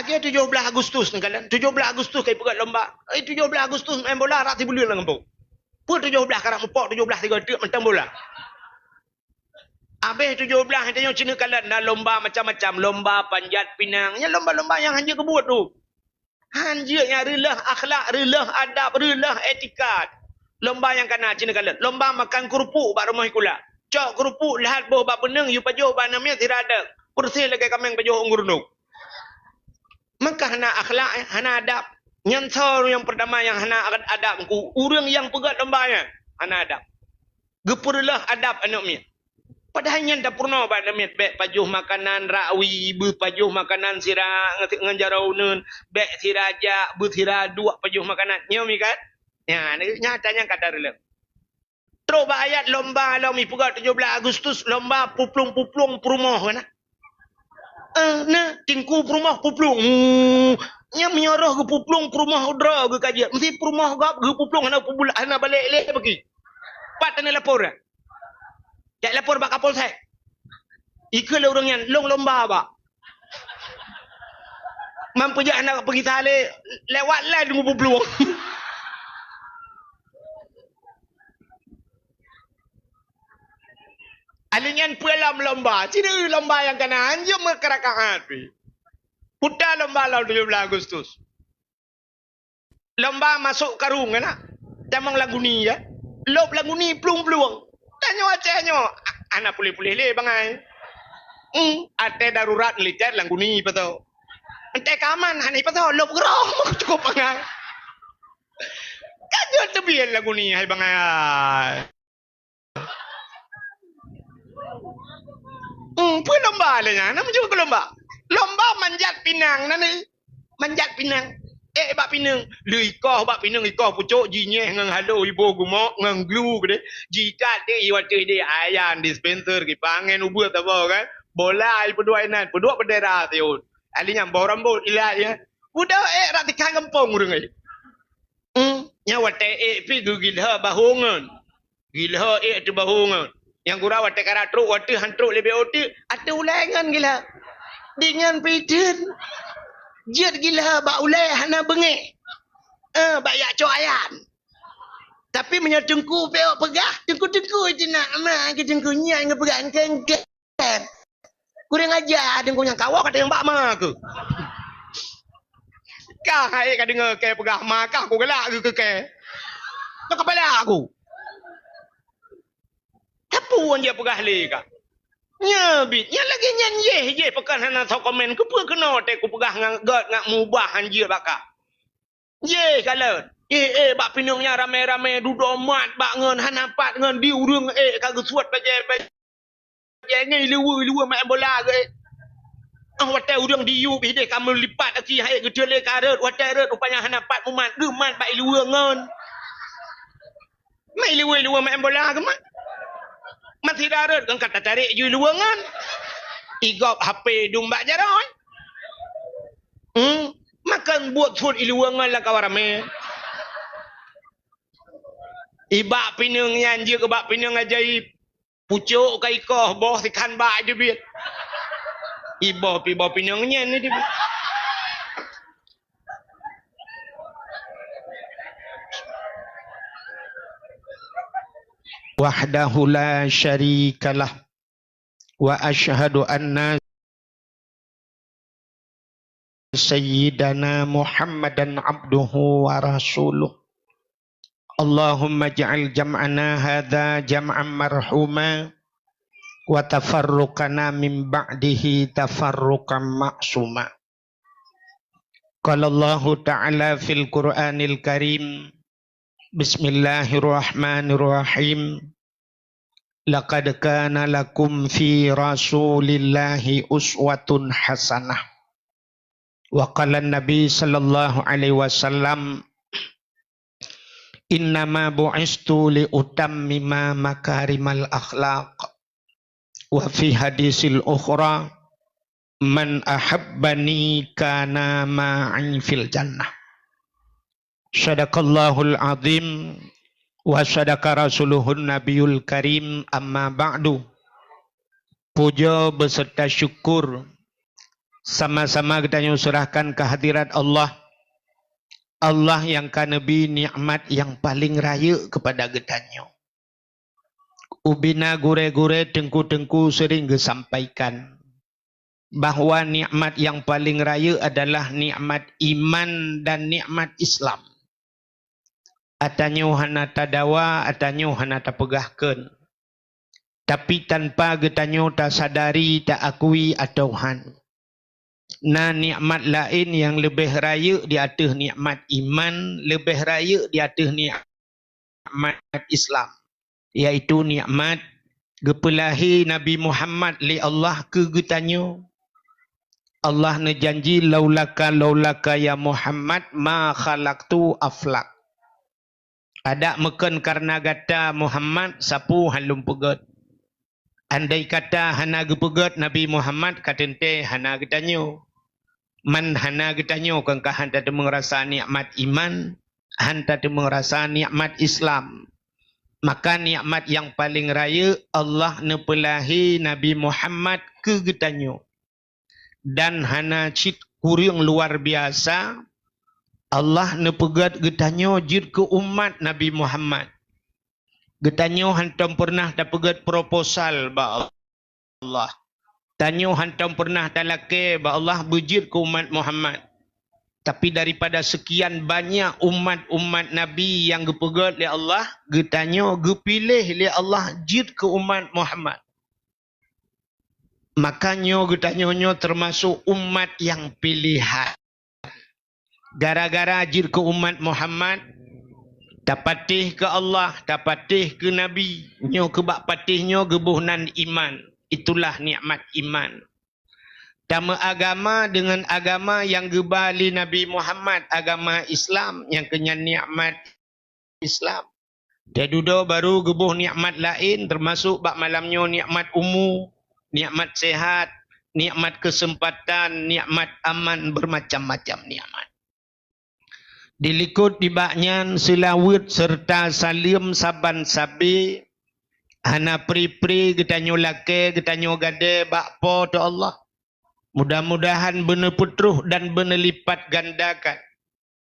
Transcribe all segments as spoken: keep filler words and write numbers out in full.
Lagèe tujoh blaih Agustus neukalon. Tujoh blaih Agustus ka ipeugöt lomba. Eh, tujoh blaih Agustus main bola rot sibuleuen lam gampông. Peue tujoh blaih karap mupok, tujoh blaih sigoe teuk mantong bola. Abéh tujoh blaih tanyoe cit neukalon na lomba macam-macam, lomba panjat pinang. Nyan lomba-lomba nyang hanjeuet keu buet tu. Hanjeuet nyang reuloh akhlak, reuloh adab, reuloh etika. Lomba nyang kana cit neukalon. Lomba makan keurupuk bak rumoh sikula. Cok keurupuk lheuh boh bak beuneung, yue pajoh bak aneuk miet sira deuek. Peureséh lagèe kaméng pajoh ôn gurundong. Maka hana akhlak, eh, hana adab. Nyan soe nyang peurtama nyang hana adab, ureueng nyang peugöt lomba nyan hana adab. Geupeureuloh adab aneuk miet. Padahai nyan tapeurunoe bak aneuk miet, bèk pajoh makanan rakwie, beupajoh makanan sira ngon jaroe uneuen, bèk sira jak, beusira duek pajoh makanan. Nyoe mi kan? Nyan, nyata nyan ka tareuleueng. Trok bak ayat lomba lom ipeugah tujoh blaih Agustus, lomba puplueng-puplueng peurumoh kan? Eh, na, teungku peurumoh puplueng. Hmm, nyan meunyoe roh geupuplueng peurumoh droe geukajiet. Meusti peurumoh gob geupuplueng hana pubul-, hana balek lé bagi. Pat taneuk lapor dah. Jak lapor bak Kapolsek. Ikheun lé ureueng nyan, lôn lomba bak. Man peujak hana peugisa lé, lewat lé deungon puplueng. Alèh nyan peue lom lomba? Cit lomba nyang kana, hanjeuet meukeurakaat pih. Puta lomba lom tujoh blaih Agustus. Lomba masôk karông, kan? Tamong lam guni, ya. Lôb lam guni plueng-plueng. Tanyoe Aceh nyoe, a-, hana puléh-puléh lé bangai. Hmm, até darurat militer lam guni pasoe. Até keamanan hana pasoe, lôb keudroe cukôp bangai. Ka jeuet teubiet lam guni hai bangai. Hmm, peue lomba lé nyan? Nama jeuet keu lomba? Lomba manjat pinang na ni. Manjat pinang. Eh, bak pineung. Lheuh ikoh bak pineung, ikoh pucôk, jinyeh ngon halo, iboh gumok ngon glu keudeh. Jiikat deh, iwateuh deh, ayan dispenser, kipangen ubeut saboh kan. Bola ipeuduek inan, peuduek bendera siôn. Ahli nyan boh rambôt ilat ya. Udah eh rak tikang gampông ureueng eh. Hmm, nyan watèe ék pih geugilha bahô ngon. Gilha ék ateueh bahô ngon. Nyang gura watèe karap trok, watèe han trok leubeh otik, ateueh ulèe ngon gilha. Deungon pih theun. Jeuet gilha bak ulèe hana beungéh. Eh, bak jak cok ayan. Tapi meunyoe teungku pih peugah, teungku-teungku itu nak ma keu teungku nyan geupeugah engkén-engkén. Kurang aja, deungon nyang kawoe ka teumbak ma keuh. Ka hai ka deungoe kèe peugah ma kah, kugalak keu kèe. Ka kepala aku. Tapi wan dia peugah lé ka. Nya bit, nya lagi nyan yeh, yeh pekan hana soe komen. Keupeue keunoe teuh kupeugah ngon göt ngat mubah hanjeuet bak kah. Yeh kalon. Eh, eh, bak pineung nyan ramé-ramé dudoe mat bak ngon hana pat ngon di ureueng eh ka geusuet bajèe, bajèe ngon iluweue, iluweue main bola geuh eh. Ah, watèe ureueng di yub hideh ka meulipat aki hai geuteulé ka rhot, watèe rhot rupanya hana pat mumat, geumat bak iluweue ngon. Mai iluweue-iluweue main bola geumat. Masih rhot kan ka tatarek ju iluweue ngon. Igop H P dum bak jaroe. Hmm, makan buet phon iluweue ngon lam kawan ramé. Ibak pineung nyan jeuet keu bak pineung ajaib. Pucôk ka ikoh, boh sikhan bak teubiet. Iboh pih boh pineung nyan teubiet. Wahdahu la syarikalah. Wa asyhadu anna sayyidana Muhammadan abduhu wa rasuluh. Allahumma ij'al jam'ana hadza jam'an marhuma wa tafarruqana min ba'dihi tafarruqan ma'suma. Qala Allahu ta'ala fil Qur'anil Karim, Bismillahirrahmanirrahim. Laqad kana lakum fi Rasulillahi uswatun hasanah. Wa qala Nabi sallallahu alaihi wasallam, "Innama bu'istu li utammima makarimal akhlaq." Wa fi hadisil ukhra, "Man ahabbani kana ma'i fil jannah." Sadaqallahul azim wa sadaqa rasuluhun nabiyul karim, amma ba'du. Puja beserta syukur Sama-sama geutanyoe seurahkan keu hadirat Allah. Allah nyang ka neubri nikmat nyang paleng rayeuk keupada geutanyoe. Ubena gurée-gurée, teungku-teungku seuring geusampaikan bahwa nikmat nyang paleng rayeuk adalah nikmat iman dan nikmat Islam. Atanyoe hana tadawa, atanyoe hana tapeugah kheun. Tapi tanpa geutanyoe tasadari, taakui atawa han, na nikmat laén nyang leubeh rayeuk di ateueh nikmat iman, leubeh rayeuk di ateueh nikmat Islam, yaitu nikmat geupeulahé Nabi Muhammad lé Allah keu geutanyoe. Allah neujanji, "Laulaka, laulaka ya Muhammad, ma khalaqtu aflak." Adak meukheun kareuna gata Muhammad, sapeue han lôn peugét. Andai kata hana geupeugét Nabi Muhammad, ka teuntée hana geutanyoe. Man hana geutanyoe kon ka han tateumeung rasa nikmat iman, han tateumeung rasa nikmat Islam. Maka nikmat nyang paleng rayeuk, Allah neupeulahé Nabi Muhammad keu geutanyoe. Dan hana cit kureueng luar biasa, Allah neupeugét geutanyoe jeuet keu umat Nabi Muhammad. Geutanyoe hantom peureunah tapeugét proposal bak Allah. Tanyoe hantom peureunah talakée bak Allah beujeuet keu umat Muhammad. Tapi daripada seukian banyak umat-umat Nabi nyang geupeugét lé Allah, geutanyoe geupiléh lé Allah jeuet keu umat Muhammad. Maka nyoe geutanyoe nyoe teumasok umat nyang piléhan. Gara-gara jeuet keu umat Muhammad, tapatéh keu Allah, tapatéh keu Nabi, nyoe keu bak patéh nyoe geuboh nan iman. Itulah nikmat iman. Tameuagama deungon agama nyang geuba lé Nabi Muhammad, agama Islam, nyang keu nyan nikmat Islam. Teududoe baru geuboh nikmat laén, teumasok bak malam nyoe nikmat umu, nikmat sehat, nikmat keuseumpatan, nikmat aman, beumacam-macam nikmat. Dilikot nibak nyan seulaweuet seureuta saleuem saban sabe, hana pri-pri geutanyoe lakée, geutanyoe gadée bak Po teu Allah. Mudah-mudahan beuneupeutroh dan beuneulipat gandakan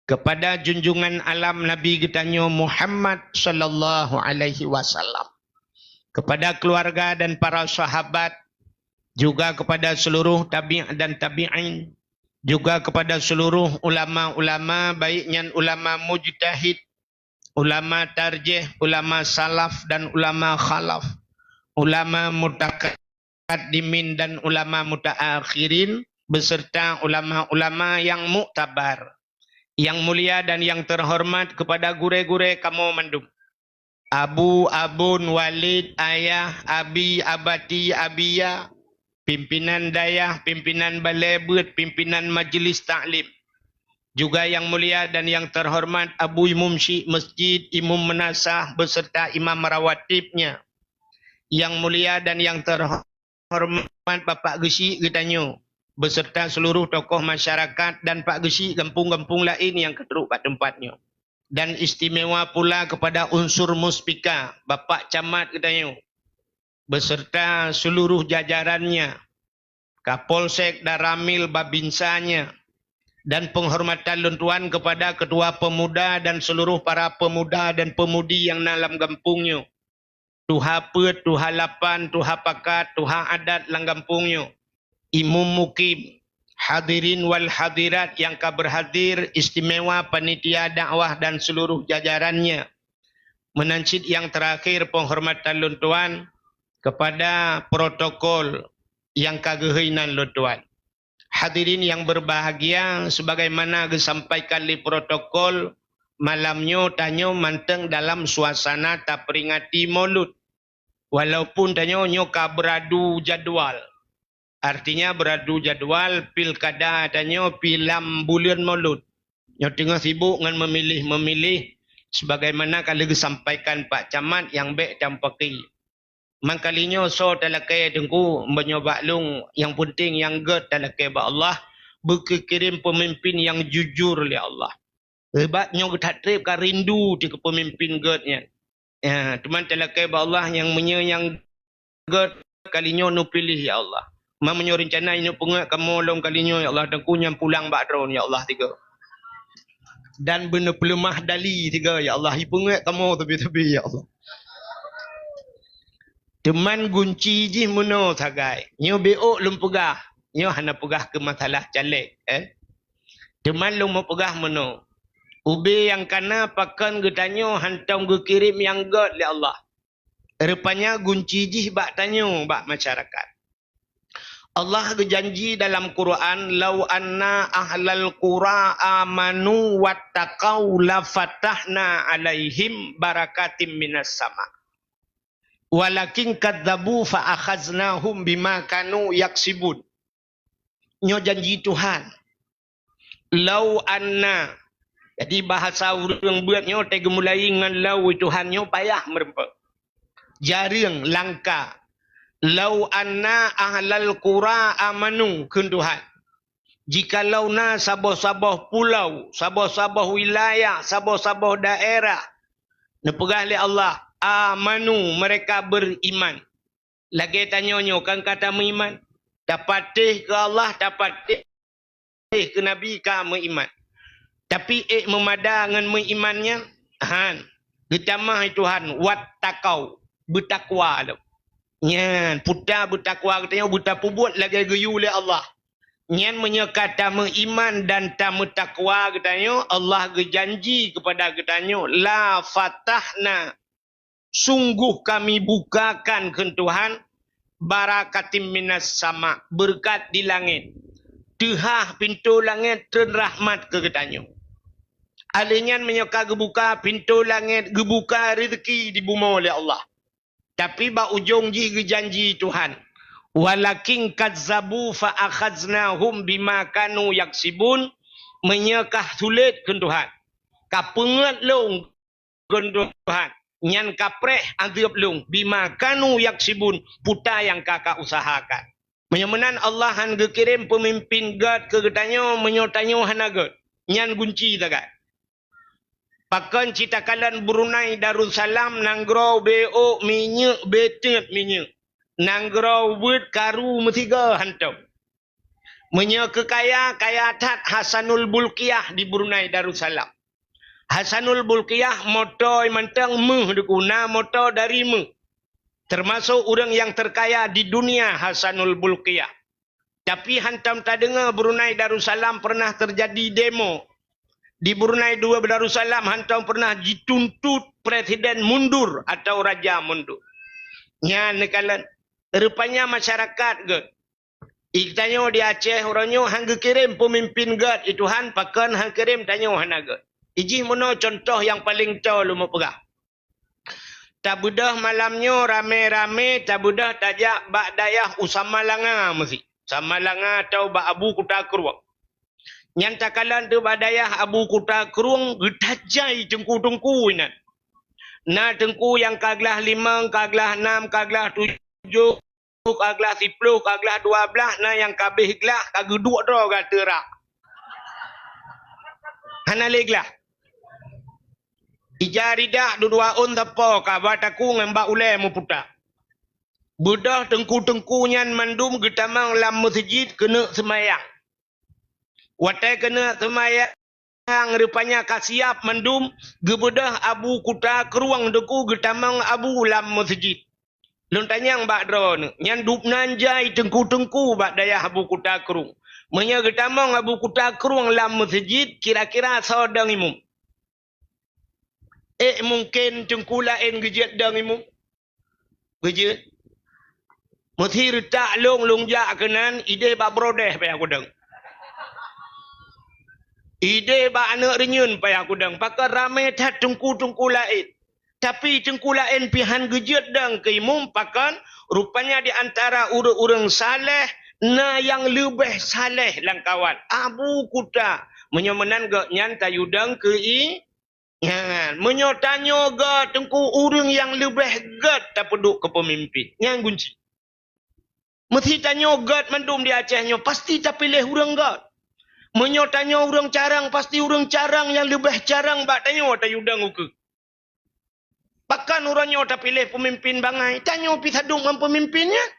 keupada junjungan alam Nabi geutanyoe Muhammad sallallahu alaihi wasallam, keupada keuluwarga dan para sahabat, juga keupada seuluruh tabi' dan tabi'in, juga keupada seuluruh ulama-ulama, baik nyan ulama mujtahid, ulama tarjih, ulama salaf dan ulama khalaf, ulama mutaqaddimin dan ulama mutaakhirin, beserta ulama-ulama nyang muktabar. Nyang mulia dan nyang teuhoreumat keupada gurée-gurée kamoe mandum. Abu, abon, walid, ayah, abi, abati, abiya, pimpinan dayah, pimpinan balée beuet, pimpinan majeulis taklim. Juga nyang mulia dan nyang teuhoreumat Abu Imum Syik Masjid, Imum Meunasah, beserta imam rawatibnya. Nyang mulia dan nyang teuhoreumat Bapak Geuchik geutanyoe, beserta seuluruh tokoh masyarakat dan Pak Geuchik gampông-gampông laén nyang ka trok bak teumpat nyoe. Dan istimewa pula keupada unsur muspika, Bapak Camat geutanyoe, beserta seuluruh jajarannya, Kapolsek, Danramil, Babinsanya, dan peunghormatan lôn tuan keupada Keutua Peumuda dan seuluruh para peumuda dan peumudi nyang na lam gampông nyoe, tuha peuet, tuha lapan, tuha pakat, tuha adat lam gampông nyoe, imum mukim, hadirin wal hadirat nyang ka beurhadir, istimewa panitia dakwah dan seuluruh jajarannya. Meunan cit nyang teurakhir peunghormatan lôn tuan keupada protokol nyang ka geuhôi nan lôn tuan. Hadirin nyang beubahgia, sebagaimana geusampaikan lé protokol, malam nyoe tanyoe mantong dalam suasana taperingati Maulud. Walaupun tanyoe nyoe ka beuradu jadwal. Artinya beuradu jadwal pilkada tanyoe pih lam buleuen Maulud. Nyoe teungoh sibok ngon meumiléh-meumiléh, sebagaimana ka lheueh geusampaikan Pak Camat nyang bék tampaki. Mangkalinyoe soe talakée teungku, meunyoe bak lôn, nyang peunteng nyang gét talakée bak Allah, beukirém peumimpin nyang jujur lé Allah. Sabab nyoe geutat treb ka rindu teuh keu peumimpin gét nyan. Ya, teuma talakée bak Allah nyang meunyoe nyang gét kalinyoe neupiléh, ya Allah. Ma meunyoe reuncana inyoe peungét kamoe lom kali nyoe, ya Allah, Teungku nyang pulang bak droeneuh, ya Allah, tiga. Dan beuneupeuleumoh dali tiga, ya Allah, ipeungét kamoe teubi-teubi, ya Allah. Teuman gunci jih meunoe sagai. Nyoe beuôk lôn peugah. Nyoe hana peugah keu masalah caleg, eh. Teuman lôn meupeugah meunoe. Ubé nyang kana pakon geutanyoe hantom geukirém nyang gét lé Allah. Rupanya gunci jih bak tanyoe, bak masyarakat. Allah geujanji dalam Quran, "Lau anna ahlal qura amanu wattaqau lafatahna alaihim barakatim minas sama. Walakin kadzabu fa akhaznahum bima kanu yaksibun." Nyoe janji Tuhan. "Lau anna." Jadi, bahasa ureuëng beuet nyoe teugeumulai ngon "lau", Tuhan nyoe payah meureumpok. Jareueng, langka. "Lau anna ahlal qura amanu," kheun Tuhan. Jikalau na saboh-saboh pulau, saboh-saboh wilayah, saboh-saboh daerah, neupeugah lé Allah, "Amanu," mereka beriman. Lagée tanyoe nyoe kan ka tameuiman. Tapatéh keu Allah, tapatéh keu Nabi ka meuiman. Tapi ék meumada ngon meuiman nyan? Han. Geutamah Tuhan, "Wattaqau," beutakwa lom. Nyan, puta beutakwa geutanyoe beutapeubuet lagée geuyue lé Allah. Nyan meunyoe ka tameuiman dan tameutakwa geutanyoe, Allah geujanji keupada geutanyoe, "La fatahna," sungguh Kami bukakan, kheun Tuhan, "barakatim minas sama," beureukat di langét. Teuhah pintoe langét treun rahmat keu geutanyoe. Alheuh nyan meunyoe ka geubuka pintoe langét, geubuka reuzeuki di bumoe lé Allah. Tapi bak ujong jih geujanji Tuhan, "Walakin kazzabu fa akhaznahum bima kanu yaksibun," meunyoe ka sulet, kheun Tuhan, ka peungét lôn, kheun Tuhan, nyan ka preh azeub lôn, "bima kanu yaksibun," puta nyang ka ka usahakan. Meunyoe meunan Allah han geukirém peumimpén gét keu geutanyoe, meunyoe tanyoe hana gét, nyan gunci sagai. Pakon cit takalon Brunei Darussalam, nanggroe beuôk minyeuk, beuteuet minyeuk. Nanggroe ubeuet karu meusigoe hantom. Meunyoe keu kaya, kaya that Hasanul Bolkiah di Brunei Darussalam. Hasanul Bolkiah moto mantong méuh, Teungku, na moto dari méuh. Termasuk ureuëng nyang terkaya di dunia, Hasanul Bolkiah. Tapi hantom tadeungoe Brunei Darussalam pernah teujadi demo. Di Brunei Darussalam hantom pernah jituntut presiden mundur atau raja mundur. Nyan neukalon, rupanya masyarakat gét. Geutanyoe di Aceh uroe nyoe han geukirém peumimpén gét, i Tuhan pakon han kirém tanyoe hana gét. Ijih meunoe contoh nyang paleng toe lôn meupeugah. Tabeudôh malam nyoe ramé-ramé tabeudôh tajak bak dayah u Samalanga meusi. Samalanga atau bak Abu Kuta Krueng. Nyan takalon teuk bak dayah Abu Kuta Krueng geutajai teungku-teungku inan. Na teungku nyang ka glaih limong, ka glaih nam, ka glaih tujoh, ka glaih siploh, ka glaih dua blaih, na nyang ka abéh glaih ka geuduek droe gata rak. Hana lé glaih. Ija ridak dua-dua ôn sapo ka bak takue ngon bak ulée meuputa. Beudôh teungku-teungku nyan mandum geutamong lam meuseujid keuneuk seumayang. Watée keuneuk seumayang, rupanya ka siab mandum, geubeudôh Abu Kuta Krueng teungku geutamong Abu lam meuseujid. Lôn tanyong bak droeneuh, nyan dubnan jai teungku-teungku bak dayah Abu Kuta Krueng. Meunyoe geutamong Abu Kuta Krueng lam meuseujid, kira-kira soe dong imum? Ék mungken teungku laén geujeuet dong imum? Geujeuet. Meusi reutak lôn, lôn jak keunan, idéh bak brodeh payah kudong. Idéh bak aneuëk reunyeun payah kudong. Pakon ramé that teungku-teungku laén. Tapi teungku laén pih han geujeuet dong keu imum, pakon? Rupanya di antara ureuëng-ureuëng saleh na nyang leubeh saleh lam kawan. Abu Kuta. Meunyoe meunan gobnyan tayue dong keu i-, nyan. Meunyoe tanyoe gét teungku ureuëng nyang leubeh gét tapeuduek keu peumimpén. Nyan gunci. Meusi tanyoe gét mandum di Aceh nyoe, pasti tapiléh ureuëng gét. Meunyoe tanyoe ureuëng carông, pasti ureuëng carông nyang leubeh carông bak tanyoe tayue dong ukeue. Pakon uroe nyoe tapiléh peumimpén bangai, tanyoe pih taduek ngon peumimpén nyan.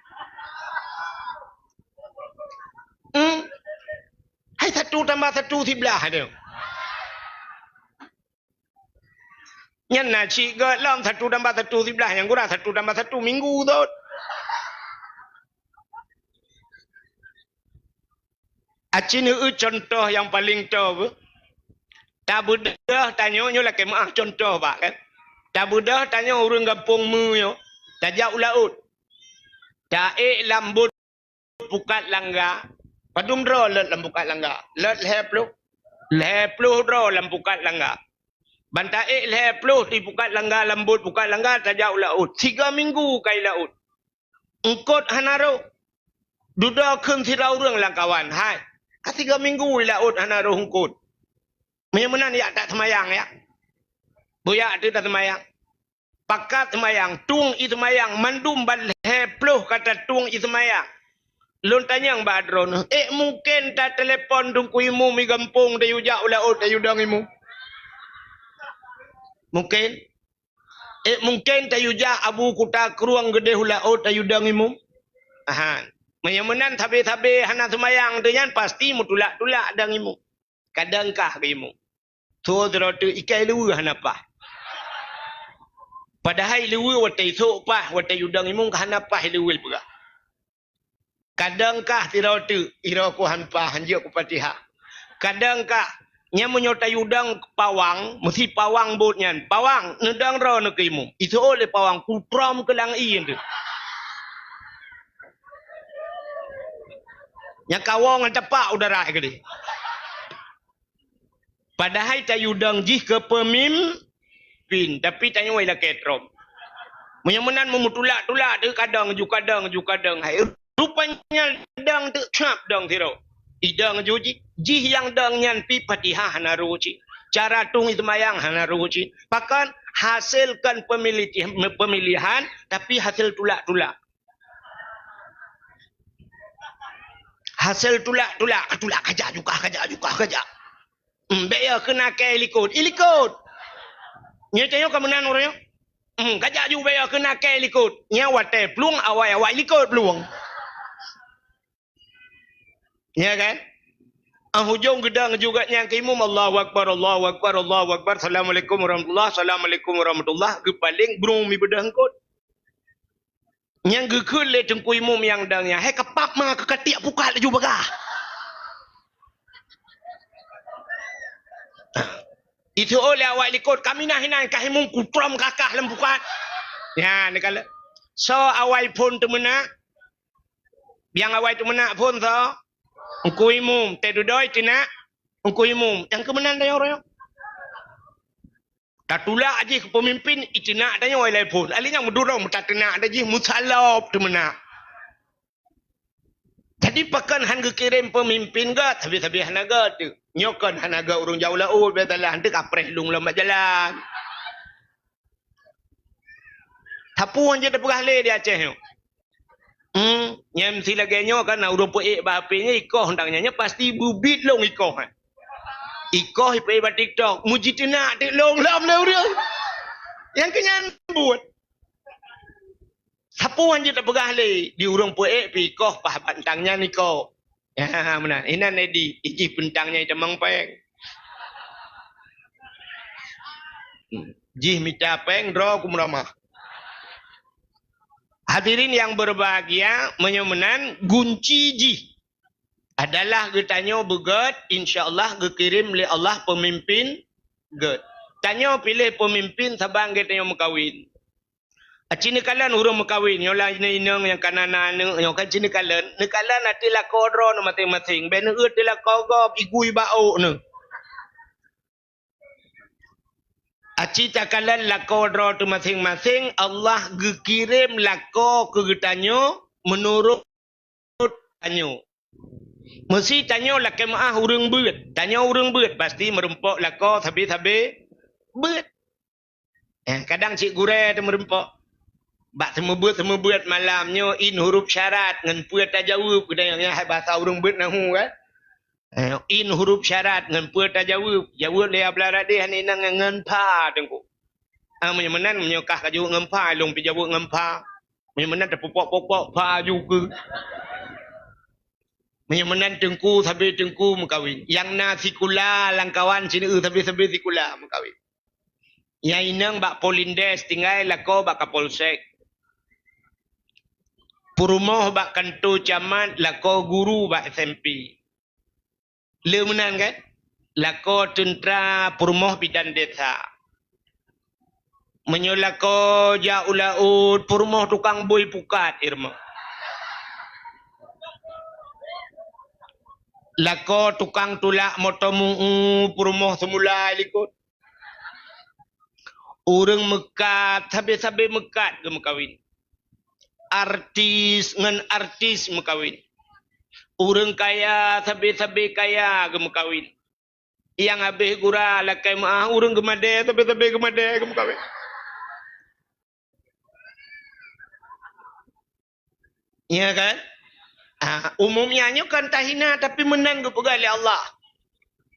Hmm? Hai satu tambah satu siblah tu. Nyan na cit geuh lom satu tambah satu siblah, nyang gura satu tambah satu minggu thot. Aci neueu contoh nyang paleng toe beuh. Tabeudôh tanyoe nyoe lakée meuáh contoh bak kan. Tabeudôh tanyoe ureuëng gampông meu nyoe, tajak u laôt. Taék lam bot pukat langga. Padum droe lôt lam pukat langga? Lôt lhée ploh. Lhée ploh droe lam pukat langga. Ban taék lhée ploh di pukat langga, lam bot pukat langga, tajak u laôt. Siga minggu kai laôt. Eungkot hana roh. Dudoe kheun sidroe ureuëng lam kawan, "Hai, ka siga minggu i laôt hana roh eungkot. Meunyoe meunan yak taseumayang yak. Beuyak teuh taseumayang." Pakat seumayang, tueng i seumayang, mandum ban lhée ploh ka tatueng i seumayang. Lôn tanyong bak droeneuh, "Ék mungken tatelepon Teungku Imum i gampông tayue jak u laôt tayue dong Imum? Mungken? Ék mungken tayue jak Abu Kuta Krueng Geudeh u laôt tayue dong Imum?" Ahan. Meunyoe meunan sabe-sabe hana seumayang teuh nyan pasti meutulak-tulak dong Imum. Kadang kah keu Imum. Tho sidroe teuk ikai luweue hana paih. Padahai luweue watée isok paih, watée yue dong Imum ka hana paih luweue peugah. Kadang kah sidroe teuk, iroe ku han paih, han jeuet ku Fatihah. Kadang kah, nyan meunyoe tayue dong pawang, meusi pawang bot nyan. "Pawang, neudong droeneuh keu Imum." Isok lé pawang, kutrom keu lang ié teuh. Nyang kawong ngon tapak udara keudeh. Padahai tayue dong jih keu peumimpin, tapi tanyoe ilakée trom. Meunyoe meunan meutulak-tulak teuh kadang ju kadang ju kadang hai. Rupanya dong teuh cap dong sidroe. Idong ju jih, jih nyang dong nyan pi Fatihah hana roh cit. Cara tueng i seumayang hana roh cit. Pakon hasilkan pemilih, pemilihan tapi hasil tulak-tulak. Hasé tulak-tulak, tulak kajak jukah, kajak jukah, kajak. Hmm, bék ya keunaké likot, ilikot. Nyoe tanyoe ka meunan ureuëng nyoe. Hmm, kajak ju bék ya keunaké likot. Nyan watée plueng awai-awai likot plueng. Ya kan? Ah, hujung geudang juga nyang keu imum, Allahu Akbar, Allahu Akbar, Allahu Akbar, Assalamualaikum warahmatullah, Assalamualaikum warahmatullah, geupaléng brung mi beudeuh eungkot. Nyang geukheun lé teungku imum nyang dang nyan, "Hai kapap ma keu katiek pukat laju bagah." Itu oh lé awai likot, "Kaminah inan kah imum kutrom kakah lam pukat." Nyan neukalon. Soe awai phon teumeunak? Nyang awai teumeunak phon soe? Teungku imum, teududoe teunak teungku imum. Nyang keumeunan tanyoe roh nyoe. Tatulak jih keu peumimpin, iteunak tanyoe ilai phon. Alèh nyang meudurong meutateunak dah jih meusalop teumeunak. Jadi pakon han geukirém peumimpin gét, sabe-sabe hana gét teuh. Nyoe kon hana gét ureuëng jauh laôt, biasalah, han teuh kapreh lôn lom bak jalan. Sapeue nyang jeuet tapeugah lé di Aceh nyoe? Hmm, nyang meusi lagée nyoe kan na ureuëng peuék bak H P nyoe ikoh tang nyan, nyan pasti beubiet lôn ikoh, eh. Ikoh ipeuék bak TikTok, mujiteunak teuk lôn lom lé ureuëng. Nyang keu nyan buet. Sapeue nyang jeuet tapeugah lé di ureuëng peuék pih ikoh paih bak tang nyan ikoh. Ya, meunan. Inan Edi, ijih peuntang nyang itamong péng. Hmm. Jih mita péng, droe ku meuramah. Hadirin yang berbahagia, meunyoe meunan, gunci jih adalah geutanyoe beugét, insya Allah geukirém lé Allah peumimpin gét. Tanyoe piléh peumimpin saban geutanyoe meukawen. Aci neukalon ureuëng meukawen, nyoe lah inong-inong nyang ka na, na aneuëk, nyoe kan ci neukalon. Neukalon ateueh lakoe droeneuh maséng-maséng. Bék neueu ateueh lakoe gob, igui bak ôk neuh. Aci takalon lakoe droe teuh maséng-maséng, Allah geukirém lakoe keu geutanyoe meunurot tanyoe. Meusi tanyoe lakée meuáh ureuëng beuet. Tanyoe ureuëng beuet, pasti meurumpok lakoe sabe-sabe beuet. Eh, kadang cit gurée teuh meurumpok. Bak seumeubeuet-seumeubeuet malam nyoe in huruf syarat ngon peue tajaweueb, geutanyoe nyan hai basa ureuëng beuet nahu kan. Eh, in huruf syarat ngon peue tajaweueb. Jaweueb lé Abdullah Radih hana inong ngon pha teungku. Ah, meunyoe meunan, meunyoe kah kajaweueb ngon pha, lôn pih jaweueb ngon pha. Meunyoe meunan tapupok-pupok pha ju keu. Meunyoe meunan teungku sabe teungku meukawen. Nyang na sikula lam kawan sineuk sabe-sabe sikula meukawen. Nyang inong bak Polindes tinggai lakoe bak Kapolsek. Peurumoh bak kanto camat lakoe guru bak S M P. Le meunan kan? Lakoe teuntra peurumoh bidan desa. Meunyoe lakoe jak u laôt peurumoh tukang bui pukat ireumoh. Lakoe tukang tulak moto mu'u peurumoh seumula likot. Ureuëng meukat, sabe-sabe meukat geumeukawen. Artis ngon artis meukawen. Ureuëng kaya, sabe-sabe kaya geumeukawen. Nyang habéh gura lakée meuáh, ureuëng geumadée, sabe-sabe geumadée geumeukawen. Iya kan? Ah, umumnya nyoe kan tahina tapi meunan geupeugah lé Allah.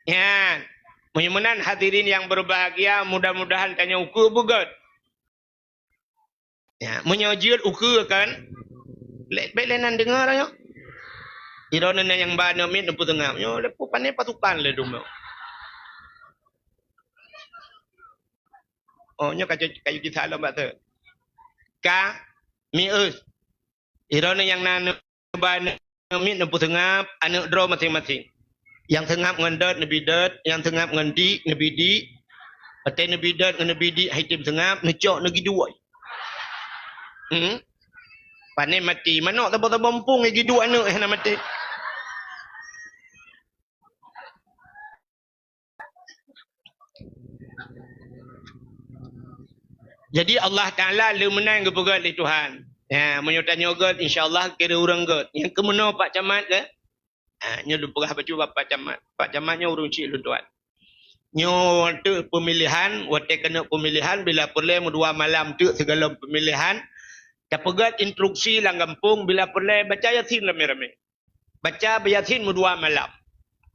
Nyan. Meunyoe meunan hadirin yang berbahagia, mudah-mudahan tanyoe ukeue beugét. Ya, meunyoe jeuet ukeue kan, lé-, bék lé nan deungoe nyoe. Droeneuh nyang ba aneuk miet neupeuteungab. Nyoe leupeu pané pasukan lé dumoe. Oh, nyoe ka, ka yue kisah lom bak tu. Ka mius. Droeneuh nyang na aneuk ba aneuk miet neupeuteungab, aneuk droe maséng-maséng. Nyang teungab ngon dot neubi dot, nyang teungab ngon dik neubi dik. Watée neubi dot ngon neubi dik hai tem teungab, neucok neugi duek. Hmm? Pané maté, manok saboh-saboh muphom gi duek aneuk hana maté. Jadi Allah Taala le meunan geupeugét lé Tuhan. Ya, meunyoe tanyoe gét, insya Allah kira ureuëng gét. Nyang keumeunoe Pak Camat ke? Ha, nyoe lôn peugah bacut bak Pak Camat. Pak Camat nyoe ureuëng chik lôn tuan. Nyoe teuk peumilihan, watée keuneuk peumilihan, bila peureulée meudua malam teuk sigohlom peumilihan, tapeugét instruksi lam gampông bila peureulée baca Yasin ramé-ramé. Baca Yasin meudua malam.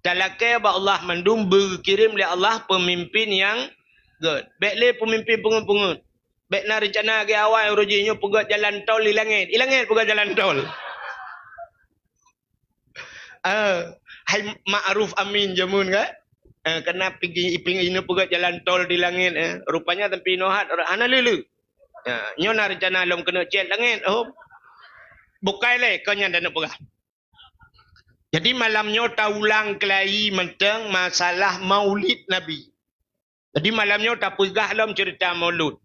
Talakée bak Allah mandum beukirém lé Allah peumimpén nyang gét. Bék lé peumimpén peungeut-peungeut. Bék na reuncana lagée awai uroe jih nyoe peugét jalan tol di langét. Di langét peugét jalan tol. Ah, hai Ma'ruf Amin jameun kan? Eh, kena pigi iping inoe peugét jalan tol di langét, eh. Rupanya sampai inoe hat hana lé-lé. Ya, nyoe na reuncana lom keuneuk cét langét, oh. Bukai lé, kon nyan taneuk peugah. Jadi malam nyoe taulang keulai mantong masalah Maulid Nabi. Jadi malam nyoe tapeugah lom ceurita Maulud.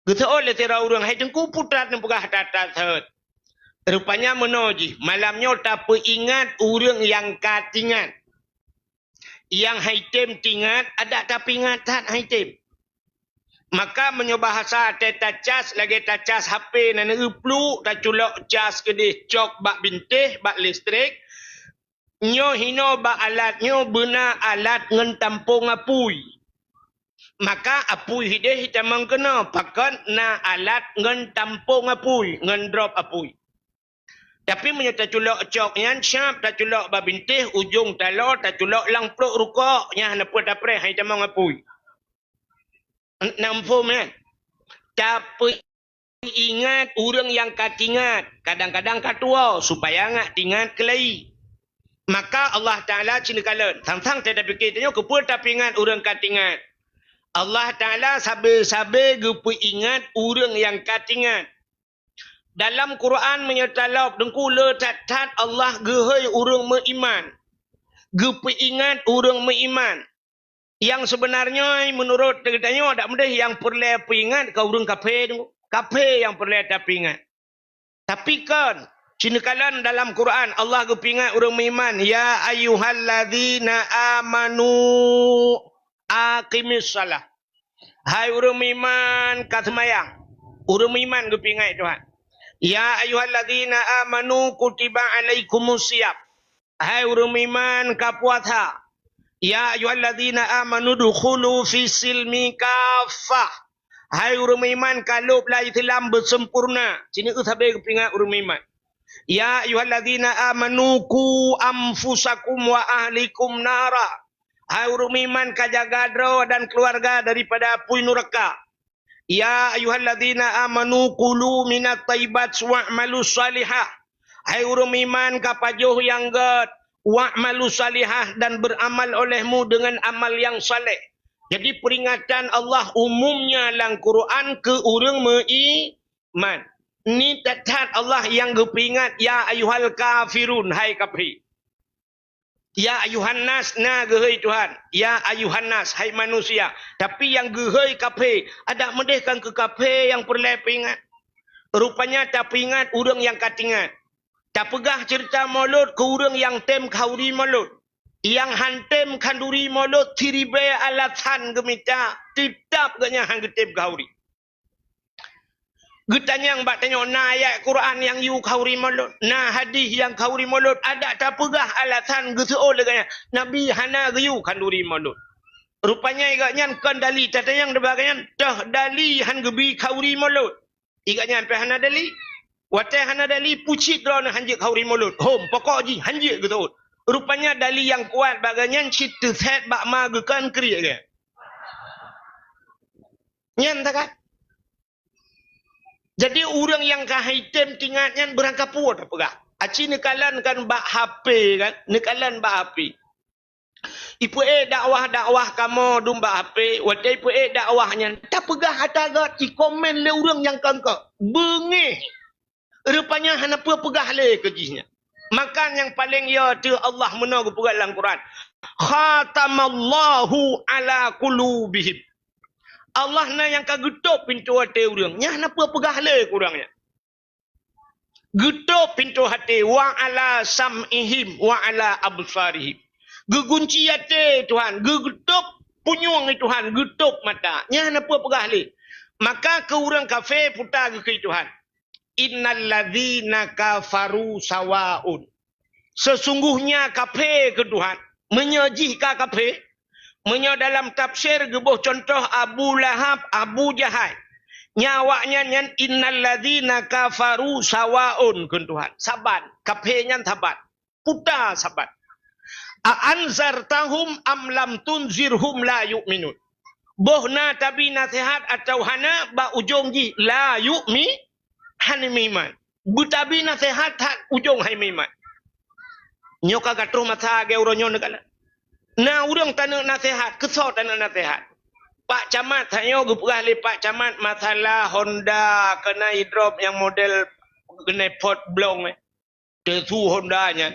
Geuseuôt lé sidroe ureuëng, "Hai Teungku, peue that neupeugah that-that seuôt?" Rupanya meunoe jih, malam nyoe tapeuingat ureuëng nyang ka tingat. Nyang hai tem tingat, adak tapeuingat that hai tem. Maka meunyoe bahasa tée tacas lagée tacas H P na neueu pluek, taculok cas keudeh cok bak bintéh, bak listrik, nyoe hinoe bak alat nyoe beuna alat ngon tampông apui. Maka apui hideh hitamong keunoe, pakon na alat ngon tampông apui, ngon drop apui. Tapi meunyoe taculok cok nyan, syab taculok bak bintéh, ujong taloe taculok lam plôk rukok, nyan hana peue tapreh, hai tamong apui. Na muphom nyan? Tapeuingat ureuëng nyang ka tingat, kadang-kadang ka tuwoe, supaya ngat tingat keulai. Maka Allah Taala cineukalon, sang-sang tée tapike tanyoe keupeue tapeuingat ureuëng ka tingat. Allah Taala sabe-sabe geupeuingat ureuëng nyang ka tingat. Dalam Quran meunyoe talop Teungku le that-that Allah geuhôi ureuëng meuiman. Geupeuingat ureuëng meuiman. Nyang seubeunarnyoe meunurot geutanyoe dak meudeh nyang peureulée peuingat ka ureuëng kafé Teungku. Kafé nyang peureulée tapeuingat. Tapi kon, cineukalon dalam Quran Allah geupeuingat ureuëng meuiman, "Ya ayyuhalladzina amanu aqimis shalah." Hai ureuëng meuiman ka seumayang. Ureuëng meuiman geupeuingat Tuhan. "Ya ayyuhalladzina amanu kutiba alaikumus siyam." Hai ureuëng meuiman ka puasa. "Ya ayyuhalladzina amanu dukhulu fis silmi kaffah." Hai ureuëng meuiman ka lôb lam Islam beusempurna. Sini eu sabe geupeuingat ureuëng meuiman. "Ya ayyuhalladzina amanu qu anfusakum wa ahlikum nara." Hai ureuëng meuiman ka jaga droe dan keuluwarga daripada apui nuraka. "Ya ayyuhalladzina amanu kulu minat thayyibat wa'malus shalihah." Hai ureuëng meuiman ka pajoh nyang gét, "Wa'malu salihah," dan beramal olehmu dengan amal yang saleh. Jadi, peringatan Allah umumnya lam Quran keu ureuëng meuiman. Ni that-that Allah nyang geupeuingat, "Ya ayyuhal kafirun," hai kafé. "Ya ayyuhan nas," na geuhôi Tuhan. "Ya ayyuhan nas," hai manusia. Tapi nyang geuhôi kafé, adak meudeh kan keu kafé nyang peureulée peuingat. Rupanya tapeuingat ureuëng nyang ka teuingat. Tapeugah ceurita Maulud keu ureuëng nyang tem khauri Maulud. Nyang han tem khanduri Maulud siribée alasan geumita, teutab geuhnyan han geutem khauri. Geutanyong bak tanyoe, na ayat Quran nyang yue khauri Maulud, na hadih nyang khauri Maulud, adak tapeugah alasan geuseuôt lé geuhnyan, Nabi hana geuyue khanduri Maulud. Rupanya geuhnyan kon dali tatanyong dibak geuhnyan, toh dali han geubi khauri Maulud. Geuhnyan pih hana dali. Watée hana dali, pucit droeneuh han jeuet khauri Maulud. Hom, pokok jih han jeuet geuseuôt. Rupanya dali nyang kuat bak geuhnyan cit teusét bak ma geukheun kriek geuh. Nyan that kan? Jadi, ureuëng nyang ka hai tem teuingat nyan beurangkapeue tapeugah. Aci neukalon kan bak H P kan? Neukalon bak H P. Ipeuék dakwah-dakwah kamoe dum bak H P, watée ipeuék dakwah nyan, tapeugah ata gét, ikomen lé ureuëng nyang kongkot. Beungéh. Rupanya hana peue peugah lé keu jih nyan. Maka nyang paleng yo teuh Allah meunoe geupeugah lam Quran, "Khatamallahu ala qulubihim." Allah na nyang ka geutôb pintoe até ureuëng. Nyan hana peue peugah lé keu ureuëng nyan. Geutôb pintoe até, "Wa ala sam'ihim wa ala absarihim." Geugunci até Tuhan, geu-, geutôb punyueng Tuhan, geutôb mata. Nyan hana peue peugah lé. Maka keu ureuëng kafé puta geukheun Tuhan, "Innal ladzina kafaru sawaun." Sesungguhnya kafé keu Tuhan, meunyoe jih ka kafé, meunyoe dalam tafsir geuboh cuntoh Abu Lahab, Abu Jahal, nyan awaknyan nyan, "Innal ladzina kafaru sawaun," kheun Tuhan. Saban, kafé nyan saban. Puta saban. "A anzartahum am lam tunzirhum la yu'minun." Boh na tabi naseuhat atawa hana, bak ujong jih la yu'mi-, hana meuiman. Beutabi naseuhat that ujong hai meuiman. Nyoe ka geutroh masa lagée uroe nyoe neukalon. Na ureuëng taneuk naseuhat, keusoe taneuk naseuhat. Pak Camat tanyoe geupeugah lé Pak Camat masalah Honda keunan idrop nyang model keunan pot blong, eh. Teusu Honda nyan.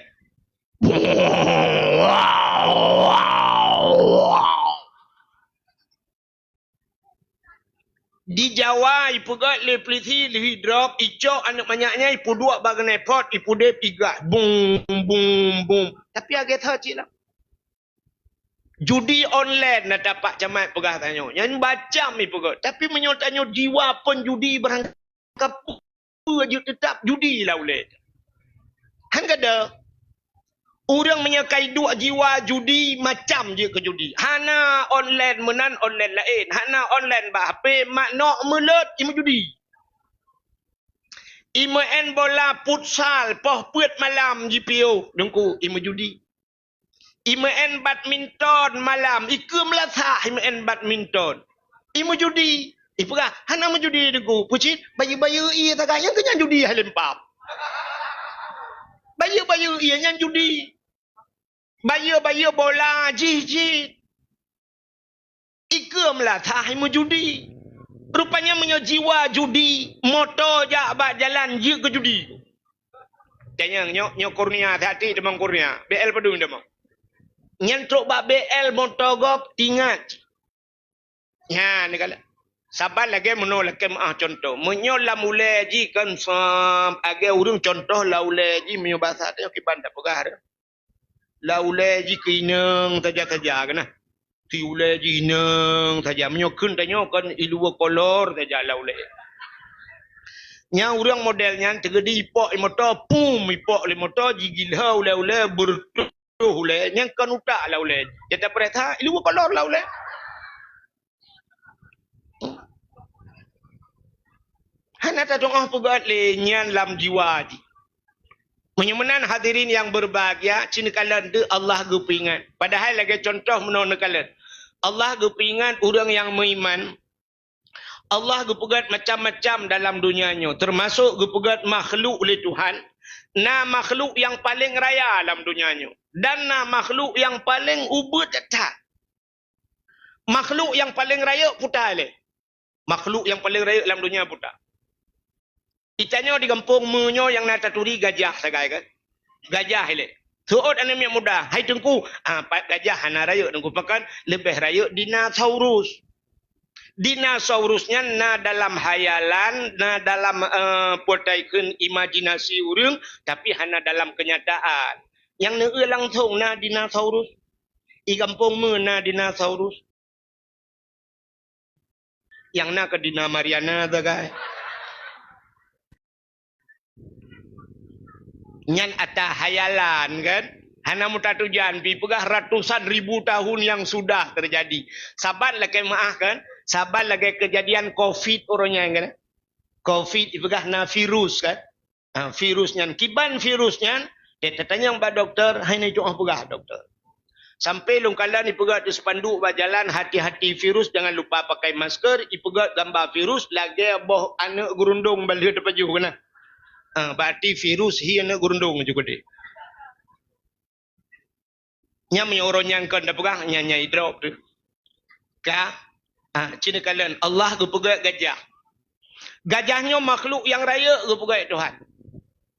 Di Jawa, ipeugét lé peulisi, lheueh idrop, icok aneuëk manyak nyan, ipeuduek bak keunan pot, ipeudeb, igas. Bum, bum, bum. Tapi lagée that cit lah. Judi online na tapak Camat peugah tanyoe. Nyan macam ipeugét. Tapi meunyoe tanyoe jiwa pun judi barang kapeue jeuet teutap judi lam ulée. Han gada. Ureuëng meunyoe ka iduek jiwa judi, macam jeuet keu judi. Hana online meunan, online laén. Hana online bak H P, mak nok meulot, imeujudi. Imeu'en bola futsal, poh peuet malam jipiôh, Teungku, imeujudi. Imeu'en badminton malam, ikeue meulasah imeu'en badminton. Imeujudi. Ipeugah, hana meujudi Teungku. Peucit, bayeue-bayeue ié tagak, nyang keu nyan judi hai lempam. Bayeue-bayeue ié nyan judi. Bayeue-bayeue bola jih-jih. Ikeue meulasah hai meujudi. Rupanya meunyoe jiwa judi, moto jak bak jalan jeuet keu judi. Tanyong, nyoe, nyoe kurnia, hati-hati teumong kurnia. B L padum teumong. Nyan trok bak B L moto gob, tingat. Nyan, ni kala. Saban lagée meunoe lakée meuáh cuntoh. Meunyoe lam ulée jih kan sam-, lagée ureuëng cuntoh lam ulée jih meunyoe basa teuh kiban tapeugah deh. Lam ulée jih keu inong saja-saja keunan. Si ulée jih inong saja. Meunyoe kheun tanyoe kon iluwa kolor saja lam ulée. Nyang ureuëng model nyan teugeudi ipok lé moto, pum, ipok lé moto, jigilha ulée-ulée beureutoh ulée, nyang kon utak lam ulée. Jata peuresa, iluwa kolor lam ulée. Hana tatu'oh peugét lé nyan lam jiwa jih. Meunyoe meunan hadirin nyang beubahgia, ci neukalon deuh Allah geupeuingat. Padahai lagée cuntoh meunoe neukalon. Allah geupeuingat ureuëng nyang meuiman. Allah geupeugét macam-macam dalam donya nyoe, teumasok geupeugét makhluk lé Tuhan. Na makhluk nyang paleng raya lam donya nyoe, dan na makhluk nyang paleng ubeuet that. Makhluk nyang paleng rayeuk peue lé? Makhluk nyang paleng rayeuk lam donya peue? Geutanyoe di gampông meunyoe nyang na taturi gajah sagai kan? Gajah ilée. Seuôt aneuk miet muda, "Hai Teungku, ah, pat gajah hana rayeuk Teungku, pakon leubeh rayeuk dinosaurus." Dinosaurus nyan na dalam hayalan, na dalam, eh, peue ta kheun, imajinasi ureuëng, tapi hana dalam kenyataan. Nyang neueu langsong na dinosaurus. Di gampông meu na dinosaurus. Nyang na keu Dina Mariana sagai. Nyan ata hayalan kan? Hana meutatujan, pi peugah ratusan ribu tahun yang sudah terjadi. Saban lagée meuah kan? Saban lagée kejadian covid uroe nyan kan? Covid ipeugah na virus kan? Ha, virus nyan. Kiban virus nyan, teuh tatanyong bak dokto, hai nyoe peugah dokto. Sampai lôn kalon ipeugah di spanduk bak jalan, "Hati-hati virus, jangan lupa pakai masker," ipeugah gambar virus lagée boh aneuk geurundong balheueh teupajoh keunan. Ah, berarti virus hi aneuk geurundong juga deh. Nyan meunyoe uroe nyan kon tapeugah, nyan nyang idrop tu. Ka? Ah, cina kalon Allah geupeugah gajah. Gajah nyoe makhluk nyang rayeuk geupeugah Tuhan.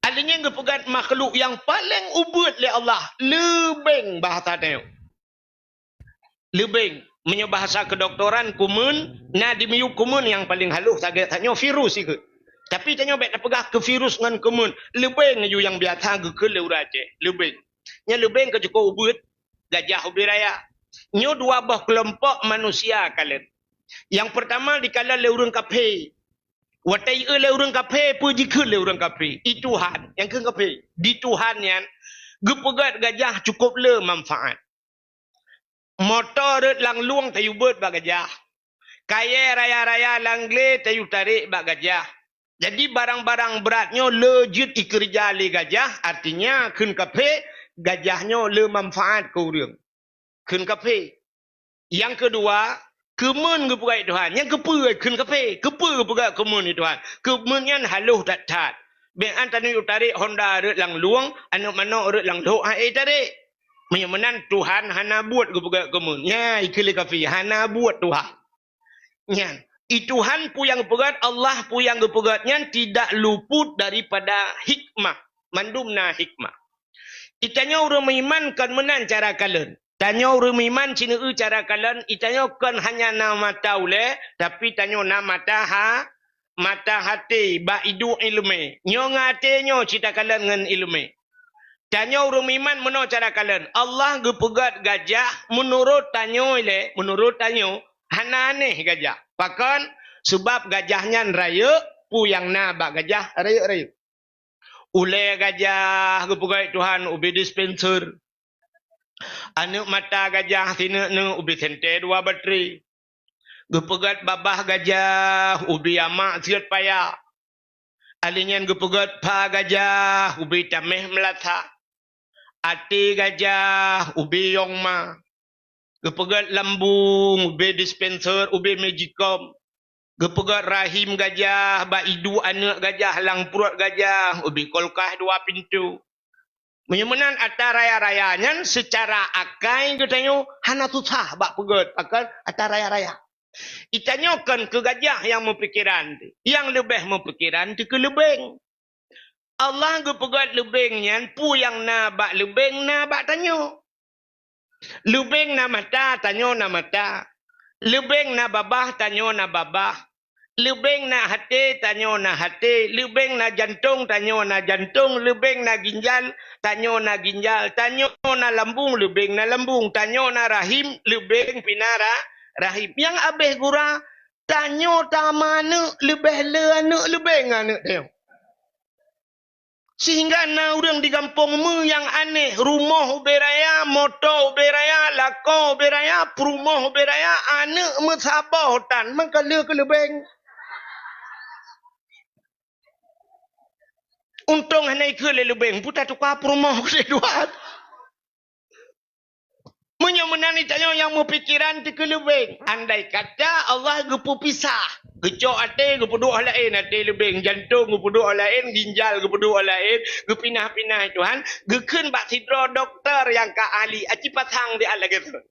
Alinyan geupeugah makhluk nyang paleng ubeuet lé Allah, leubeng bahasa tanyoe. Leubeng, meunyoe bahasa kedoktoran kumeun, na di miyueb kumeun nyang paleng halus sagai tanyoe virus ikeu. Tapi tanyoe bék tapeugah keu virus ngon kumeun, leubeng aju nyang biasa geukheun lé ureuëng Aceh, leubeng. Nyan leubeng ka cukop ubeuet, gajah ubé raya. Nyoe dua boh keulompok manusia kalon. Nyang peurtama dikalon lé ureuëng kafé. Watée ieu lé ureuëng kafé, peue jikheun lé ureuëng kafé? I Tuhan, nyang kheun kafé. Di Tuhan nyan geupeugét gajah cukop le manfaat. Moto rot lam lueng tayue beuet bak gajah. Kayée raya-raya lam glé tayue tarek bak gajah. Jadi barang-barang brat nyoe le jeuet ikeureuja lé gajah, artinya kheun kafé, gajah nyoe le manfaat keu ureuëng. Kheun kafé. Nyang keudua, kumeun geupeugét Tuhan. Nyang keupeue kheun kafé? Keupeue geupeugét kumeun di Tuhan? Kumeun nyan halôh that-that. Bék an tanyoe tarek honda rot lam lueng, aneuk manok rot lam lhok han ék tarek. Meunyoe meunan Tuhan hana buet geupeugét kumeun. Nyan ikheun lé kafé, hana buet Tuhan. Nyan, i Tuhan peue nyang geupeugét, Allah peue nyang geupeugét nyan tidak luput daripada hikmah. Mandum na hikmah. Di tanyoe ureuëng meuiman kon meunan cara kalon. Tanyoe ureuëng meuiman sineuk cara kalon, di tanyoe kon hanya na mata ulée, tapi tanyoe na mata ha, mata haté, bak iduek iéleumé. Nyoe ngon até nyoe cit takalon ngon iéleumé. Tanyoe ureuëng meuiman meunoe cara kalon. Allah geupeugét gajah meunurot tanyoe ilée, meunurot tanyoe hana aneh gajah. Pakon? Sabab gajah nyan rayeuk, peue nyang na bak gajah rayeuk-rayeuk. Ulée gajah geupeugét Tuhan ubé dispenser. Aneuk mata gajah sineuk-neuk ubé sentée dua batri. Geupeugét babah gajah ubé amak siet paya. Alinyan geupeugét pha gajah ubé taméh meulasa. Até gajah ubé yong ma. Geupeugét lambung ubé dispenser, ubé magicom. Geupeugét rahim gajah, bak iduek aneuk gajah, lam pruet gajah, ubé kulkas dua pintoe. Meunyoe meunan ata raya-raya nyan seucara akai geutanyoe hana susah bak peugét akan ata raya-raya. Di tanyoe kon keu gajah nyang meupikeran, nyang leubeh meupikeran teuh keu leubeng. Allah geupeugét leubeng nyan peue nyang na bak leubeng na bak tanyoe. Leubeng na mata, tanyoe na mata. Leubeng na babah, tanyoe na babah. Leubeng na haté, tanyoe na haté. Leubeng na jantong, tanyoe na jantong. Leubeng na ginjal, tanyoe na ginjal. Tanyoe na lambung, leubeng na lambung. Tanyoe na rahim, leubeng pih na ra-, rahim. Nyang abéh gura, tanyoe tameuaneuk leubeh le aneuk leubeng aneuk tanyoe. Sehingga na ureuëng di gampông meu nyang aneh, rumoh ubé raya, moto ubé raya, lakoe ubé raya, peurumoh ubé raya, aneuk meusaboh tan, meukaleuh keu leubeng. Untông hana ikheun lé leubeng, peue tatuka peurumoh keu dua. Meunyoe meunan di tanyoe nyang meupikeran teuh keu leubeng, andai kata Allah geupeupisah, Geucok até, geupeuduek laén, até leubeng, jantong geupeuduek laén, ginjal geupeuduek laén, geupinah-pinah Tuhan, geukheun bak sidroe dokto nyang ka ahli, aci pasang di alat geuh.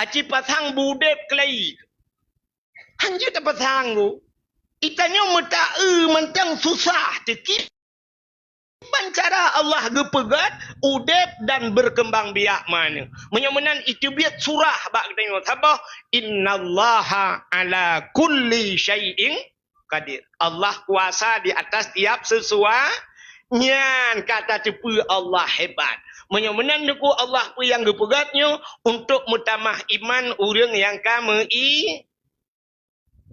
Aci pasang budeb keulai. Hanjeuet tapasang geuh. Itanyoe meuta-eu mantong susah teuki. Kiban cara Allah geupeugét udeb dan berkembang biak meunan. Meunyoe meunan iteubiet surah bak geutanyoe saboh, "Innallaha ala kulli syai'in qadir." Allah kuasa di atas tiap sesuatu. Nyan ka tateupeue Allah hebat. Meunyoe meunan Teungku, Allah peue nyang geupeugét nyoe untuk meutamah iman ureuëng nyang ka meu-i-,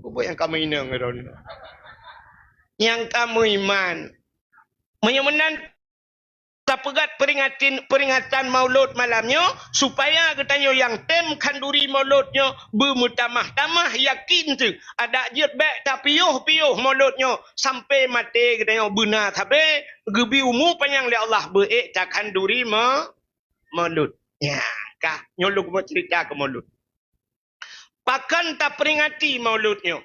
Bubuet nyang ka meuinong droeneuh. Nyang ka meuiman. Meunyoe meunan tapeugét peuringatan, peuringatan Maulud malam nyoe, supaya geutanyoe nyang tem khanduri Maulud nyoe beumeutamah-tamah yakin teuh. Adak jeuet bék tapiôh-piôh Maulud nyoe sampai maté geutanyoe beuna sabe geubi umu panyang lé Allah beuék takhanduri ma-, Maulud. Nya, ka nyoe lôn keumeung cerita keu Maulud. Pakon tapeuringati Maulud nyoe?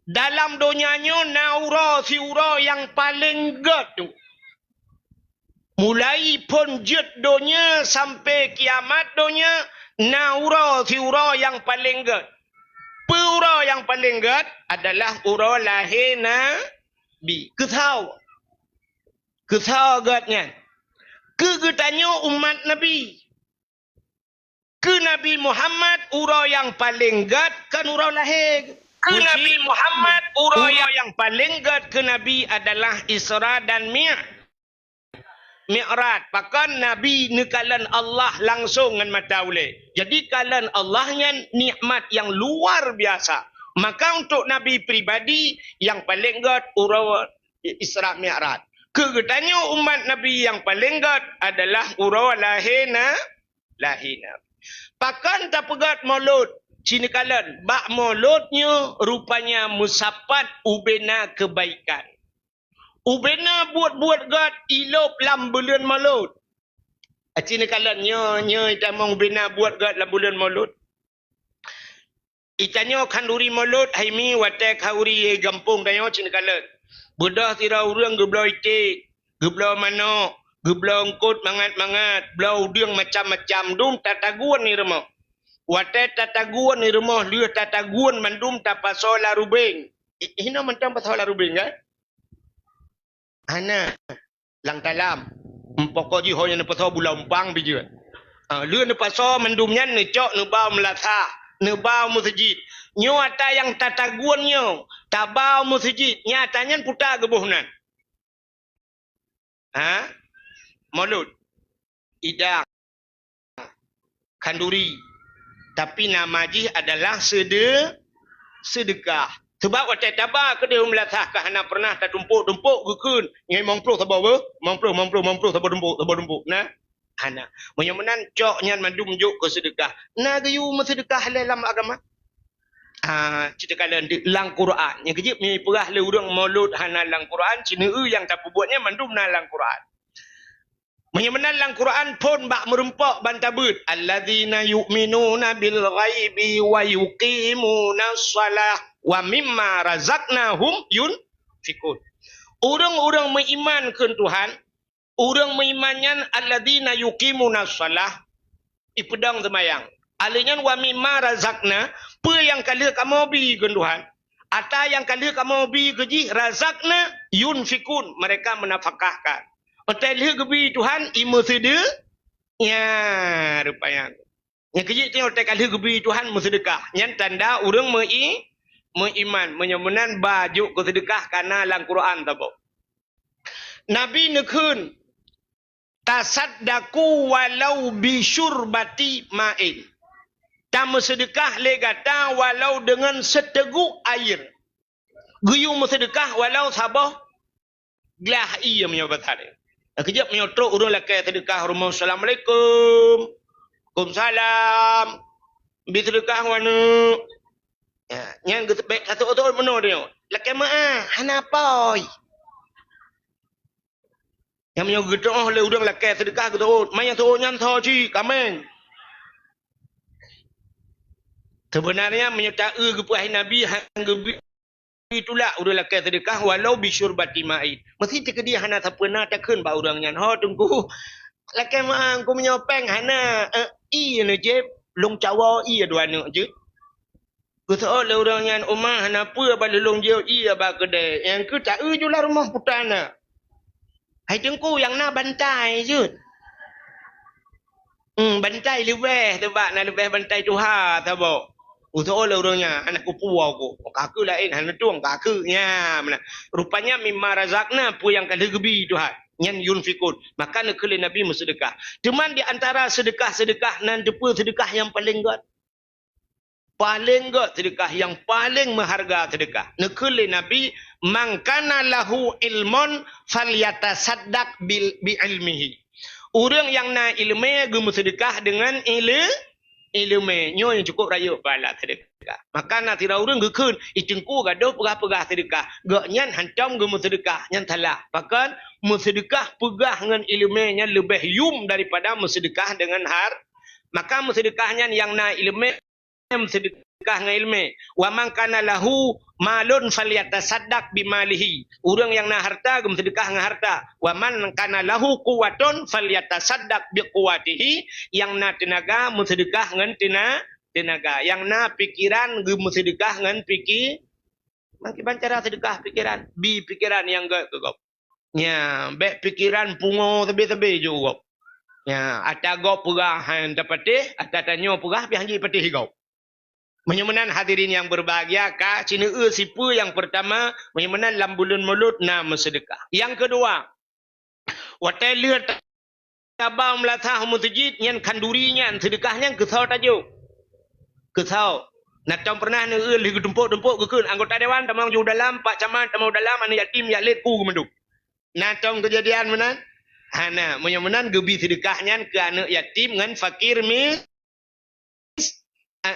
Dalam donya nyoe na uroe siuroe nyang paleng gét. Mulai phon jeuet donya sampai kiamat donya, na uroe siuroe nyang paleng gét. Peue uroe nyang paleng gét? Adalah uroe lahé Nabi. Keusoe? Keusoe gét nyan? Keu geutanyoe umat Nabi. Keu Nabi Muhammad uroe nyang paleng gét kon uroe lahé. Keu Nabi Muhammad uroe nyang paleng gét keu Nabi adalah Isra dan Mi-, Mi'raj. Pakon Nabi neukalon Allah langsong ngon mata ulée. Jadi kalon Allah nyan nikmat nyang luar biasa. Maka untuk Nabi pribadi nyang paleng gét uroe Isra Mi'raj. Keu geutanyoe umat Nabi nyang paleng gét adalah uroe lahé na-, lahé Nabi. Pakon tapeugét Maulud? Ci neukalon, bak Maulud nyoe rupanya meusapat ubena keubaikan. Ubena buet-buet gét ilôb lam buleuen Maulud. Aci neukalon nyoe, nyoe itamong ubena buet gét lam buleuen Maulud. Itanyoe khanduri Maulud hai mi watée khanduri gampông tanyoe ci neukalon. Beudôh sidroe ureuëng geubloe iték, geubloe manok, geubloe eungkot mangat-mangat, bloe udeueng macam-macam dum tatagun i rumoh. Watée tatagun i rumoh lheueh tatagun mandum tapasoe lam rubeng. I-, hinoe mantong pasoe lam rubeng, kan? Hana. Lam talam. Umpoko jih ho nyang neupasoe bula umpang pih jeuet. Ah, lheueh neupasoe mandum nyan neucok neuba u meulasah, neuba u meuseujid. Nyoe ata nyang tatagun nyoe, taba u meuseujid, nyata nyan puta geuboh nan. Ha? Maulud. Idang. Khanduri. Tapi nama jih adalah sede-, sedekah. Sebab watée taba keudeh u meulasah ka hana pernah tatumpok-tumpok geukheun, ngai limong ploh saboh beuh, limong ploh, limong ploh, limong ploh saboh tumpok, saboh tumpok. Nah, hana. Meunyoe meunan cok nyan mandum jok keu sedekah. Na geuyue meuseudeukah lé lam agama? Ah, ci neukalon di lam Quran. Nyang keujeuet meupeugah lé ureuëng Maulud hana lam Quran, ci neueu nyang tapeubuet nyan mandum na lam Quran. Meunyoe meunan lam Quran phon bak meurumpok ban tabeuet, "Alladzina yu'minuna bil ghaibi wa yuqimunas shalah wa mimma razaqnahum yunfiqun." Ureuëng-ureuëng meuiman keu Tuhan, ureuëng meuiman nyan alladzina yuqimunas shalah, ipeudong seumayang. Aleuh nyan wa mimma razaqna, peue nyang ka lheueh kamoe bi keu Tuhan. Ata nyang ka lheueh kamoe bi keu jih, razaqna yunfikun, mereka menafkahkan. Watée lheueh geubi Tuhan, imeuseude-, nya, rupanya. Nyang keujeuet nyoe watée ka lheueh geubi Tuhan meuseudeukah. Nyan tanda ureuëng meu-i-, meuiman. Meunyoe meunan ba jok keu seudeukah kana lam Quran saboh. Nabi neukheun, "Tasaddaqu walau bi syurbati ma'in." Tameuseudeukah lé gata walau deungon siteugok air. Geuyue meuseudeukah walau saboh glah ié meunyoe basa lé. Keujeuet meunyoe trok ureuëng lakée seudeukah rumoh, "Assalamualaikum." "Waalaikumsalam." "Bi seudeukah waneuk." Ya, nyan geuteubiet satu otot meunoe dia. Lakée meu'ah, hana poi. Nyang meunyoe geuteu'oh lé ureuëng lakée seudeukah geuteu'ot, manyang teu'ot nyan tho cit, kaméng. Sebenarnya meunyoe ta-eu geupeugah Nabi han geubi tulak ureuëng lakée seudeukah walau bisyurbati ma'in. Meusti teukeudi hana sapeue na takheun bak ureuëng nyan, "Ho Teungku, lakée meu'ah Teungku meunyoe péng hana, eh, ié neujieb, lôn cawoe ié dua neuk jeuet." Geuseuôt lé ureuëng nyan, "Uma hana peue, ba lôn jiôh ié bak keudée." Nyang keu ta-eu ju lam rumoh puta na. "Hai Teungku, nyang na bantai jeuet." Hmm, bantai leubeh, sabab na leubeh bantai tuha saboh. Geuseuôt lé ureuëng nyan, "Aneuk kupuwoe ku." Ka keu laén, hana tueng ka keu. Nya, meunan. Rupanya mimma razaqna, peue nyang ka lheueh geubi Tuhan. Nyan yunfikun. Maka neukheun lé Nabi meuseudeukah. Teuma di antara seudeukah-seudeukah nan teupeue seudeukah nyang paleng gét? Paleng gét seudeukah, nyang paleng meuharga seudeukah. Neukheun lé Nabi, "Man kana lahu ilmun falyatasaddaq bil, bi ilmihi." Ureuëng nyang na iéleumé geumeuseudeukah deungon iéle-, iéleumé. Nyoe nyang cukup rayeuk pahala seudeukah. Maka na sidroe ureuëng geukheun, "Ih Teungku gadôh peugah-peugah seudeukah." Gobnyan hantom geumeuseudeukah, nyan salah. Pakon? Meuseudeukah peugah ngon iéleumé nyan leubeh yum daripada meuseudeukah deungon har-, maka meuseudeukah nyan nyang na iéleumé meuseudeukah ngon iéleumé. "Wa man kana lahu malun falyatasaddaq bimalihi." Ureuëng nyang na hareuta geumeuseudeukah ngon hareuta. "Wa man kana lahu quwwatun falyatasaddaq biquwwatihi." Nyang na teunaga meuseudeukah ngon teuna-, teunaga. Nyang na pikeran geumeuseudeukah ngon pike-, meukiban cara seudeukah pikeran, bi pikeran nyang gét keu gob. Nya, bék pikeran pungo sabe-sabe ju gob. Nya, ata gob peugah han tapatéh, ata tanyoe peugah pih han jipatéh gob. Meunyoe meunan hadirin yang berbahagia, ka cineu sipeue nyang pertama, meunyoe meunan lam buleuen Mulod na meuseudeukah. Yang kedua, watée lheueh tabang meulasah u meuseujid nyan khanduri nyan seudeukah nyan keusoe tajok. Keusoe. Na tom pernah neu-eu lheueh geutumpok-tumpok geukheun anggota dewan tamong ju dalam, pak camat tamong dalam, aneuk yatim jak lét ku geumandum. Na tom keujadian meunan? Hana, meunyoe meunan geubi seudeukah nyan keu aneuk yatim ngon fakir mis-,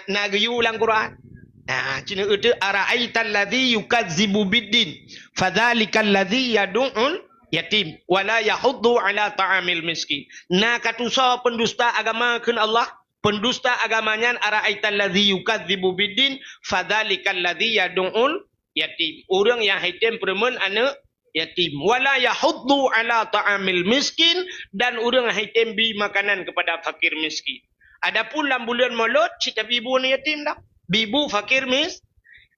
na geuyue lam Quran. Nah, cineu eute, "Ara'aital ladzi yukazzibu biddin, fadzalikal ladzi yadu'ul yatim, wala yahuddu ala ta'amil miskin." Na ka tusoe pendusta agama kheun Allah, pendusta agama nyan, "Ara'aital ladzi yukazzibu biddin, fadzalikal ladzi yadu'ul yatim." Ureuëng nyang haitem peureumeun aneuk yatim. "Wala yahuddu ala ta'amil miskin," dan ureuëng haitem bi makanan kepada fakir miskin. Adapun lam buleuen Mulod, cit tabi bu aneuk yatim dah. Bi bu fakir mis-,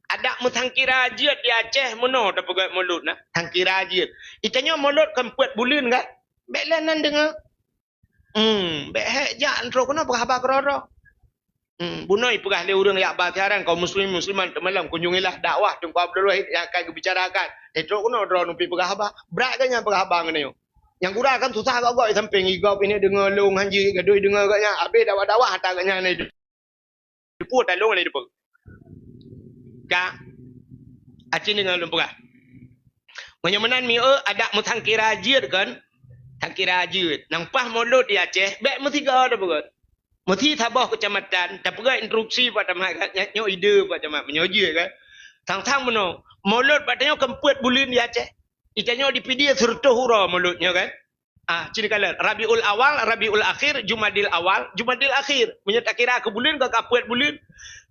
adak meusangkira jeuet di Aceh meunoe tapeugét Mulod na. Sangkira jeuet. Itanyoe Mulod kan peuet buleuen kan? Bék lé nan deungoe. Hmm, bék hék jak trok keunoe peugah haba keudroe-droe. Hmm, bunoe peugah lé ureuëng yak ba siaran kaum muslimin muslimat teumalam kunjungilah dakwah Teungku Abdul Wahid nyang akan geubicarakan. Eh, trok keunoe droeneuh pih peugah haba. Brat geuh nyan peugah haba ngon nyoe. Nyang gura kan susah gok-gok di sampéng, i gob ini deungoe lôn hanji gadui deungoe gobnyan. Habéh dakwah-dakwah ata gobnyan na itu. Dipeue talong lé dipeue. Ka. Acin deungoe lôn peugah. Meunyoe meunan mieu adak meusangkira jeuet kan? Sangkira jeuet. Nang paih Mulod di Aceh, bék meusigoe tapeugét. Meusi saboh keucamatan, tapeugét instruksi bak camat, nyoe ide bak camat, meunyoe jeuet kan? Sang-sang meunoe, Mulod bak tanyoe kan peuet buleuen di Aceh. Itanyoe di Pidie sireutôh uroe Mulod nyoe kan? Ah, cit kalon. Rabiul Awal, Rabiul Akhir, Jumadil Awal, Jumadil Akhir. Meunyoe takira keu buleuen, ka peuet buleuen.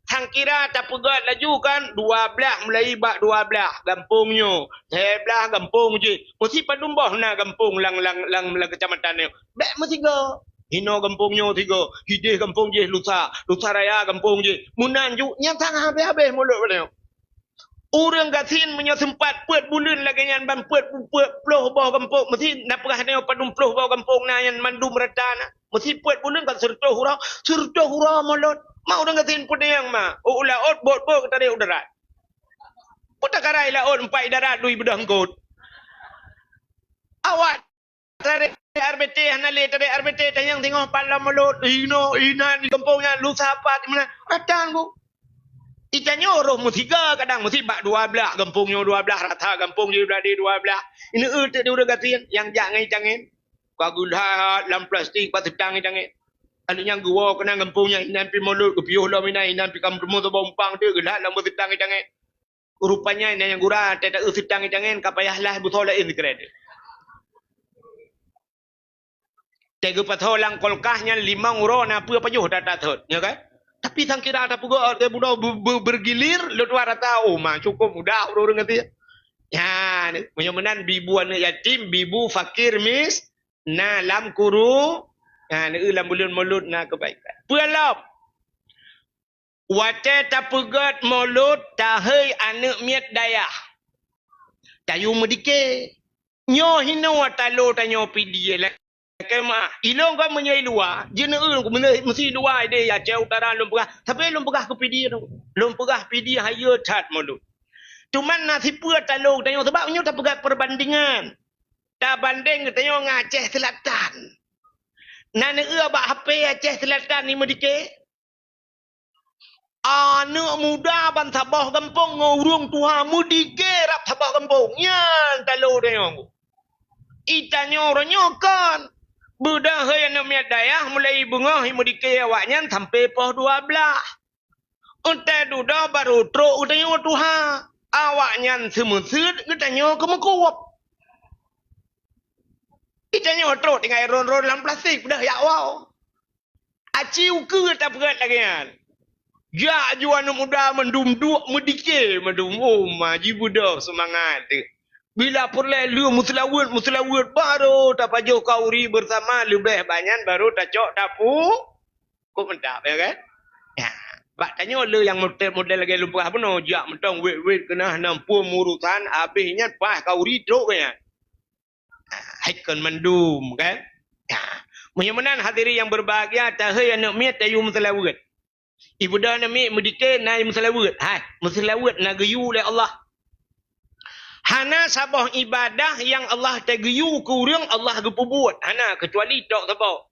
Sangkira tapeugét laju kan, dua blaih, mulai bak dua blaih gampông nyoe, lhée blaih gampông jih. Meusi padum boh na gampông lam, lam, lam, lam keucamatan nyoe. Bék meusigoe. Hinoe gampông nyoe sigoe, hideh gampông jih lusa, lusa raya gampông jih. Meunan ju, nyang sang habéh-habéh Mulod bak tanyoe. Ureuëng gasien meunyoe seumpat peuet buleuen lagée nyan ban peuet, peuet ploh boh gampông, meusi na peugah nyoe padum ploh boh gampông na nyan mandum rata na. Meusi peuet buleuen ka sireutôh uroe, sireutôh uroe Mulod. Ma ureuëng gasien peudeueng ma, u laôt bot-bot ka tarek u darat. Peue takarai laôt empat i darat dua i beudôh eungkôt. Awak Tarek R B T hana lé, tarek R B T tanyong singoh pat lam Mulod, inoe, inan, di gampông nyan, lusa pat, di meunan. Rata ngon. Itanyoe roh meusigoe kadang meusi bak dua blaih gampông nyoe, dua blaih rata gampông jih, dua blaih. Ineuk teuk di ureuëng gasien nyang jak ngon itangen. Ka geulhat lam plastik bak seutang itangen. Aneuk nyan geuwoe keunan gampông nyan, inan pih Mulod, geupiôh lom inan, inan pih ka meuteumé saboh umpang teuk geulhat lam bak seutang itangen. Rupanya inan nyang gura, teuta eu seutang itangen ka payah lah beusoe laén sikrék. Teugeupeusoe lam kulkas nyan limong uroe na peue pajoh that-that thot, nyo kan? Tapi sangkira tapeugah, eh, bunoe be-, be-, bergilir, lôn tuan rata, oh, ma, cukup mudah ureueng-ureueng ngerti. Nyan, meunyoe meunan bibu aneuk yatim, bibu fakir mis-, na lam kuru-, na, neu lam buleuen Maulud na keubaikan. Peue lom? Watée tapeugét Maulud, tahei aneuk miet dayah. Tayue meudike. Nyoe hinoe talo tanyoe pidie lakée meuah. Ilôn kon meunyoe i luwa, jeuneuen meunyoe meusi i luwa ideh Aceh Utara lôn peugah, tapi lôn peugah keu pidie tu. Lôn peugah pidie hayeue that Maulud. Cuman na sipeue talo tanyoe, sabab nyoe tapeugah perbandingan. Tabandeng geutanyoe ngon Aceh Selatan. Na neueu bak H P Aceh Selatan ni meudike. Aneuk muda ban saboh gampông ngon ureueng tuha meudike rab saboh gampông. Nyan talo tanyoe. I tanyoe uroe nyoe kon. Beudahai aneuk miet dayah mulai beungoh i meudike awaknyan sampoe poh dua blaih. Untée dudoe barô trok geutanyoe tuha. Awaknyan seumeuseut geutanyoe keumeukueb. I tanyoe trok tinggai ron-ron lam plastik, peudeh jak woe. Aci ukeue tapeugét lagée nyan. Jak jua aneuk muda mandum duek meudike mandum, oh, ma jibeudôh seumangat teuh. Bila peureulée lheueh meuseulaweuet, meuseulaweuet, barô tapajoh kauri beusama, leubeh banyak barô tacok tapu-, kok mantap, ya kan? Ya, bak tanyoe le nyang model-model lagée lôn peugah bunoe, jak mantong wet-wet keunah nam pue murusan, habéh nyan paih kauri trok keu nyan. Hai kon mandum, kan? Ya. Meunyoe meunan hadirin yang berbahagia, tahei aneuk miet tayue meuseulaweuet. Ibeudôh aneuk miet meudike na meuseulaweuet. Hai, meuseulaweuet na geuyue lé Allah. Hana saboh ibadah nyang Allah tageuyue keu ureueng Allah geupeubuet. Hana, keucuali tok saboh.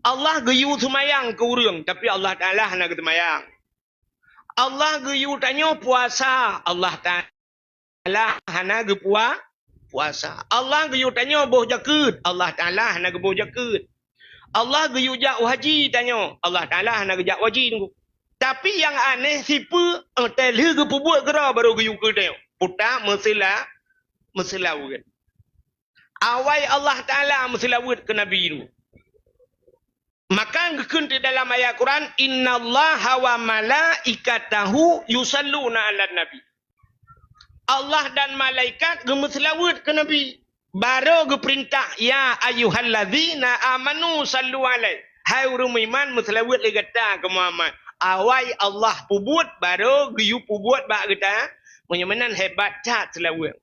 Allah geuyue seumayang keu ureueng, tapi Allah Taala hana geuseumayang. Allah geuyue tanyoe puasa, Allah Taala hana geupua-, puasa. Allah geuyue tanyoe boh jakeuet, Allah Taala hana geuboh jakeuet. Allah geuyue jak u haji tanyoe, Allah Taala hana geujak u haji teungku. Tapi nyang aneh sipeue, eh, teuh lheueh geupeubuet keudroe barô geuyue keu tanyoe. Puta meuseula-, meuseulaweuet. Awai Allah Taala meuseulaweuet keu Nabi nyoe. Maka geukheun di dalam ayat Quran, "Innallaha wa malaikatahu yusalluna 'alan nabi." Allah dan malaikat geumeuseulaweuet keu Nabi. Barô geupeurintah, "Ya ayyuhallazina amanu sallu 'alaihi." Hai ureueng meuiman, meuseulaweuet lé gata keu Muhammad. Awai Allah peubuet, barô geuyue peubuet bak gata. Meunyoe meunan hebat that seulaweuet.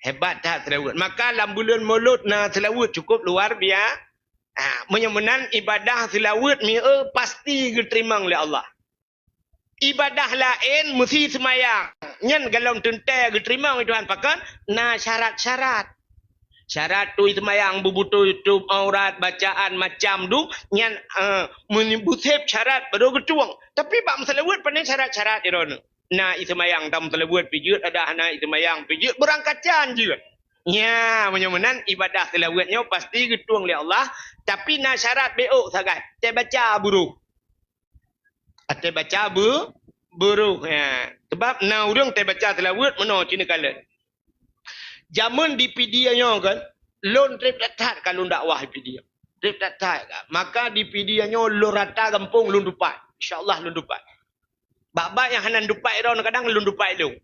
Hebat that seulaweuet. Maka lam buleuen Maulud na seulaweuet cukup luar bia-, ha, meunyoe meunan ibadah seulaweuet mieu pasti geuteurimong lé Allah. Ibadah laén meusi seumayang. Nyan golom teuntée geuteurimong lé Tuhan. Pakon? Na syarat-syarat. Syarat tui seumayang beubutôi tup aurat, bacaan macam dum. Nyan, eh, meunibusép syarat baru geutueng. Tapi bak meuseulaweuet pane syarat-syarat droeneuh. Na i seumayang tam seulaweuet pijeuet, ada hana i seumayang pijeuet, beurangkacan jeuet. Nya, meunyoe meunan ibadah seulaweuet nyoe pasti geutueng lé Allah, tapi na syarat bék sagai, teubaca buruh. Teubaca bu-, buruh, ya. Sebab na ureueng teubaca seulaweuet meunoe cit neukalon. Jameun di Pidie nyoe kan, lôn trép that-that ka lôn dakwah di Pidie. Trép that-that ka. Maka di Pidie nyoe lôn rata gampông lôn dupat. Insya Allah lôn dupat. Bak-bak nyang hana dupat droe kadang lôn dupat lôn.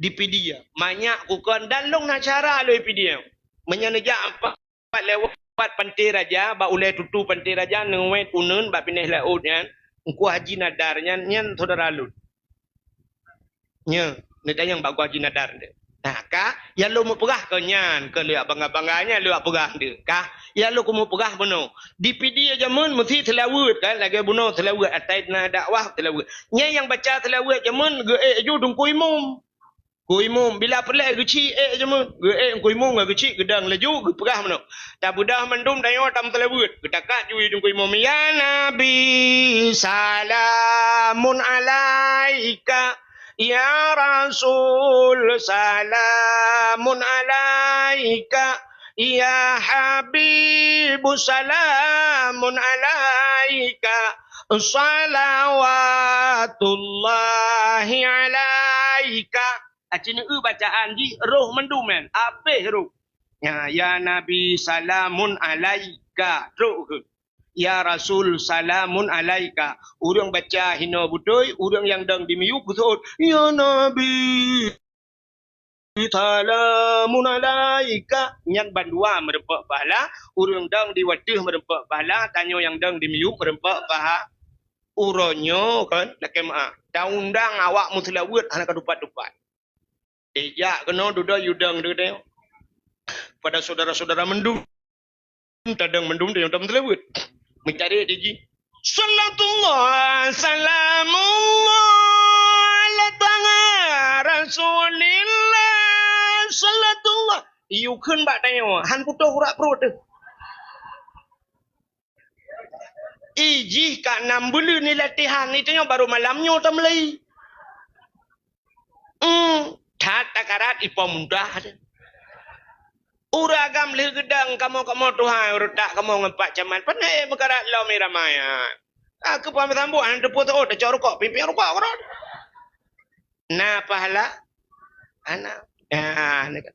Di Pidie. Manyak kukon dan lôn na syara lôn di Pidie. Meunyoe neujak pat lewat Pantai Raja, bak ulée tutu Pantai Raja, neuwét uneun bak pinéh laôt nyan, Teungku Haji Nadar nyan, nyan syedara lôn. Nyoe, neutanyong bak Teungku Haji Nadar nyoe. Nah, ka, ya lôn meupeugah keu nyan, keu lheueh bangga-bangga nyan lôn peugah nyoe. Ka, ya lôn keumeung peugah bunoe. Di Pidie jameun meusi seulaweuet kan, lagée bunoe seulaweuet, atai na dakwah seulaweuet. Nyan nyang baca seulaweuet jameun geuék ju Teungku Imum. Teungku Imum, bila peureulée geuchik ék jameun, geuék Teungku Imum ngon geuchik geudong laju geupeugah meunoe. Tabeudôh mandum tanyoe tam seulaweuet, geutakat ju Teungku Imum, "Ya Nabi, salamun alaika. Ya Rasul, salamun alaika. Ya Habib, salamun alaika. Salawatullahi alaika." Aci neueu bacaan jih roh mandum nyan, abéh roh. Ya, ya Nabi, salamun alaika. Trok keuh. "Ya Rasul, salamun alaika." Ureuëng baca hinoe beutôi, ureuëng nyang dong di miyueb geuseuôt, "Ya Nabi, salamun alaika." Nyan bandua meureumpok pahala, ureuëng dong di wateuh meureumpok pahala, tanyoe nyang dong di miyueb meureumpok paha-, uroe nyoe kan, lakée meu'ah. Taundang awak meuseulaweuet hana ka tupat-tupat. Dijak keunoe dudoe yue dong teuh. Pada syedara-syedara mandum, tadong mandum teuh nyang tameuseulaweuet. Meucari di jih. Salatullah, salamullah, ala taha Rasulillah, salatullah. Yue kheun bak tanyoe, han putôh urat pruet teuh. Ih, jih ka nam buleuen ni latihan, itu nyoe baru malam nyoe tameulai. Hmm, that takarat ipo mudah deh. Ureuëng agam lheueh geudong kamoe-kamoe tuha, ureuëng tak kamoe ngon Pak Camat. Pane ék meukarat lom irama nyan. Aku paham sambot, hana teupeu teuôt, tacok rukok, pimpin rukok keudroe. Na pahala? Hana. Ya, ni kan.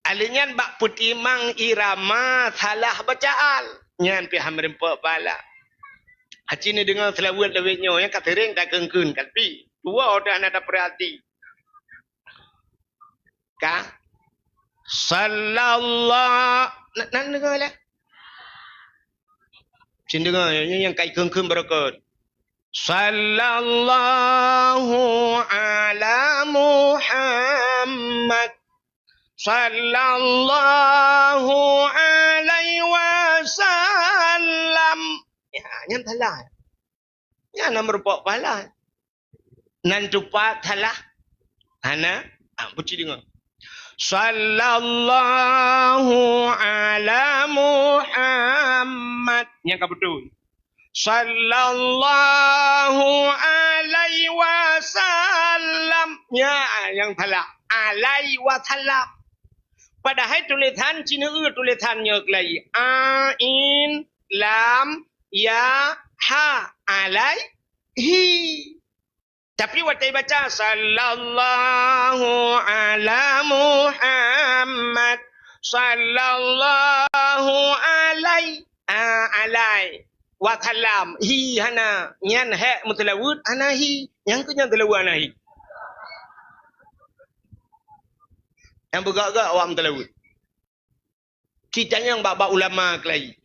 Alèh nyan bak peutimang irama salah bacaan, nyan pih han meureumpok pahala. Aci neudeungoe seulaweuet lawét nyoe nyang ka seuréng takheun-kheun, tapi dua watèe hana tapeurati. Ka? Sallallah-, na, na neudeungoe lé? Cit neudeungoe, nyan nyang ka ikheun-kheun barokon. Sallallahu ala Muhammad. Sallallahu alaihi wasallam. Ya, nyan salah. Nyan na meureumpok pahala. Nan tupat salah. Hana, ah, buci deungoe. Sallallahu ala Muhammad. Nyang ka beutôi. Sallallahu alaihi wasallam. Nya, nyang salah. Alaihi wasallam. Padahai tulésan cit na eu tulésan nyoe keulai. Ain, lam, ya, ha. Alaihi. Tapi watèe baca, "Sallallahu ala Muhammad, sallallahu alaihi, a, alaihi wasallam." Hi hana, nyan hék meuseulaweuet hana hi, nyang keu nyan seulaweuet hana hi. Nyang beugak-gak awak meuseulaweuet. Cit tanyong bak-bak ulama keulai.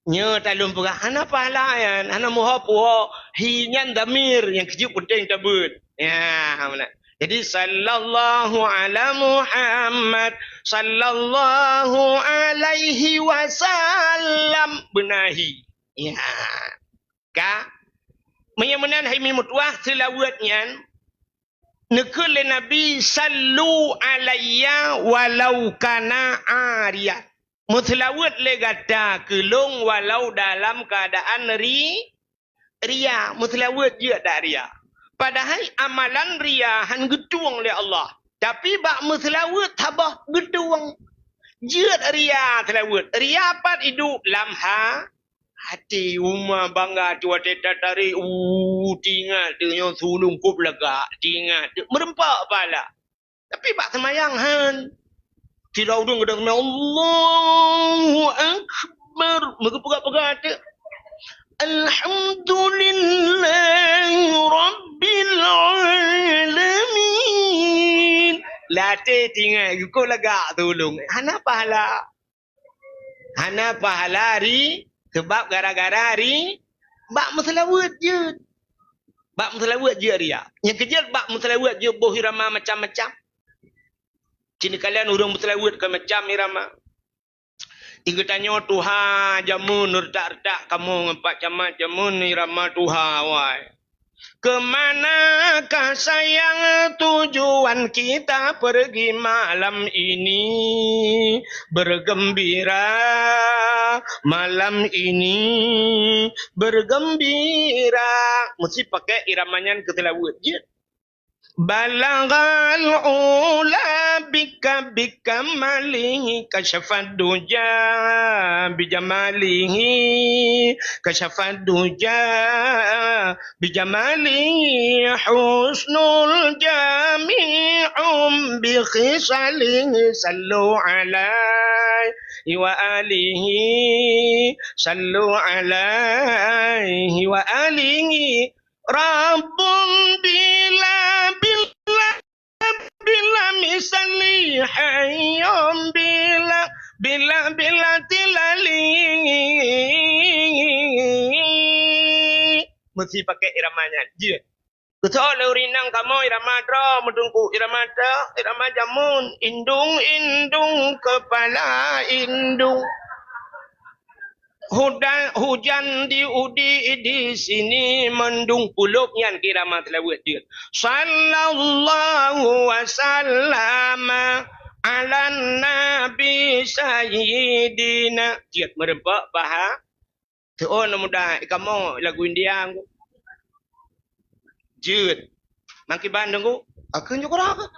Nyoe talôn peugah, hana pahala nyan, hana meuho puho, hi nyan damir nyang keujeuet peunteng tabeuet. Ya, meunan. Jadi, sallallahu ala Muhammad, sallallahu alaihi wasallam, beuna hi. Ya. Ka? Meunyoe meunan hai mi meutuah seulaweuet nyan, neukheun lé Nabi, "Sallu alayya walau kana ariyan." Meuseulaweuet lé gata keu lôn walau dalam keuadaan ri-, ria. Meuseulaweuet jeuet dak ria. Padahai amalan ria han geutueng lé Allah. Tapi bak meuseulaweuet saboh geutueng. Jeuet ria seulaweuet. Ria pat iduek lam ha-, Até uma bangga tu watèe tatarek, uh, tingat teuh nyoe sulông kôb lagak, tingat teuh meureumpok pahala. Tapi bak seumayang han. Sidroe ureueng geudong seumayang, Allahu Akbar, meugeupeugah-peugah teuh. Alhamdulillahi Rabbil Alamin. Latèe tingat, kôb lagak sulông. Hana pahala. Hana pahala ri-, seubab gara-gara ri-, bak meuseulaweuet jeuet. Bak meuseulaweuet jeuet ria. Nyang keujeuet bak meuseulaweuet jeuet boh irama macam-macam. Cit neukalon ureueng meuseulaweuet kon macam irama. Di geutanyoe tuha jameun retak-retak kamoe ngon Pak Camat jameun irama tuha awai. Kemanakah sayang tujuan kita pergi malam ini? Bergembira malam ini, bergembira. Meusti pakai irama nyan keu seulaweuet jeuet. Balaghal ula bika bikamalihi, kasyafad duja bijamalihi, kasyafad duja bijamalihi, husnul jami'un bi khisalihi, sallu alaihi wa alihi, sallu alaihi wa alihi. Rabbun bila, bila, bila misali, hayyun bila, bila, bila tilali. Meusti pakai irama nyan. Jeuet. Keusoe lé ureueng inong kamoe irama droe meudungku, irama droe, irama jameun, indung, indung, kepala indung. Hudan, hujan di udi di sini mendung, pulop nyan keu irama seulaweuet jeuet. Sallallahu wa sallama ala nabi sayyidina. Jeuet meureumpok paha. Teuôn muda, kamoe lagu India ngku. Jeuet. Makiban ngku. Aku nyukura ke?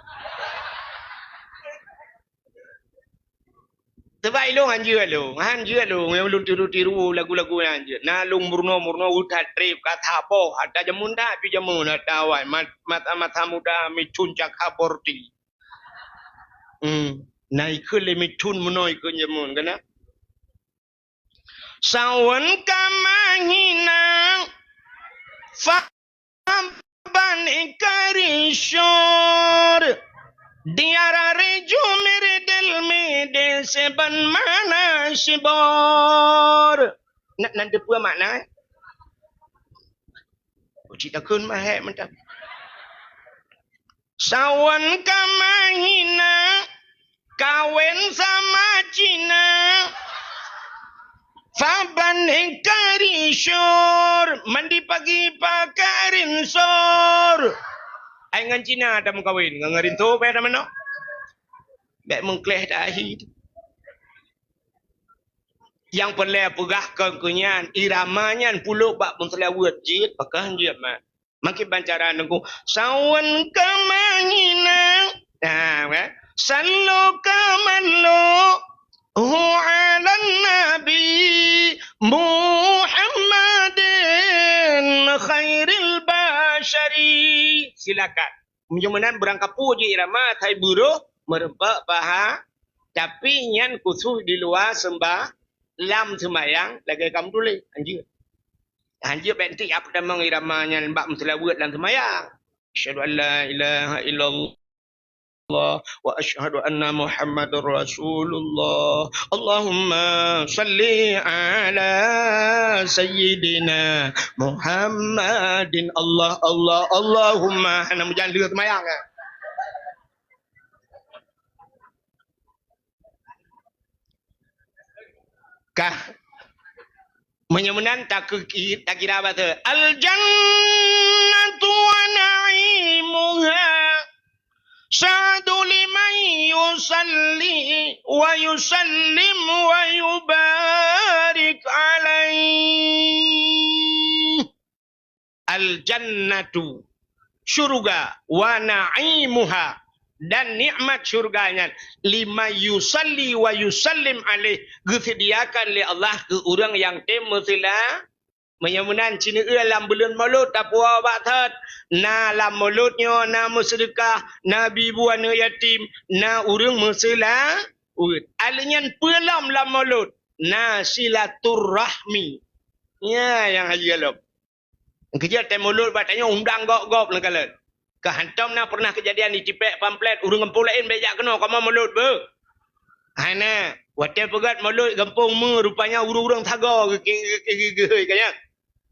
Teubai lôn han jeuet lôn, han jeuet lôn, nyang lôn tiru-tiru lagu-lagu nyan jeuet. Na lôn meurunoe-meurunoe utat treb, ka saboh, ata jameun dak pi jameun, ata awai, mat-, mata-mata muda, micun cakap borti. Hmm. Na ikheun lé micun meunoe ikheun jameun, kana? Sawan ka mahina, fa ban ikarisyur. Diara reju miridil mide seban mana sibor. Nak nan teupeue makna, eh? Uci takheun mahek mantap. Sawan ka mahina, kawen sama Cina. Faban ingkarisyur, mandi pagi pakai rinsor. Ai ngan Cina tameukawen, ngan rinso payah tamanoe. Bèk meukleh tahi. Nyang peureulèe peugah keu, keu nyan, irama nyan pulop bak meuseulaweuet jeuet, pakon jeuet mat. Makin bancaran nunggu. Sawan ka mahina. Nah, kan? Sallu ka mallu. Hu ala nabi Muhammadin khairil basyari. Silakan. Meunyoe meunan beurangkapeue jih irama, asai beurôh, meureumpok paha, tapi nyan khusus di luwa seumbah-, lam seumayang lagèe kamoe tuléh. Hanjeuet. Hanjeuet bèk entik apeutamong irama nyan bak meuseulaweuet lam seumayang. Asyhadu an la ilaha illallah wa asyhadu anna Muhammadar Rasulullah. Allahumma shalli ala sayyidina Muhammadin. Allah, Allah, Allahumma. Hana meujan lheueh seumayang, eh. Kah? Meunyoe meunan takeu-, takira bahasa. Al-jannatu wa na'imuha. Sa'du liman yusalli wa yusallim wa yubarik alaih. Al-jannatu, syurga, wa na'imuha, dan nikmat syurga nyan, liman yusalli wa yusallim alaih, geuseudiakan lé Allah keu ureueng nyang tem meuseula-, meunyoe meunan, sineuk lam buleuen Molot tapuwoe bak that, na lam Molot nyoe na meuseudeukah, na bi bu aneuk yatim, na ureueng meuseula-, uet. Alèh nyan peue lom lam Molot, na silaturahmi. Nyan nyang hayeue lom. Keujeuet watèe Molot bak tanyoe undang gob-gob lam kalon. Ka hantom na pernah keujadian jitipék pamflet, ureueng gampông laén bèk jak keunoe, kamoe Molot beuh. Hana, watèe peugöt Molot gampông meu, rupanya ureueng-ureueng sagoe geu-, geu-, geu-, geu-, geu-, ka nyan.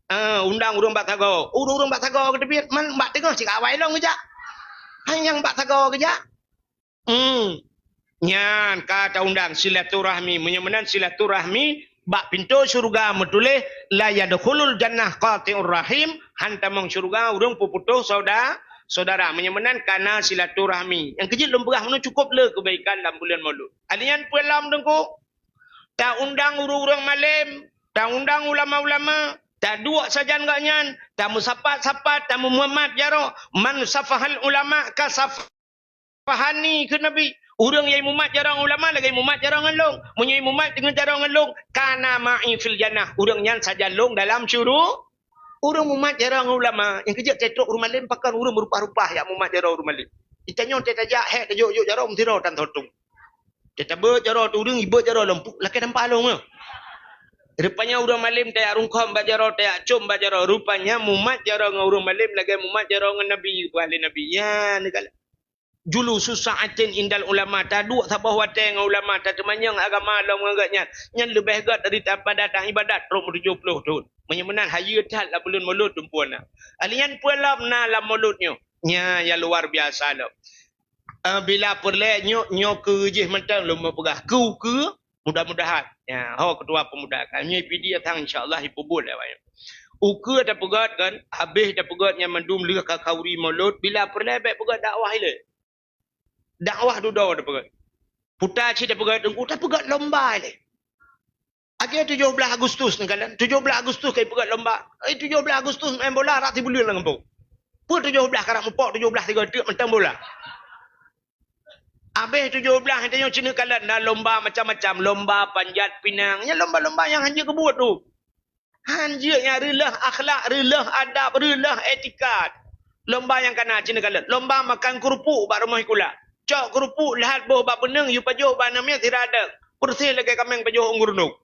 Ah, undang ureueng bak sagoe. Ureueng-ureueng bak sagoe geuteubiet, man bak teungoh cit awai lom geujak. Hai nyang bak sagoe geujak. Hmm. Nyan ka taundang silaturahmi. Meunyoe meunan silaturahmi, bak pintoe syeuruga meutuléh, "La yadkhulul jannah qati'ur rahim," han tamong syeuruga ureueng peuputôh sauda-, saudara. Meunyoe meunan ka na silaturahmi. Nyang keujeuet lôn peugah meunoe cukôp le keubaikan lam buleuen Molot. Alèh nyan peue lom Teungku? Taundang ureueng-ureueng malém, taundang ulama-ulama, taduek sajan gobnyan, tameusapat-sapat, tameumat jaroe. "Man safahal ulama kasaf-" Pahani keu Nabi, "Ureueng nyang mumat jaroe ulama lagèe mumat jaroe ngon lôn. Meunyoe mumat deungon jaroe ngon lôn, kana ma'i fil jannah." Ureueng nyan sajan lôn dalam syuru-, ureueng mumat jaroe ngon ulama. Nyang keujeuet trok ureueng malém pakon ureueng meurupah-rupah jak mumat jaroe ureueng malém. Di tanyoe tajak hék tajok-jok jaroe meusidroe tan thotong. Teutabeuet jaroe teu ureuëng, ibeuet jaroe lom, lakée tampa lom nyoe. Rupanya ureuëng malem tajak rungkôm bak jaroe, tajak com bak jaroe. Rupanya mumat jaroe ngon ureuëng malem lagée mumat jaroe ngon Nabi, geupeugah lé Nabi. Nyan neukalon. Julusu sa'atin indal ulama, taduek saboh watée ngon ulama, tateumanyong agama lom ngon geuhnyan. Nyan leubeh gét dari daripada datang ibadat rot meutujoh ploh thon. Meunyoe meunan hayeue that lam buleuen Mulod tumpuan na. Ahli nyan peue lom na lam Mulod nyoe? Nya nyang luar biasa lom. Eh, bila peureulée nyoe, nyoe keu jih mantong lôn meupeugah. Keu, keu, mudah-mudahan. Ya, ho ketua pemuda kan. Nyoe P D datang, insya Allah, ipeubuet lé awaknyan. Ukeue tapeugét kan, habéh tapeugét nyan mandum lheueh ka khanduri Mulod. Bila peureulée bék peugét dakwah ilée. Dakwah dudoe tapeugét. Puta cit tapeugét teungku, tapeugét lomba ilée. Akhé tujoh blaih Agustus neukalon. Tujoh blaih Agustus ka ipeugét lomba. Eh, tujoh blaih Agustus main bola rot sibuleuen lam gampông. Peue tujoh blaih karab mupok, tujoh blaih tiga teuk mantong bola. Abéh tujoh blaih tanyoe cit neukalon na lomba macam-macam, lomba panjat pinang. Nyan lomba-lomba nyang hanjeuet keubuet tu. Hanjeuet nyang reuloh akhlak, reuloh adab, reuloh etika. Lomba nyang kana cit neukalon. Lomba makan keurupuk bak rumoh sikula. Cok keurupuk lheueh boh bak beuneung, yue pajoh bak aneuk miet sira deuek. Peureséh lagée kaméng pajoh u geurundong.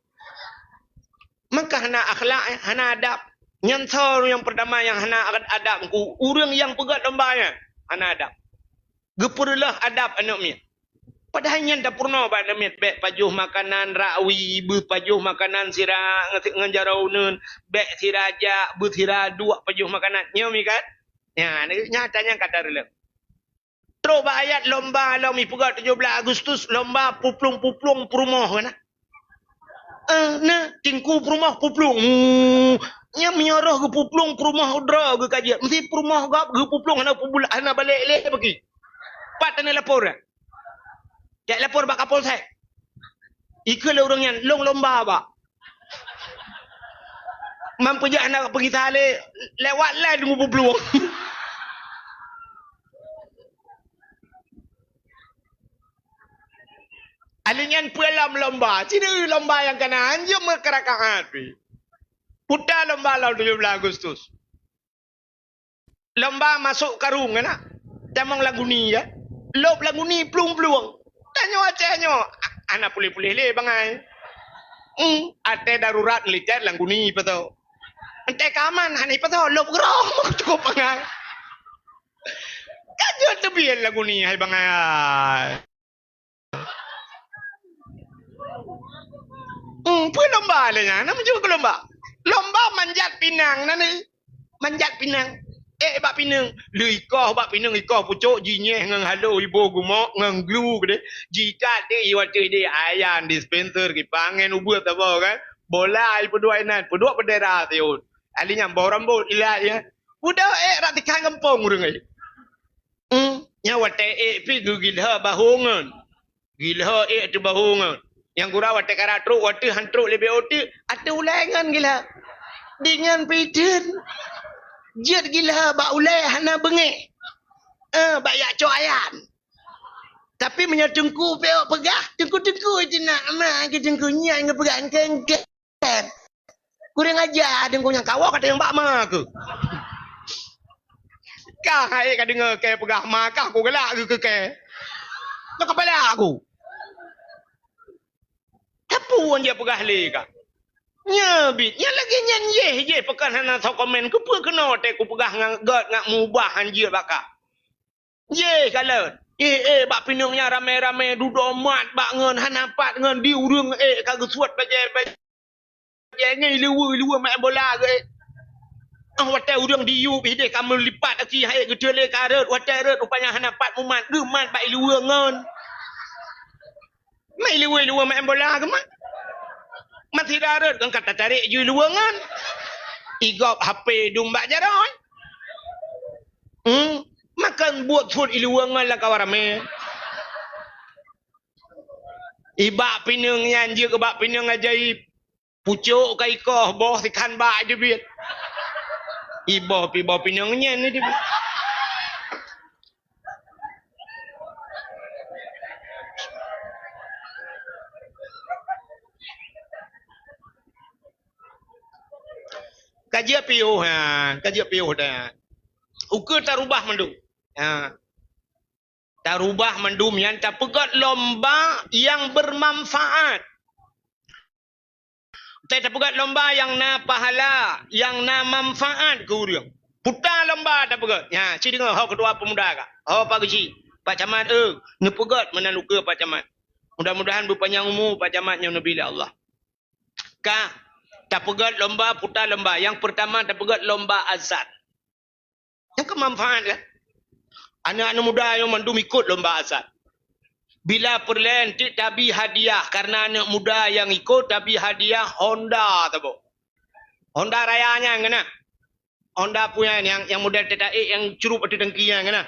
Maka hana akhlak, eh, hana adab. Nyan soe nyang peurtama nyang hana ad-, adab, ku ureuëng nyang peugét lomba nyan hana adab. Geupeureuloh adab aneuk miet. Padahai nyan tapeurunoe bak aneuk miet, bék pajoh makanan rakwi, beupajoh makanan sira ngon jaroe uneuen, bék sira jak, beusira duek pajoh makanan. Nyoe mi kan? Nyan, nyata nyan ka tareuleueng. Trok bak ayat lomba lom ipeugah tujoh blaih Agustus, lomba puplueng-puplueng peurumoh kan? Eh, na, teungku peurumoh puplueng. Hmm, nyan meunyoe roh geupuplueng peurumoh droe geukajiet. Meusti peurumoh gob geupuplueng hana peubula-, hana balek lé bagi. Pat taneuk lapor dah. Jak lapor bak Kapolsek. Ikeu lé ureuëng nyan, lôn lomba bak. Man peujak hana peugisa lé, lewat lai deungon puplueng. Ahli nyan peue lom lomba? Cit lomba nyang kana hanjeuet meukeurakaat pih. Puta lomba lom tujoh blaih Agustus. Lomba masôk karung, kan? Tamong lagu ni, ya. Lôb lagu ni plueng-plueng. Tanyoe Aceh nyoe, a-, hana puléh-puléh lé bangai. Hmm, até darurat militer lagu ni ipasoe. Enté ka aman, hana ipasoe, lôb keudroe, cukup bangai. Ka jeuet teubiet lagu ni, hai bangai. Hmm, peue lomba lé nyan? Na meujeuet keu lomba. Lomba manjat pinang na ni. Manjat pinang. Eh, bak pineung. Lheueh ikoh bak pineung, ikoh pucok, jinyeh ngon halo, iboh gumok, ngon glu keudeh. Jiikat deh, iwat deh, ayan, dispenser, kipangen, ubeut saboh kan. Bola, ipeuduek inan, peuduek bendera siôn. Ahli nyan boh rambot, ilat, ya. Udah, eh, rot tikang gampông ureuëng, eh. Hmm, nyan watée ék pih geugilha bahô ngon. Gilha ék ateueh bahô ngon. Nyang gura watée karab trok, watée han trok lé B O T, ateueh ulée ngon gilha. Deungon pih teun. Jeuet gilha bak ulée hana beungéh. Eh, bak jak cok ayan. Tapi meunyoe teungku pih peugah, teungku-teungku cit na ma keu teungku nyan geupeugah engke-engke. Kurang aja, deungon nyang kawoe ka teunyang bak ma keuh. Ka hai ka deungoe kée peugah ma kah, kugalak geuh keu kée. Nyoe kapala aku. Tapuon jih peugah lé kah. Nyoe bit, nyan lagée nyan yeh, yeh pakon hana soe komen. Keupeue keunoe teuh kupeugah ngon gét ngon mubah hanjeuet bak kah. Yeh kalon. Eh, eh, bak pineung nyan ramé-ramé dudoe mat bak ngon hana pat ngon di ureuëng, eh, ka geusuet bajée-bajée ngon iluweue-iluweue main bola geuh, eh. Ah, watée ureuëng diyueb ideh ka meulipat aki hai geuteulé ka rhot, watée rhot rupanya hana pat mumat geuh mat bak iluweue ngon. Mai luweue-luweue main bola keuman. Masira rhot ngon ka tatarek jih luweue ngon. Igop H P dum bak jaroe. Hmm, makon buet phon iluweue ngon lam kawan ramé. Ibak pineung nyan jeuet keu bak pineung ajaib. Pucok ka ikoh, boh sikhan bak jeubiet. Iboh pi boh pineung nyan ni dibi. Ka jeuet piôh, ha, ka jeuet piôh dah. Ukeue tarubah mandum. Ha. Tarubah mandum nyan, tapeugét lomba nyang beumanfaat. Watée tapeugét lomba nyang na pahala, nyang na manfaat keu ureuëng. Puta lomba tapeugét. Nya, ci deungoe ho keutua peumuda ka. Ho Pak Geuchik, Pak Camat, eh, neupeugét meunan ukeue Pak Camat. Mudah-mudahan beupanyang umu Pak Camat nyang neubi lé Allah. Ka, tapeugét lomba, puta lomba. Nyang peurtama tapeugét lomba azan. Nyang keu manfaat kan? Aneuëk-aneuëk muda nyoe mandum ikot lomba azan. Bila peureulée, enteuk tabi hadiah, karena aneuëk muda nyang ikot tabi hadiah Honda saboh. Honda Raya nyan keunan. Honda punya nyang, nyang model teuta ék nyang curup ateueh tangki nyan keunan.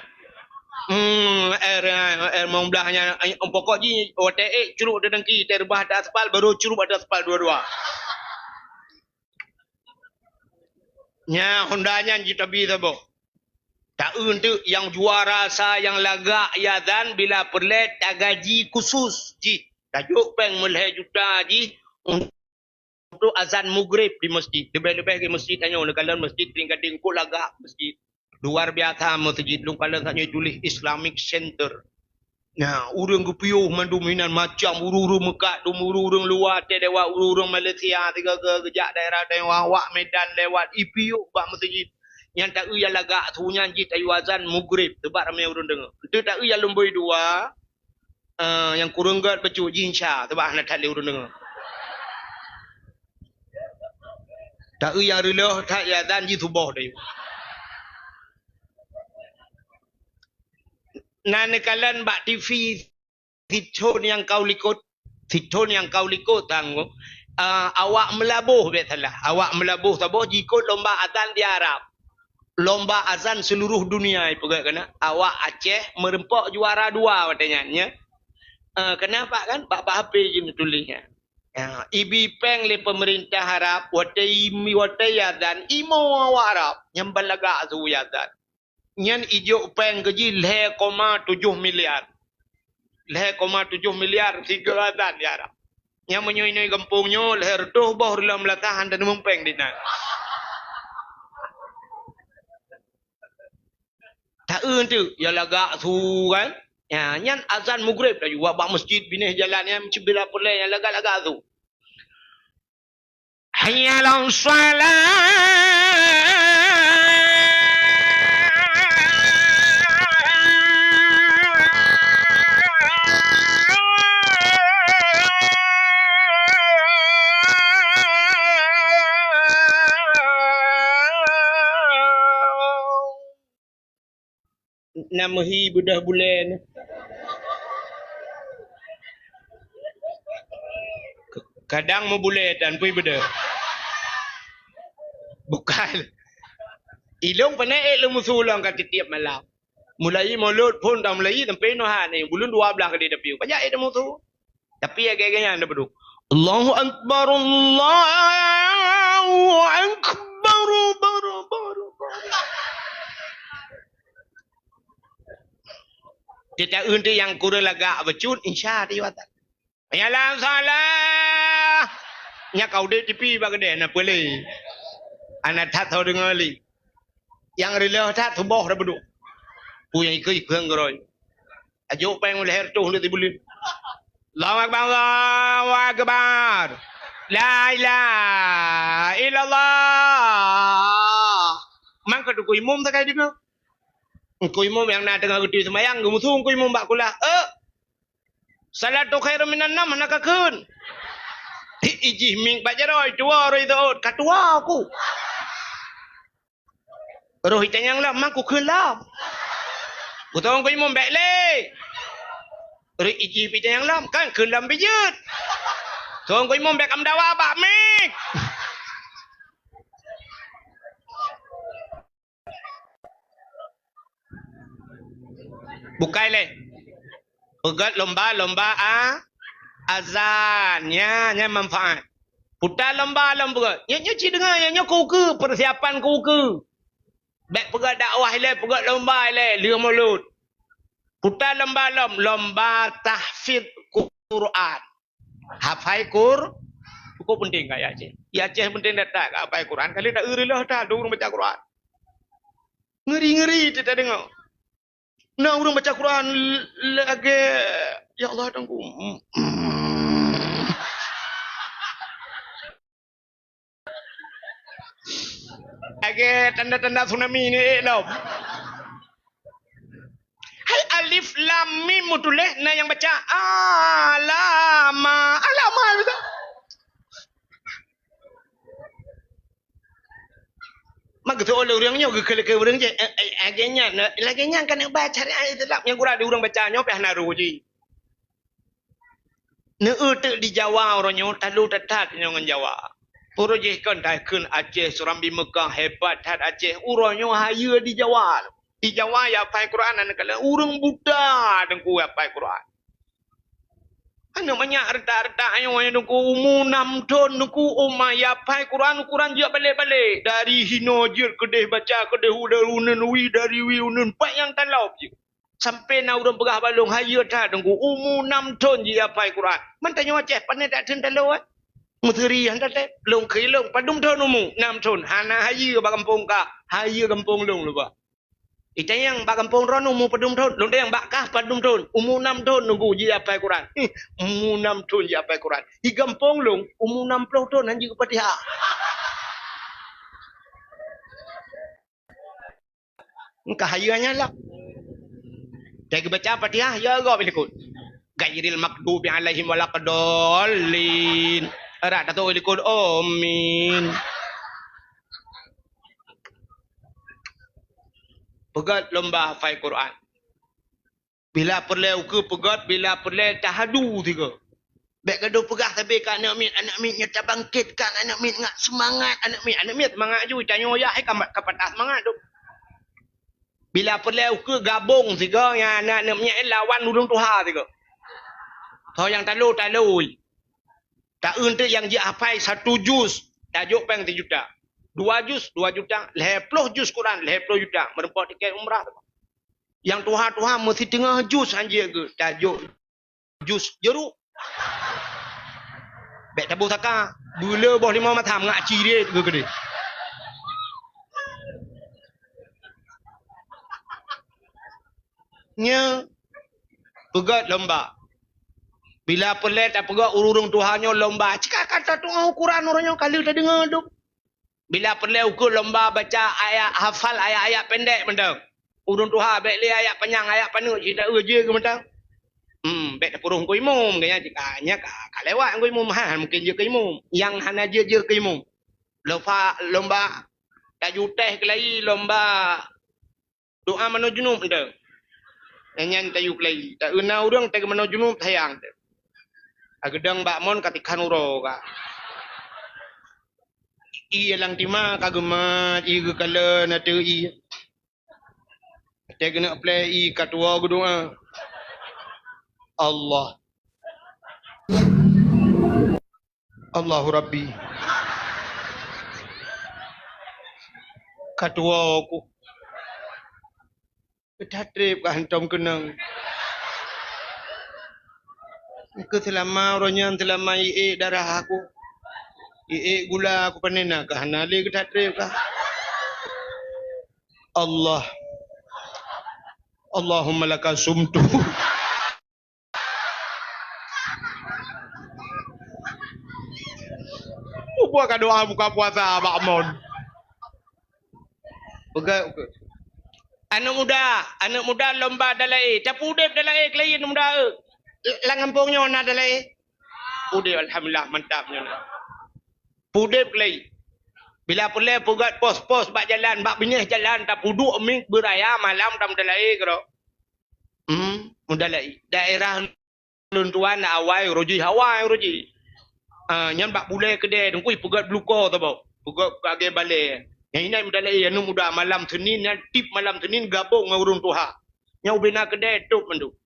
Hmm, R, R lima belas nyan, eh, pokok jih watée ék curup ateueh tangki, teureubah ateueh aspal, baru curup ateueh aspal dua-dua. Nya Honda nyan jitabi saboh. Taeu enteuk nyang juara sa nyang lagak azan bila peureulée tagaji khusus jih. Tajok péng meulhée juta jih untuk azan mugrib di masjid. Leubeh-leubeh di masjid tanyoe, neukalon masjid Trienggadeng, kok lagak masjid. Luar biasa masjid, lôn kalon tanyoe tuléh Islamic Center. Nah, ureuëng geupiôh mandum inan macam, ureuëng-ureuëng meukat, dum ureuëng-ureuëng luwa, teuh lewat ureuëng-ureuëng Malaysia, sigoe-goe geujak daerah Taiwan, wak Medan lewat, ipiôh bak meuseujid. Nyang taeu nyang lagak su nyan jih tayue azan mugrib, teubak ramé ureuëng deungoe. Enteuk taeu nyang lumboi dua, eh, nyang kureueng gét bacut jih insya, teubak hana that lé ureuëng deungoe. Taeu nyang reuloh that azan jih suboh tayue. Na neukalon bak TV, sithon nyang ka u likot, sithon nyang ka u likot tanggong, ah, awak Meulaboh bék salah. Awak Meulaboh saboh jikot lomba azan di Arab. Lomba azan seluruh dunia ipeugét keunan. Awak Aceh meureumpok juara dua watée nyan, nya. Ah, keunan pat kan? Bak, bak H P jih neutuléh nyan. Ya, ibi péng lé peumeurintah Arab, watée imi, watée azan, imo awak Arab, nyang ban lagak su azan. Nyan ijok péng keu jih lhée koma tujoh miliar. Lhée koma tujoh miliar sigoe azan di Arab. Nyan meunyoe inoe gampông nyoe lhée reutôh boh reuloh meulatah hana neumueng péng dinan. Taeu enteuk, ya lagak su kan? Ya, nyan azan mugrib laju bak, bak masjid binéh jalan nyan, bila peureulée nyan lagak-lagak su. Hayya 'alas shalah. Na meuhi beudôh bulée nyoe. Kadang meubulée dan pui beudôh. Bukan. Ilông peunaék ék lôn meusu lôn ka tiep-tiep malam. Mulai mulod phon dan mulai sampai noh ha ni, buleuen dua blaih ka di dapieu. Banyak ék lôn meusu. Tapi lagée nyan na beudôh. Allahu Akbar, Allahu Akbar, bar, bar, bar. Teuta eunteuk nyang kureueng lagak bacut, insya Allah. Nyalah salah. Nyak kau dek tipi bak keudeh na peulé. Anak that tho deungoe lé. Nyang reuloh that tuboh dah beudôh. Peue nyang ikeu-ikeu ngon geurôi. Ajok péng leher tuh lé tibuleuen. Allahu Akbar, Allahu Akbar. La ilaha illallah. Mang ka teungku imum sakai deungoe. Teungku imum nyang na teungoh geuti seumayang, geumusu teungku imum bak kulah. Eh, salatu khairum minan naum hana kakheun. Ijih mieng bak jaroe, tuwoe roi teuôt, ka tuwoe ku. Roh itanyong lom, mang kukheun lom. Kutong ku imum bék lé. Roh ijih itanyong lom, kan kheun lom bijeuet. Tong ku imum bék amdawa bak mieng. Bukai lé. Peugét lomba-lomba a-, azan. Nya, nya manfaat. Puta lomba lom peugét. Nyoe, nyoe ci deungoe, nyoe, nyoe keu ukeue, persiapan keu ukeue. Bék peugét dakwah ilée, peugét lomba ilée, lheueh mulod. Puta lomba lom, lomba tahfidz Quran. Hafai Qur-, cukup penting kat Aceh. Di Aceh penting that-that kat hafai Quran. Kali tak iri lah that, dong baca Quran. Ngeri-ngeri teuta deungoe. Na ureuëng baca Quran l-, lagée, ya Allah, Teungku. Lagée tanda-tanda tsunami ni, eh, lom. Hai alif lam mim meutuléh, na nyang baca alama, alama, betul? Mak geutôk lé ureuëng nyoe geukheun-kheun ureuëng jih, eh, eh, lagée nyan, lagée nyan ka neuba syariat Islam nyang gura di ureuëng baca nyoe pih hana roh jih. Neueu teuk di Jawa uroe nyoe, talu that-that nyoe ngon Jawa. Uroe jih kon takheun Aceh, Surambi Meukah, hebat that Aceh. Uroe nyoe hayeue di Jawa. Di Jawa ya apai Quran, aneuk kala ureuëng buta Teungku ya apai Quran. Aneuk manyak retak-retak nyoe, nyoe Teungku, umu nam thon Teungku, uma ya apai Quran, Quran jeuet balek-balek. Dari hinoe jeuet keudeh baca, keudeh uda uneun wi, dari wi uneun pat nyang talop jeuet. Sampai na ureuëng peugah bak lôn, hayeue that Teungku, umu nam thon ji apai Quran. Man tanyoe Aceh, pane that thon talo, eh? Meuseri han tatem. Lôn kheun lôn, padum thon umu? Nam thon. Hana hayeue bak gampông kah, hayeue gampông lôn luba. Itanyong bak gampông droen umu padum thon, lôn tanyong bak kah padum thon. Umu nam thon Teungku ji apai Quran. Hih, umu nam thon ji apai Quran. Di gampông lôn, umu nam ploh thon han jeuet Fatihah. Engka hayeue nyan lah. Teuh geubaca Fatihah, ya gob likot. Ghairil maghdubi alaihim waladdallin. Rot tato likot, amin. Peugét lomba hafai Quran. Bila peureulée ukeue peugét, bila peureulée tahadu sigoe. Bék gadôh peugah sabe keu aneuk miet, aneuk miet nyoe tabangkitkan aneuk miet ngon seumangat aneuk miet. Aneuk miet seumangat ju, tanyoe yah hai ka, ka patah seumangat tu. Bila peureulée ukeue gabong sigoe nyan aneuk miet lawan ureuëng tuha sigoe. Soe nyang talo, talo. Taeu teuk nyang jeuet hafai satu juz, tajok péng sijuta. Dua juz, dua juta. Lhée ploh juz Quran, lhée ploh juta. Meurumpok tiket umrah. Nyang tuha-tuha meusiteungoh juz han jeuet geuh, tajok juz jeruk. Bék taboh saka, beuleu boh limong matam ngak cirét geuh keudeh. Nyoe peugét lomba. Bila peureulée tapeugét ureuëng tuha nyoe lomba, cit ka ka tatu'oh ukuran ureuëng nyoe ka lheueh tadeungoe dum. Bila peureulée ukeue lomba baca ayat, hafal ayat-ayat pendek mantong. Ureuëng tuha bék lé ayat panyang, ayat paneuk cit taeu jih keu mantong. Hmm, bék tapeuruh ngon imum, geuhnyan cit ka, nyan ka, ka lewat ngon imum, ha, mungken jeuet keu imum. Nyang hana jeuet, jeuet keu imum. Lomba, lomba tajutéh keulayi, lomba doa manoe junub mantong. Nyan, nyan tayue keulayi. Taeu na ureuëng teuh manoe junub sayang teuh. Ageudong bak mon ka tikhan uroe ka. Ie lam tima ka geumat, ie geukalon ateueh ie. Watée geuneuk plé ie ka tuwoe geudoa. Allah. Allahu Rabbi. Ka tuwoe ku. Ka that treb ka hantom keunong. Keu seulama uroe nyan seulama iék darah aku. Iék gula aku pané na ka hana lé ka that treb ka. Allah. Allahumma laka sumtu. Mubuka doa buka puasa bak mon. Peugah, peugah. Aneuk muda, aneuk muda lomba dalai. Tapi udeb dalai keulayi aneuk muda, eh. Lam gampông nyoe na dalai. Udeb, alhamdulillah, mantap nyoe na. Udeb keulayi. Bila peureulée peugét pos-pos bak jalan, bak binéh jalan, tapeuduek miet beuraya malam tam dalai keudroe. Hmm, mudalai. Daerah lôn tuan awai uroe jih, awai uroe jih. Ah, nyan bak bulée keudée teungku peugét bluko saboh. Peugét lagée balée. Nyan inan mudalai aneuk muda malam Senin nyan tip malam Senin gabong ngon ureuëng tuha. Nyan ubé na keudée tôb mandum.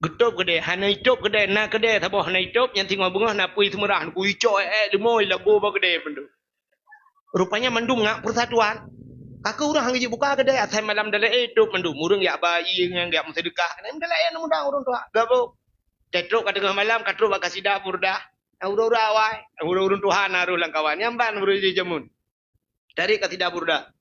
Geutôb keudée, hana itôb keudée, na keudée saboh hana itôb, nyan singoh beungoh na pui seumeurah, neukui cok ék-ék leumo lagoe bak keudée mandum. Rupanya mandum ngat persatuan. Ka keuh ureuëng han geujeuet buka keudée, asai malam dalai tôb mandum. Ureuëng jak ba ie ngon jak meuseudeukah. Keunan dalai aneuk muda ureuëng tuha. Gabong. Teutrok ka teungoh malam, ka trok bak kasidah burdah. Ureuëng-ureuëng awai, ureuëng-ureuëng tuha na rôh lam kawan. Nyan ban ureuëng jih jameun. Tarék kasidah burdah.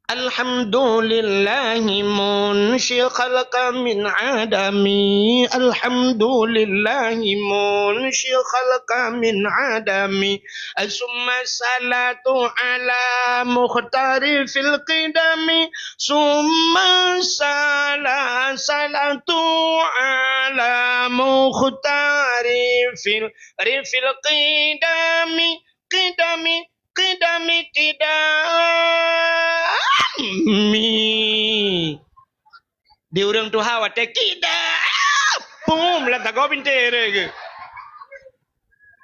Alhamdulillahi munshi khalqa min adami. Alhamdulillahi munshi khalqa min adami. Summa salatu ala mukhtari fil qidami. Summa sala-, salatu ala mukhtari fil, fil qidami. Qidami, qidami, qidami. Di ureueng tuha watèe qida. Pum, lam tagoe binte re ke.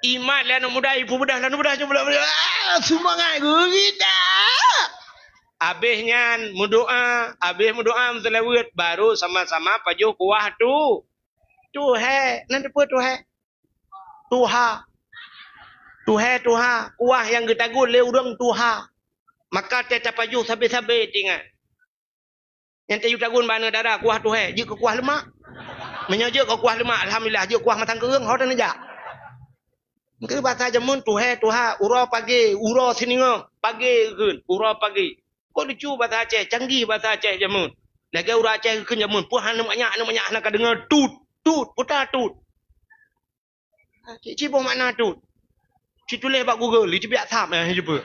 Imat lé aneuk muda, ibu beudah, aneuk muda, cuba, ah, seumangat ke qida. Abéh nyan meudoa, abéh meudoa meuseulaweuet, baru sama-sama pajoh kuah tu. Tuhé, nan teupeue tuhé? Tuha. Tuhé, tuha. Kuah nyang geutagun lé ureueng tuha. Maka teuh tapajoh sabé-sabé tingat. Nyang tayue tagun bak aneuk dara kuah tuhé, jeuet keu kuah leumak. Meunyoe jeuet keu kuah leumak, alhamdulillah, jeuet kuah matang keureung, ho taneujak. Keu basa jameun tuhé, tuha, uroe pagé, uroe siningoh, pagé kheun, uroe pagé. Kok lucu basa Aceh, canggih basa Aceh jameun. Lagèe ureueng Aceh kheun jameun, peue aneuk manyak, aneuk manyak hana ka deungö tut, tut, peue ta tut. Cit, cit boh makna tut. Cit tuléh bak Google, di teubiet asam, eh, jeuet.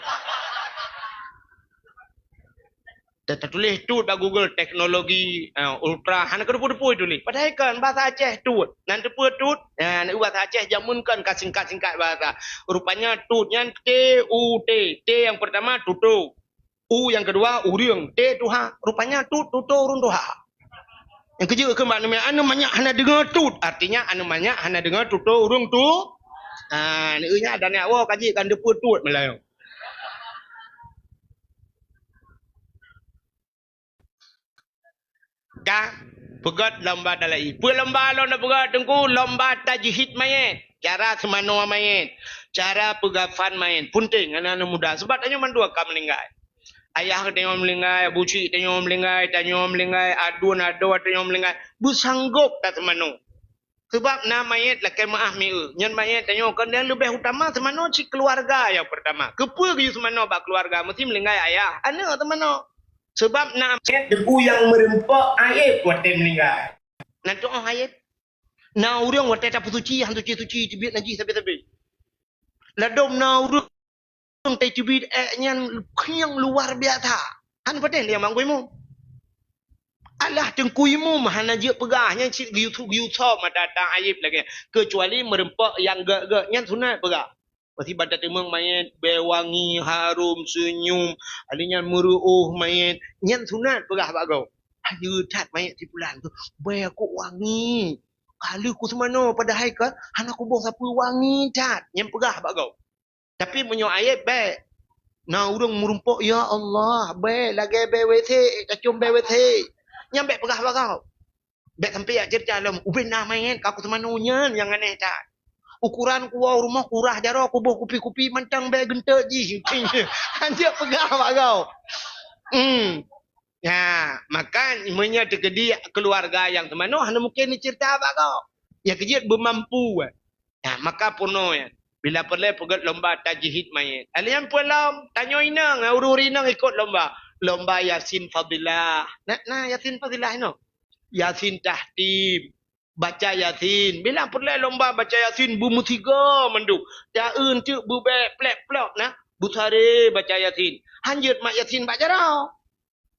Ta-, tatuléh tut bak Google, teknologi, eh, ultra, hana keudeuh peue-peue tuléh. Padahai kan basa Aceh tut. Nan teupeue tut? Eh, nan basa Aceh jameun kan ka singkat-singkat basa. Rupanya tut nyan T U T. T nyang peurtama tutoe. U nyang keudua, ureueng. T tuha. Rupanya tut, tutoe ureueng tuha. Nyang keujeuet kheun bak aneuk manyak, aneuk manyak hana deungö tut. Artinya, aneuk manyak hana deungö tutoe ureueng tu. Ha, aneuk nyan dan nyak woe ka jeuet kan teupeue tut meulayeue. Ka peugöt lomba tala'i. Peue lomba lôn peugöt, Teungku? Lomba tajhid mayét. Cara seumanoe mayét. Cara peugafan mayét. Peunteng aneuk-aneuk muda. Sabab tanyoe mandua ka meuninggai. Ayah tanyoe meuninggai, abu chik tanyoe meuninggai, tanyoe meuninggai, aduen adoe tanyoe meuninggai. Beusanggop taseumanoe. Sabab na mayét lakèe meu'ah mi'eu. Nyan mayét tanyoe kon nyang leubeh utama seumanoe cit keuluwarga nyang peurtama. Keupeue geuyue seumanoe bak keuluwarga? Meusti meuninggai ayah, aneuk seumanoe. Sabab na mayét debu nyang meureumpok aéb watèe meuninggai. Na tu'oh aéb. Na ureueng watèe tapeusuci, han suci-suci, teubiet najih sabé-sabé. Ladôm na ureueng teubiet ék nyan khieng luar biasa. Han patéh lé nyang bak Teungku Imum. Alah Teungku Imum hana jeuet peugah nyan cit geuyue, geuyue sop mata ta aéb lagèe nyan. Keucuali meureumpok nyang gèt-gèt nyan sunat peugah. Pasti ban tateumeung mayét, bèe wangi, harôm, seunyum, akhé nyan meureuôh mayét. Nyan sunat peugah bak gob. Ayu that mayét si pulan tu, bèe kok wangi. Ka lheueh kuseumanoe padahai kan hana kuboh sapeue, wangi that. Nyan peugah bak gob. Tapi meunyoe aéb bèk. Na ureueng meureumpok, ya Allah, bèk lagèe bèe WC, tacôm bèe WC. Nyan bèk peugah bak gob. Bèk sampai jak ceurita lom, ubé na mayét ka kuseumanoe, nyan nyang aneh that. Ukuran kuwoe u rumoh kurah jaroe, kuboh kupi-kupi mantong bèe geunteuk jih. Hanjeuet peugah bak gob. Hmm. Ya, maka meunyoe teukeudi keuluwarga nyang seumanoe hana mungken jiceurita bak gob. Nyang keujeuet beumampu, eh. Ya, maka peunoh nyan. Bila peureulèe peugöt lomba tajhid mayét. Akhé nyan peue lom, tanyoe inong, ureueng inong ikot lomba. Lomba Yasin Fadilah. Na, na Yasin Fadilah inoe. Yasin Tahtim. Baca Yasin. Bila peureulèe lomba baca Yasin, beumeusigoe mandum. Ta-eu eunteuk beubèe plek-plok na, beusaré baca Yasin. Hanjeuet mat Yasin bak jaroe.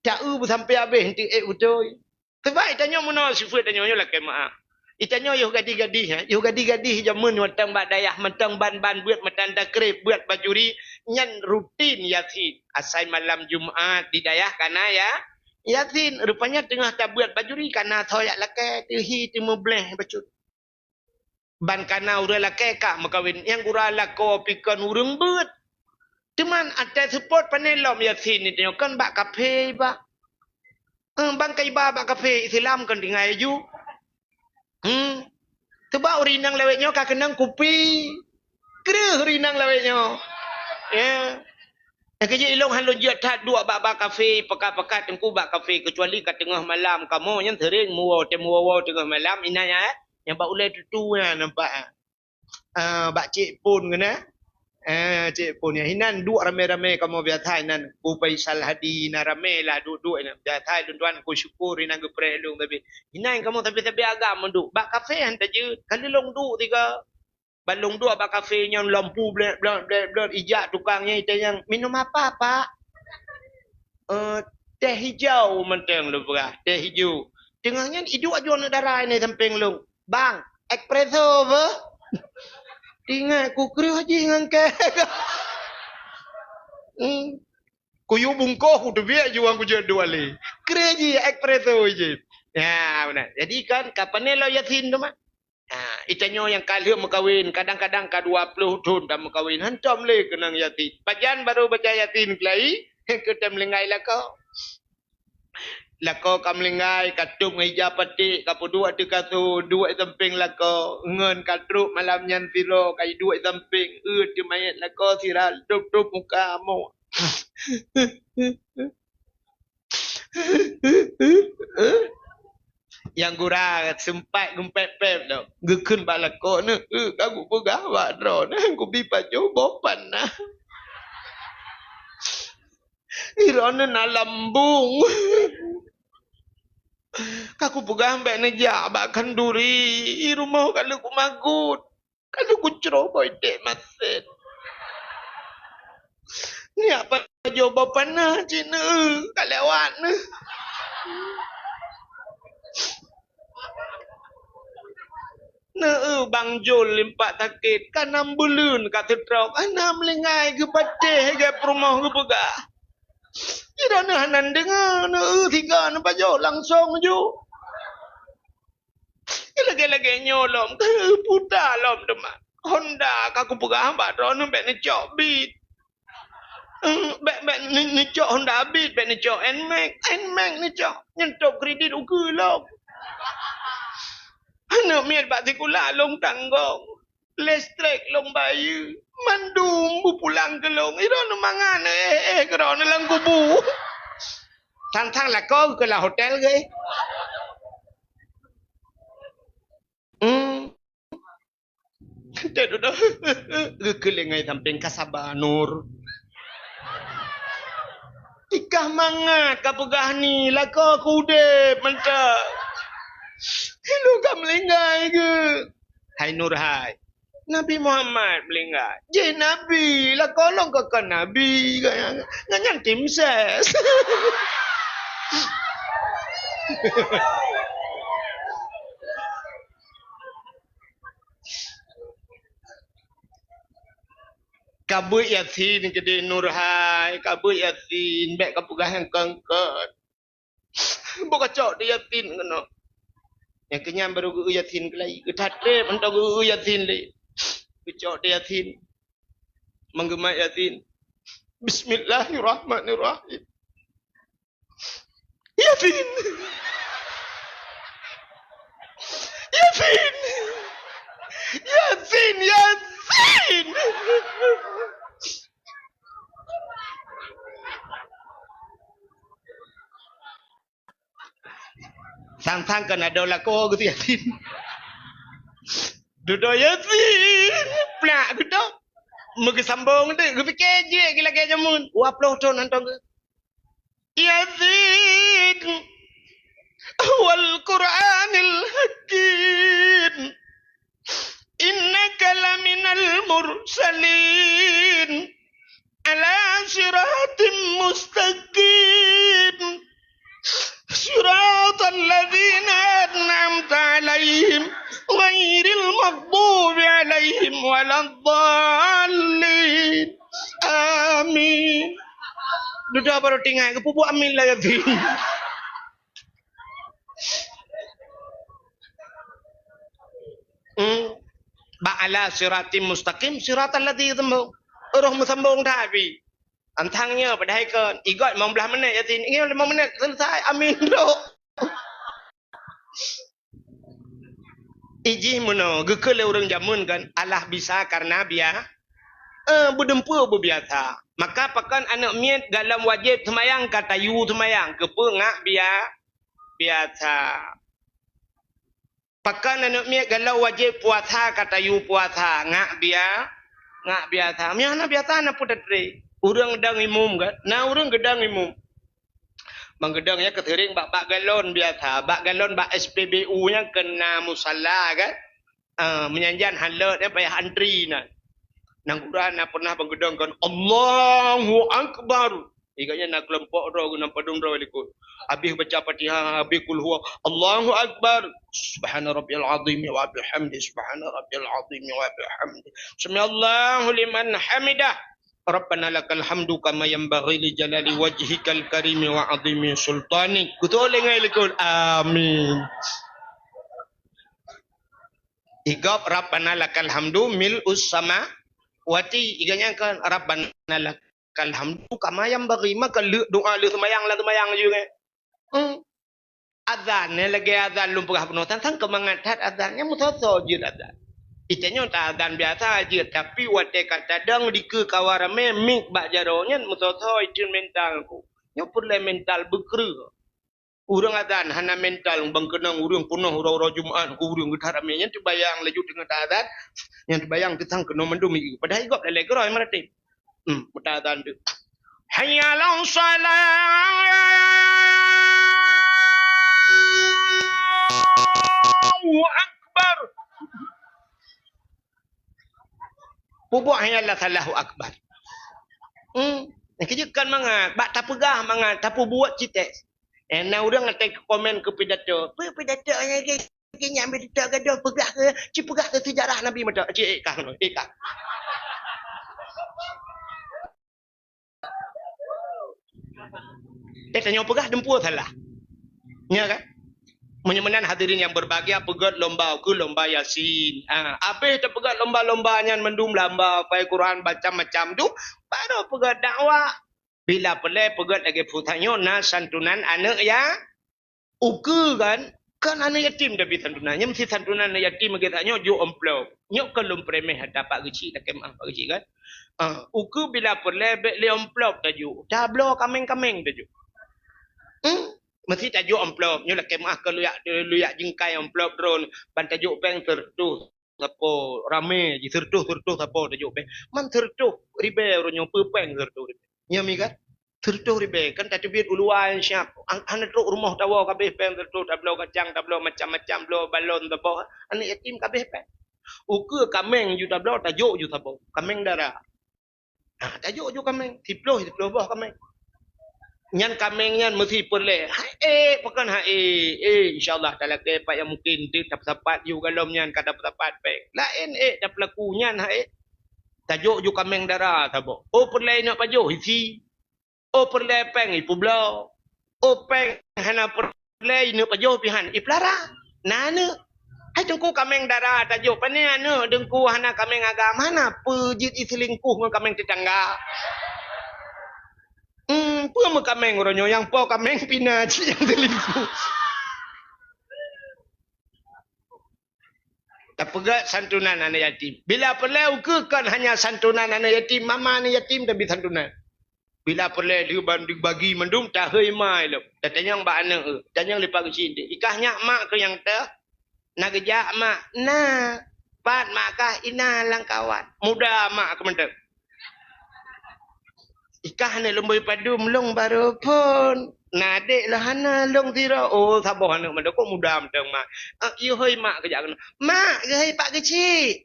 Ta-eu beusampoe habéh eunteuk ék beutôi. Sabab tanyoe meunoe sifeuet tanyoe nyoe lakèe meu'ah. Tanyoe yoh gadih-gadih, ha? Yoh gadih-gadih jameun mantong bak dayah, mantong ban-ban beuet, mantong takrib beuet bajuri, nyan rutin Yasin. Asai malam Jumat di dayah kana ya, Yasin. Rupanya teungoh tabeuet bajuri kana soe jak lakèe, teuhi teumeubleh bacut. Ban kana ureueng lakèe ka meukawen, nyang gura lakoe pih kon ureueng beuet. Teuma watèe seupôt pané lom Yasin nyoe, kon bak kafé iba. Eh, ban ka iba bak kafé, Islam kon tinggai laju. Hmm. Sabab ureueng inong lawét nyoe ka keunong kupi. Kreueh ureueng inong lawét nyoe. Ya. Nyang keujeuet ilôn han lôn jeuet that duek bak, bak kafé, pekat-pekat Teungku bak kafé, keucuali ka teungoh malam. Kamoe nyan seuring meuwoe, watèe meuwoe-woe teungoh malam, inan nyan, eh. Nyang bak ulèe tutu nyan nampak, eh. Ah, bak cek phôn keunan. Eh, cek pun ya. Hinan duek ramé-ramé kamoe biasa hinan. Ku Faisal Hadi na ramé lah duek-duek hinan. Biasa lôn tuan ku syukur hinan geupreh lôn tapi. Hinan kamoe tapi-tapi agam duek. Bak kafe han tajeuet. Kali lôn duek tiga. Ban lôn duek bak kafe nyan lampu blek, blek, blek, blek. Ijak tukang nyan itanyong, "Minum apa, Pak?" "Eh, teh hijau," mantong lôn peugah, "teh hijau." Teungoh nyan iduek aju aneuk dara nyan sampéng lôn. "Bang, espresso beuh?" Teuingat ku kreueh jih ngon kèe. Hmm. Kuyue bungkôh kuteubiet aju ngon kujeuet duek lé. Kreueh jih espresso jih. Ya, beuna. Jadi kan, ka pané lom Yasin teuma. Ha, itanyoe nyang ka lheueh meukawen, kadang-kadang ka dua ploh thon tameukawen, hantom lé keunong Yasin. Pajan barô baca Yasin keulai, keu tém linggai lakoe. Lakoe ka meulinggai, ka tôb ngon ija paték, ka peuduek ateueh kasô, duek sampéng lakoe, ngon ka trok malam nyan sidroe, ka iduek sampéng, eu teuh manyét lakoe sira, tôb-tôb muka amoe. Nyang gura sempat geumpép-pép lom. Geukheun bak lakoe, "Neu, eu, ka kupeugah bak droeneuh, kubi pajoh boh panah. Droeneuh na lambung. Ka kupeugah bèk neujak bak khanduri, rumoh ka lheueh kumagut." Ka lheueh kucrôh boh idék masén. Nyak pajoh boh panah cit neu ka lewat neu. Neu bang jol limpak sakét, ka nam buleuen ka seutrok, hana meulinggai geupatéh gèt peurumoh geupeugah. Jinoe hana deungoe, neu siga neupajoh langsong ju. Lagèe-lagèe nyoe lom, puta lom teuma. Honda ka kupeugah bak droeneuh bèk neucok Beat. Eh, bèk, bèk ne-, neucok Honda Beat, bèk neucok Nmax. Nmax neucok. Nyan top kredit ukeue lom. Aneuk miet bak sikula lôn tanggong. Listrik lôn bayeue. Mandum beupulang keu lôn. Droeneuh mangat, eh, eh, keu droeneuh lam kubu. Tang-tang lakoe keu lam hotel geuh. Hmm. Teuh dudoe. Geukheun lé ngon sampéng ka saba, Nur. Tikah mangat ka peugah ni, lakoe ku udép mantong. Ilôn ka meulinggai geuh. Hai Nur hai. Nabi Muhammad meulinggai. Jih Nabi, lakoe lôn ka kon Nabi. Ngon nyan tim ses. Ka beuet Yasin keudeh Nur hai, ka beuet Yasin, bèk ka peugah nyang kon-kon. Boh kacok di Yasin keunoe. Nyang keunyan barô geu-eu Yasin keulai, geuthatrép mantong geu-eu Yasin lé. Geucok di Yasin. Meugeumat Yasin. Bismillahirrahmanirrahim. Yasin! Yasin! Yasin! Yasin! Sang-sang kan ada lakoe geutu Yasin. Dudoe Yasin, plak geudoe. Meugeusambong deh, geupike jih lagèe jameun. Dua ploh thon hantom geuh. Yasin, wal Qur'anil Hakim. Innaka laminal mursalin. Ala siratim mustaqim. Siratal ladzina an'amta 'alaihim ghairil maghdubi 'alaihim waladdallin. Amin. Dudoe barô tinggai geupeubuet amin lagèe nyan. Hmm. Bak ala siratim mustaqim, siratal ladzi sambong. Roh meusambong that pih. Antang nyoe padahai kon, igot limong blah menit Yasin. Nyoe limong menit selesai. Amin dok. Ijih meunoe, geukheun lé ureueng jameun kan, Allah bisa karena bia-, eh, beudeumpue beubiasa. Maka pakon aneuk miet galom wajéb seumayang ka tayue seumayang, keupeue ngak bia-, biasa. Pakon aneuk miet galom wajéb puasa ka tayue puasa, ngak bia-, Ngak biasa. Meuhana biasa na peuteutri. Ureuëng geudong imum kan? Na ureuëng geudong imum. Ban geudong nyan keuseuring bak, bak galon biasa. Bak galon bak S P B U nyan keu na musala kan? Ah, meunyan jan halot nyan payah antri na. Nang gura na pernah ban geudong kan, "Allahu Akbar." Iga nyan na keulompok droe geuh nan padum droe likot. Habéh baca Fatihah, habéh Qul Huwa, "Allahu Akbar. Subhana rabbiyal azim wa bihamdi. Subhana rabbiyal azim wa bihamdi. Samiallahu liman hamidah. Rabbana lakal hamdu kama yanbaghi li jalali wajhikal karimi wa azimi sultanik." Beutôi lé ngai likot. Amin. Igob Rabbana lakal hamdu mil'us samawati. Iga nyan kan Rabbana lakal hamdu kama yanbaghi. Maka lheueh doa lheueh seumayang lam seumayang jih kan. Hmm. Azan nyan lagée azan lôn peugah bunoe, sang-sang keu mangat that azan nyan meusoe-soe jeuet azan. Itanyoe ta azan biasa jeuet, tapi watée ka tadong dikeue kawa ramé mik bak jaroe nyan meusoe-soe instrumental ku. Nyoe peureulée mental beukreueh. Ureuëng azan hana mental ban keunong ureuëng peunoh uroe-uroe Jumat ku ureuëng geuthat ramé nyan teubayang laju teungoh ta azan, nyan teubayang teusang keunoe mandum ié. Padahai gob lalée keudroe meuratéb. Hmm, meuta azan tu. Hayya 'alas shalah. Allahu Akbar. Peubuet hayya 'alas shalah Allahu Akbar. Hmm, keujeuet kan mangat, bak tapeugah mangat, tapeubuet citek. Eh, na ureuëng até komen keu pidato. Peue pidato nyang ke Keu nyan beudeungoe gadoh peugah keu, ci peugah keu seujarah Nabi meuta, ci ék kah keunoe, ék kah. Eh, tanyoe peugah dum peue salah. Nya kan? Meunyoe meunan hadirin yang berbahagia, peugét lomba keu lomba Yasin. Ha, abéh tapeugét lomba-lomba nyan mandum lamba, hafai Quran, macam-macam tu, baru peugét dakwah. Bila peureulée peugét lagée peue tanyoe na santunan aneuëk ya, ukeue kan, kan aneuëk yatim tabi santunan. Nyan meusti santunan aneuëk yatim lagée tanyoe jok amplop. Nyoe kan lôn peuremeh ata Pak Geuchik, lakée meu'ah Pak Geuchik kan. Ah, ukeue bila peureulée bék lé amplop tajok, tabloe kaméng-kaméng tajok. Hmm, meusti tajok amplop. Nyoe lakée meu'ah keu luyak, luyak jingkai amplop droen ban tajok péng seureutôh. Sapo ramé jih, seureutôh-seureutôh sapo tajok péng. Man seureutôh ribée uroe nyoe peue péng seureutôh ribée. Nyan mi kan? Seureutôh ribée kan tateubiet u luwa nyang siab. An-, hana trok rumoh tawoe kabéh péng seureutôh, tabloe kacang, tabloe macam-macam, bloe balon saboh. Aneuëk yatim kabéh péng. Ukeue kaméng ju tabloe, tajok ju saboh. Kaméng dara. Ha, tajok ju kaméng, siploh, siploh boh kaméng. Nyan kaméng nyan meusti peureulée. Hai ék, pakon hai ék? Eh, insya Allah talakée pat nyang mungkin teuk tapeusapat ju galom nyan ka tapeusapat péng. Laén ék tapeulaku nyan hai ék. Tajok ju kaméng dara saboh. Oh peureulée inok pajoh isi. Oh peureulée péng ipeubloe. Oh péng hana peureulée inok pajoh pihan ipeulara. Na aneuëk. Hai teungku kaméng dara tajok, pane aneuëk teungku hana kaméng agam, hana peue jeuet iseulingkuh ngon kaméng teutangga. Hmm, peue meukaméng uroe nyoe nyang po kaméng pina cit nyang seulingkuh. Tapeugét santunan aneuëk yatim. Bila peureulée ukeue kon hanya santunan aneuëk yatim, mama aneuëk yatim tabi santunan. Bila peureulée lheueh ban dibagi mandum tahôi ma ilom. Tatanyong bak aneuëk, tanyong lé Pak Geuchik, "Ikah nyak mak keu nyang teuh?" "Na geujak mak." "Na, pat mak kah?" "Inan lam kawan." Muda mak keu mantong. "Ikah ni lôn bri padum, lôn barô phôn." "Na adék lôn hana, lôn sidroe." Oh, saboh aneuëk mandum kok muda mantong mak. "Ah, yue hôi mak geujak keunoe." "Mak, geuhôi Pak Geuchik."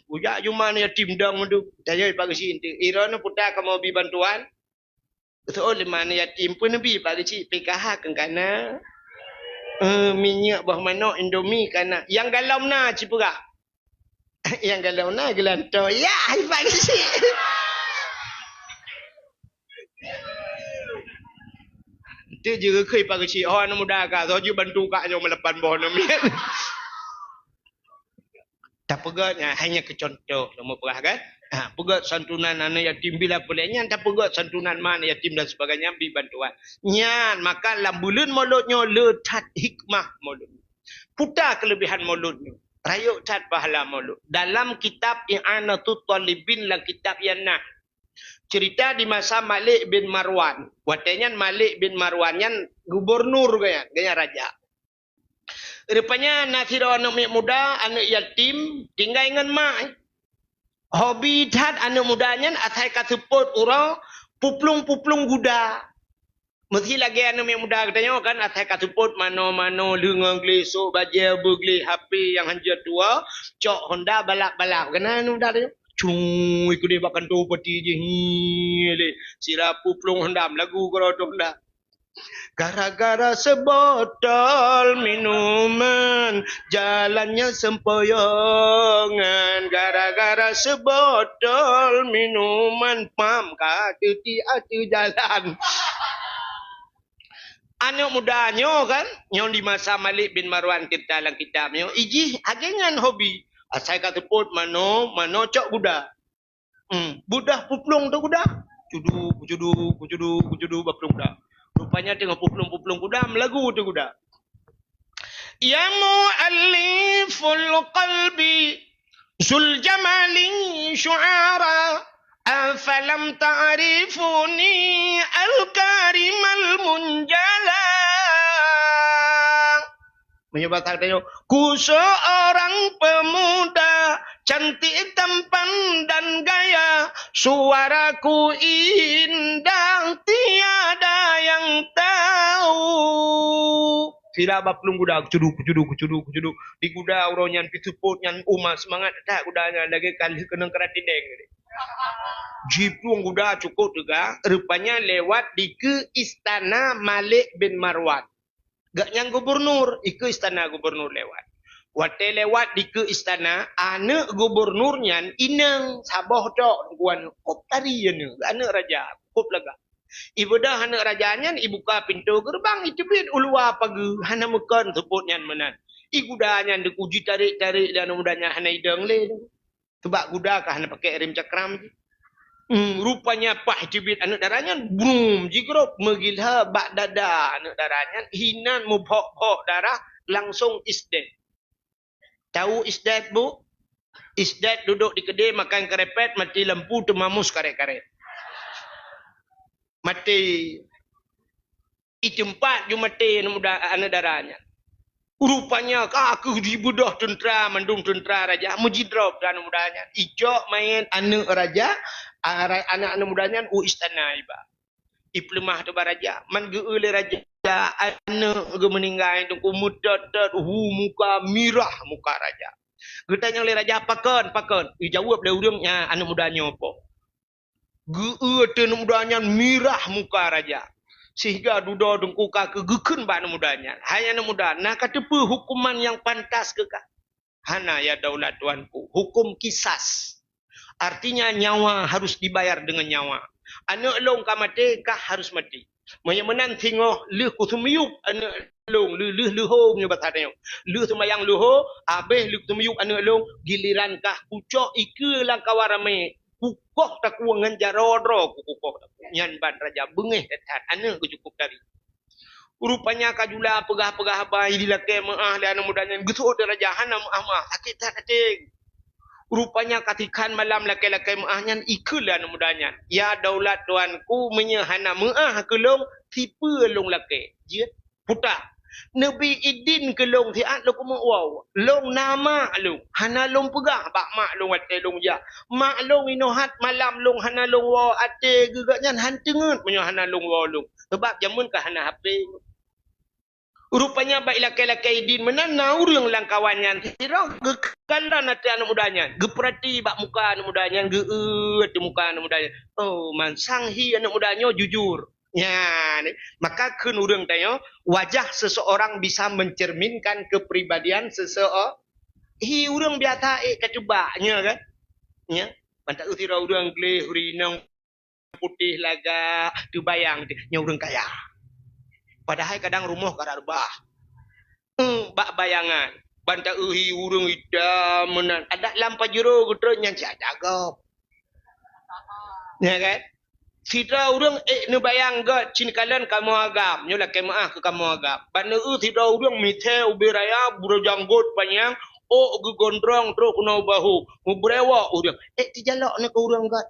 Ujak juma aneuëk yatim dong mandum. Tanyong Pak Geuchik, "Iroe nyoe puta kamoe bi bantuan?" Seuôt lima aneuëk yatim pun neubi Pak Geuchik, P K H keu kana. Eh, minyeuk boh manok, Indomie kana. Nyang galom na cipeugah. Nyang galom na geulantoe. Ya, hai Pak Geuchik. Teuk jeureukhui Pak Geuchik. Oh, aneuk muda ka. Soe jeuet bantu kak nyoe meulapan boh neumiet. Tapeugét nyan hanya keu contoh lôn peugah kan. Ha, peugét santunan aneuk yatim bila peureulée nyan, tapeugét santunan ma aneuk yatim dan sebagainya, bi bantuan. Nyan maka lam buleuen Molot nyoe le that hikmah Molot. Puta keuleubehan Molot nyoe. Rayeuk that pahala Molot. Dalam kitab I'anatut Thalibin lam kitab nyan na cerita di masa Malik bin Marwan. Watée nyan Malik bin Marwan nyan gubernur gaya, gaya raja. Rupanya na sidroe aneuk miet muda, aneuk yatim, tinggai ngon mak. Hobi that aneuk muda nyan asai ka seupôt uroe puplueng-puplueng guda. Meusi lagèe aneuk muda geutanyoe kan, asai ka seupôt mano-mano, lheuh ngon gleh, sôk bajèe, beugleh, H P nyang hanjeuet tuwoe, cok Honda balap-balap. Keunan aneuk muda tanyoe. Cung, ikut dia bak kantô bupati jih. Hi, lé. Sira puplueng Honda, meulagu keudroe Honda. Gara-gara sebotol minuman, jalannya sempoyongan. Gara-gara sebotol minuman, pam ka teuti ateueh jalan. Aneuk muda nyoe kan, nyoe di masa Malik bin Marwan cerita lam kitab nyoe, ijih lagèe nyan hobi. Asai ka seupôt mano, mano cok guda. Hmm, beudôh puplueng teuh guda. Cudu, cudu, cudu, cudu bak plueng guda. Rupanya teungoh puplueng-puplueng guda, meulagu teuh guda. Ya mu'alliful qalbi, zul jamali syu'ara, afalam ta'rifuni al-karimal munjala. Meunyoe basa geutanyoe, ku seorang pemuda cantik tampan dan gaya, suaraku indah tiada yang tahu. Sira bak plueng guda, kucudu, kucudu, kucudu, kucudu. Di guda uroe nyan pih seupôt nyan uma seumangat that guda nyan lagèe ka lheuh keunong keuratideng. Jiplueng guda cukôp teuga, rupanya lewat dikeue istana Malik bin Marwan. Gobnyan gubernur, ikeue istana gubernur lewat. Watèe lewat dikeue istana, aneuk gubernur nyan inong saboh tok, tuan, kôp tari aneuk, aneuk raja, kôp lagak. Ibeudôh aneuk raja nyan, ibuka pintoe geureubang, iteubiet u luwa pageue, hana meukon seupôt nyan meunan. Iguda nyan teuh jitarek-tarek lé aneuk muda nyan, hana idong lé. Sabab guda ka hana pakèk rem cakram jih. Hmm, rupanya paih teubiet aneuk dara nyan, brum, jigrob meugila bak dada aneuk dara nyan, hinan meubhok-bhok darah, langsong is dead. Tahu is dead, Bu? Is dead duduk di keudè makan karepet, mati lampu, teumamus karet-karet. Mati. Iteumpat ju maté aneuk muda, aneuk dara nyan. Rupanya ka kheueh jibeudôh teuntra, mandum teuntra raja meujidrob aneuk muda nyan. Icok manyèt aneuk raja, a, ra-, aneuk, aneuk muda nyan u istana iba. Ipeuleumah teuh bak raja. Man geu-eu lé raja, aneuk geuh meuninggai teungku, meutot-tot, hu muka, mirah muka raja. Geutanyong lé raja, "Pakon, pakon?" Ijaweueb lé ureueng nyan, aneuk muda nyoe po. Geu-eu teuk aneuk muda nyan mirah muka raja. Sehingga dudoe teungku ka kheueh geukheun bak aneuk muda nyan, "Hai aneuk muda, na kateupeue hukuman nyang pantas keu kah?" "Hana, ya daulat tuanku, hukum kisas. Artinya nyawa harus dibayar dengan nyawa. Aneuk lôn ka maté, kah harus maté. Meunyoe meunan singoh lheueh kuseumiyueb aneuk lôn, lheueh, lheueh leuho meunyoe basa tanyoe. Lheueh seumayang leuho, habéh lheueh kuseumiyueb aneuk lôn, giliran kah kucok ikeue lam kawan ramé, kukoh takue ngon jaroe droe kukoh takue." Nyan ban raja beungéh that-that, aneuk geuh cukôp tari. Rupanya ka jula peugah-peugah haba dilakèe meu'ah lé aneuk muda nyan, geuseuôt lé raja hana meu'ah-meu'ah, sakét that até. Rupanya ka sikhan malam lakèe-lakèe meu'ah nyan, ikheun lé aneuk muda nyan, "Ya daulat tuanku, meunyoe hana meu'ah keu lôn, sipeue lôn lakèe?" Jeuet. Puta. Neubi idin keu lôn siat lôn keumeung woe. Lôn na mak lôn, hana lôn peugah bak mak lôn watèe lôn jak. Mak lôn inoe that malam lôn hana lôn woe, até geuh gobnyan han teungeut meunyoe hana lôn woe lôn. Sabab jameun ka hana H P. Rupanya bak ilakèe-lakèe idin meunan na ureueng lam kawan nyan sidroe geukalon até aneuk muda nyan, geupeurati bak muka aneuk muda nyan, geu-eu teuh muka aneuk muda nyan. Oh, mansang hi aneuk muda nyoe jujur. Nyan, maka kheun ureueng tanyoe, wajah seseorang bisa mencerminkan kepribadian seseo-, hi ureueng biasa ék ka cuba, nya kan? Nya, mantap sidroe ureueng gleh, ureueng inong putéh lagak, teubayang teuh, nyoe ureueng kaya. Padahai kadang rumoh ka rhot reubah. Hmm, bak bayangan, ban taeu hi ureueng itam meunan, adak lam pajero geutreun nyan siat cagop. Ya kan? Sidroe ureueng ék neubayang gèt, cit neukalon kamoe agam, nyoe lakèe meu'ah keu kamoe agam. Ban neueu sidroe ureueng misé ubé raya, beureujanggôt panyang, ôk geugondrong trok keunoe bahu, meubrewok ureueng. Ék teujalok neuh keu ureueng gèt.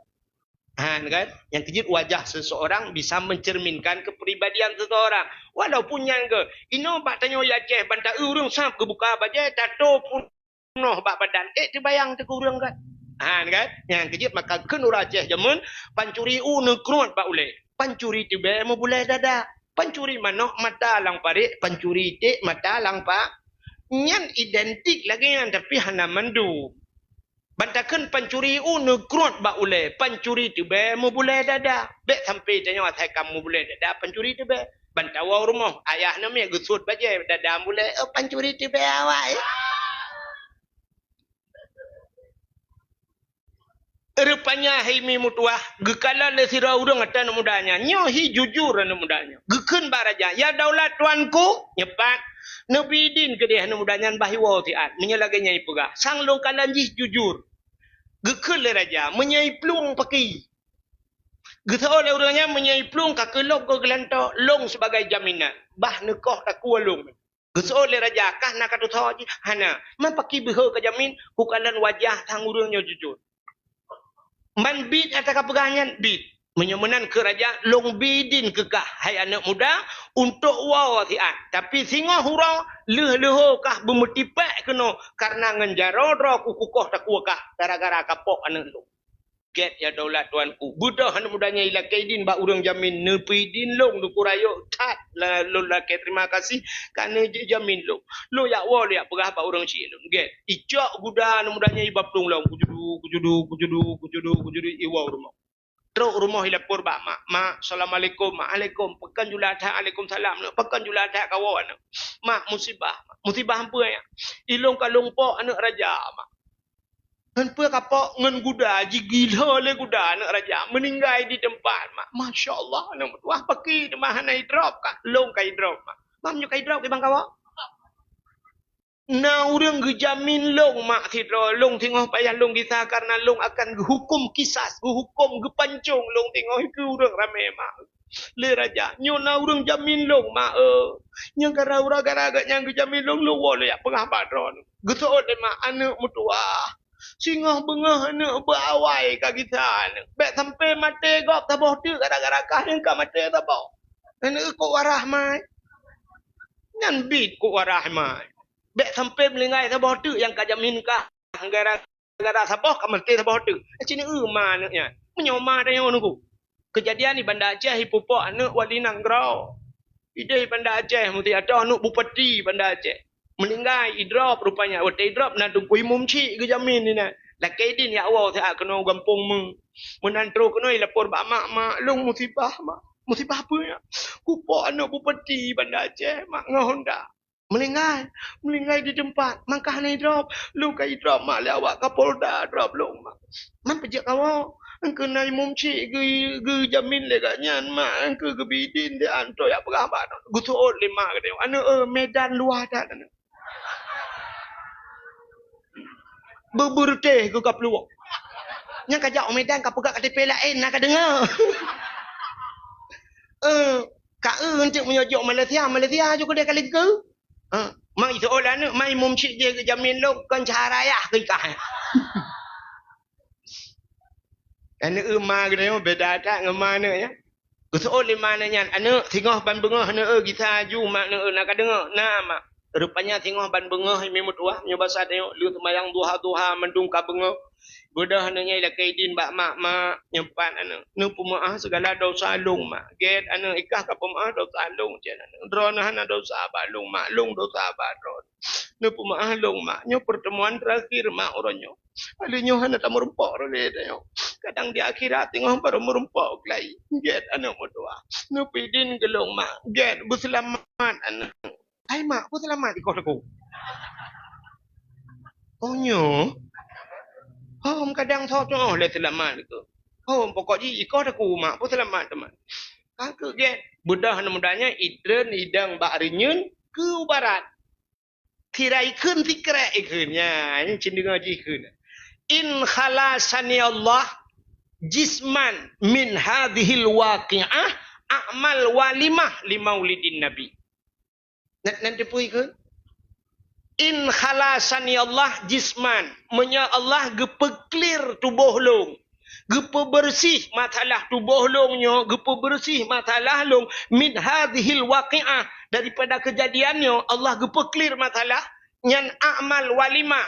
Ha, kan? Nyang keujeuet wajah seseorang bisa mencerminkan kepribadian seseorang. Walaupun nyan gèt, inoe bak tanyoe Aceh, ban taeu ureueng sab geubuka bajèe, tato peunoh bak badan, ék teubayang teuh keu ureueng gèt. Nyan kan? Nyan keuh jeuet maka kheun ureueng Aceh jameun, pancuri u neukruet bak ulèe, pancuri teubèe meubulèe dada, pancuri manok mata lam parit, pancuri iték mata lam pa-, nyan identik lagèe nyan, tapi hana mandum. Ban takheun pancuri u neukruet bak ulèe, pancuri teubèe meubulèe dada. Bèk sampai tanyoe asai ka meubulèe dada pancuri teubèe. Ban tawoe u rumoh, ayah neumiet geusuet bajèe dada meubulèe, "Oh, pancuri teubèe awai." Rupanya hai mi meutuah, geukalon lé sidroe ureueng ata aneuk muda nyan. Nyoe hi jujur aneuk muda nyan. Geukheun bak raja, "Ya daulat tuanku," nyoe pat, "neubri idin keudeh aneuk muda nyan bah iwoe siat, meunyoe lagèe nyan ipeugah. Sang lôn kalon jih jujur." Geukheun lé raja, "Meunyoe iplueng paki." Geuseuôt lé ureueng nyan, "Meunyoe iplueng ka keuh lôn keu geulantoe, lôn sibagai jaminan. Bah neukoh takue lôn." Geuseuôt lé raja, "Kah na ka tutoe jih?" "Hana." "Man paki beuhe ka jamin?" "Kukalon wajah sang ureueng nyoe jujur." "Man biet ata ka peugah nyan?" "Biet." "Meunyoe meunan," kheun raja, "lôn bri idin keu kah, hai aneuk muda, untuk woe siat. Tapi singoh uroe lheueh leuho kah beumeutipèk keunoe, kareuna ngon jaroe droe kukoh takue kah gara-gara kapok aneuk lôn." Gèt ya daulat tuanku. Beudôh aneuk muda nyan ilakèe idin bak ureueng jamin, "Neubri idin lôn, Teungku Rayeuk, that la-, lôn lakèe terima kasih ka neujamin lôn. Lôn jak woe lôn jak peugah bak ureueng chik lôn." Gèt, icok guda aneuk muda nyan iba plueng lom. Kujudu, kujudu, kujudu, kujudu, kujudu, iwoe u rumoh. Trok u rumoh ilapor bak mak. "Mak, assalamualaikum." "Mak, alaikum." "Pakon jula that?" "Alaikumsalam." "Pakon jula that kawoe aneuk?" "Mak, musibah, Mak." "Musibah peue nyan?" "Ilôn ka lôn pok aneuk raja, Mak." "Ngon peue kapok?" "Ngon guda, jigilo lé guda aneuk raja, meuninggai di teumpat, Mak." "Masya Allah, aneuk meutuah, paki teuma hana idrop kah?" "Lôn ka idrop, Mak." "Mak, meunyoe ka idrop, kiban kawoe?" "Na ureueng geujamin lôn, Mak, sidroe, lôn singoh payah lôn gisa kareuna lôn akan geuhuköm kisas, geuhuköm geupancong lôn singoh keu ureueng ramè, Mak." Lé raja, "Nyoe na ureueng jamin lôn, Mak, eh. Nyang gara-gara gata nyan geujamin lôn, lôn woe lôn jak peugah bak droeneuh." Geuseuôt lé mak, "Aneuk meutuah, singoh beungoh aneuk beuawai ka gisa aneuk. Bèk sampai maté gob saboh teuk gara-gara kah nyang ka maté saboh. Aneuk kok warah mai. Nyan biet kok warah mai. Bèk sampai meuninggai saboh teuk nyang ka jamin kah gara-gara saboh ka maté saboh teuk." Aci neueu ma aneuk nyan. Meunyoe ma tanyoe nunggu. Keujadian di Banda Aceh, ipupok aneuk wali nanggroe. Ideh Banda Aceh, muti atoh aneuk bupati Banda Aceh. Meuninggai, idrop rupanya. Watèe idrop, na Teungku Imum Chik geujamin inan. Lakèe idin jak woe siat keunoe gampông meu. Meunan trok keunoe ilapor bak mak, "Mak, lôn musibah, Mak." "Musibah peue nyan?" "Kupok aneuk bupati Banda Aceh, Mak, ngon honda. Meuninggai, meuninggai di teumpat. Mangkah na idrop. Lôn ka idrop, Mak, lé awak Kapolda drop lôn, Mak." "Man peujeuet kawoe?" "Engkeu na Imum Chik geu-, geujamin lé gobnyan, Mak. Engkeu geubri idin lé aneuk jak peugah bak aneuk." Geuseuôt lé mak geutanyoe, "Aneuk, eh, Medan luwah that aneuk. Beubeureutéh keu ka plueng. Nyang ka jak u Medan ka peugah K T P laén, na ka deungö." "Eh, ka eu eunteuk meunyoe jok Malaysia, Malaysia ju keudeh ka lingkeu." "Eh, mak, iseuôt lé aneuk, mak, Imum Chik jih geujamin lôn, kon cara yah keu ikah." Aneuk eu ma geutanyoe beda that ngon ma aneuk nyan. Geuseuôt lé ma aneuk nyan, "Aneuk, singoh ban beungoh aneuk eu gisa aju, mak, aneuk eu na ka deungö?" "Na, Mak." Rupanya singoh ban beungoh, hai mi meutuah, nyoe basa tanyoe, lheueh seumayang duha-duha mandum ka beungoh. Beudôh aneuk nyan ilakèe idin bak mak, "Mak, nyoe pat aneuk, neupeumeu'ah sigala dosa lôn, Mak. Gèt aneuk, ikah ka peumeu'ah dosa lôn, cit aneuk. Droeneuh hana dosa bak lôn, Mak, lôn dosa bak droeneuh. Neupeumeu'ah lôn, Mak. Nyoe peurtemuan teurakhir, Mak, uroe nyoe. Akhé nyoe hana tameurumpok lé tanyoe. Kadang di akhirat teungoh barô meurumpok keulai. Gèt aneuk meutuah. Neubri idin keu lôn, Mak. Gèt beuseulamat aneuk." "Hai mak, peue seulamat ikoh teungku?" "Oh, nyoe? Hom kadang soe tu'oh lé seulamat keuh. Hom pokok jih ikoh teungku, Mak, peue seulamat teuma." Ka keuh gèt, beudôh aneuk muda nyan itreun idong bak reunyeun keu u barat. Sira ikheun, sikrek ikheun. Nyan, nyan cit deungoe jih ikheun. "In khalasani Allah jisman min hadzihil waqi'ah a'mal walimah li maulidin Nabi." Nan, nan teupeu ikheun? "In khalasani Allah jisman." Meunyoe Allah geupeuklir tuboh lôn, geupeubeureuséh masalah tuboh lôn nyoe, geupeubeureuséh masalah lôn, "min hadzihil waqi'ah", daripada keujadian nyoe, Allah geupeuklir masalah nyan, "a'mal walimah",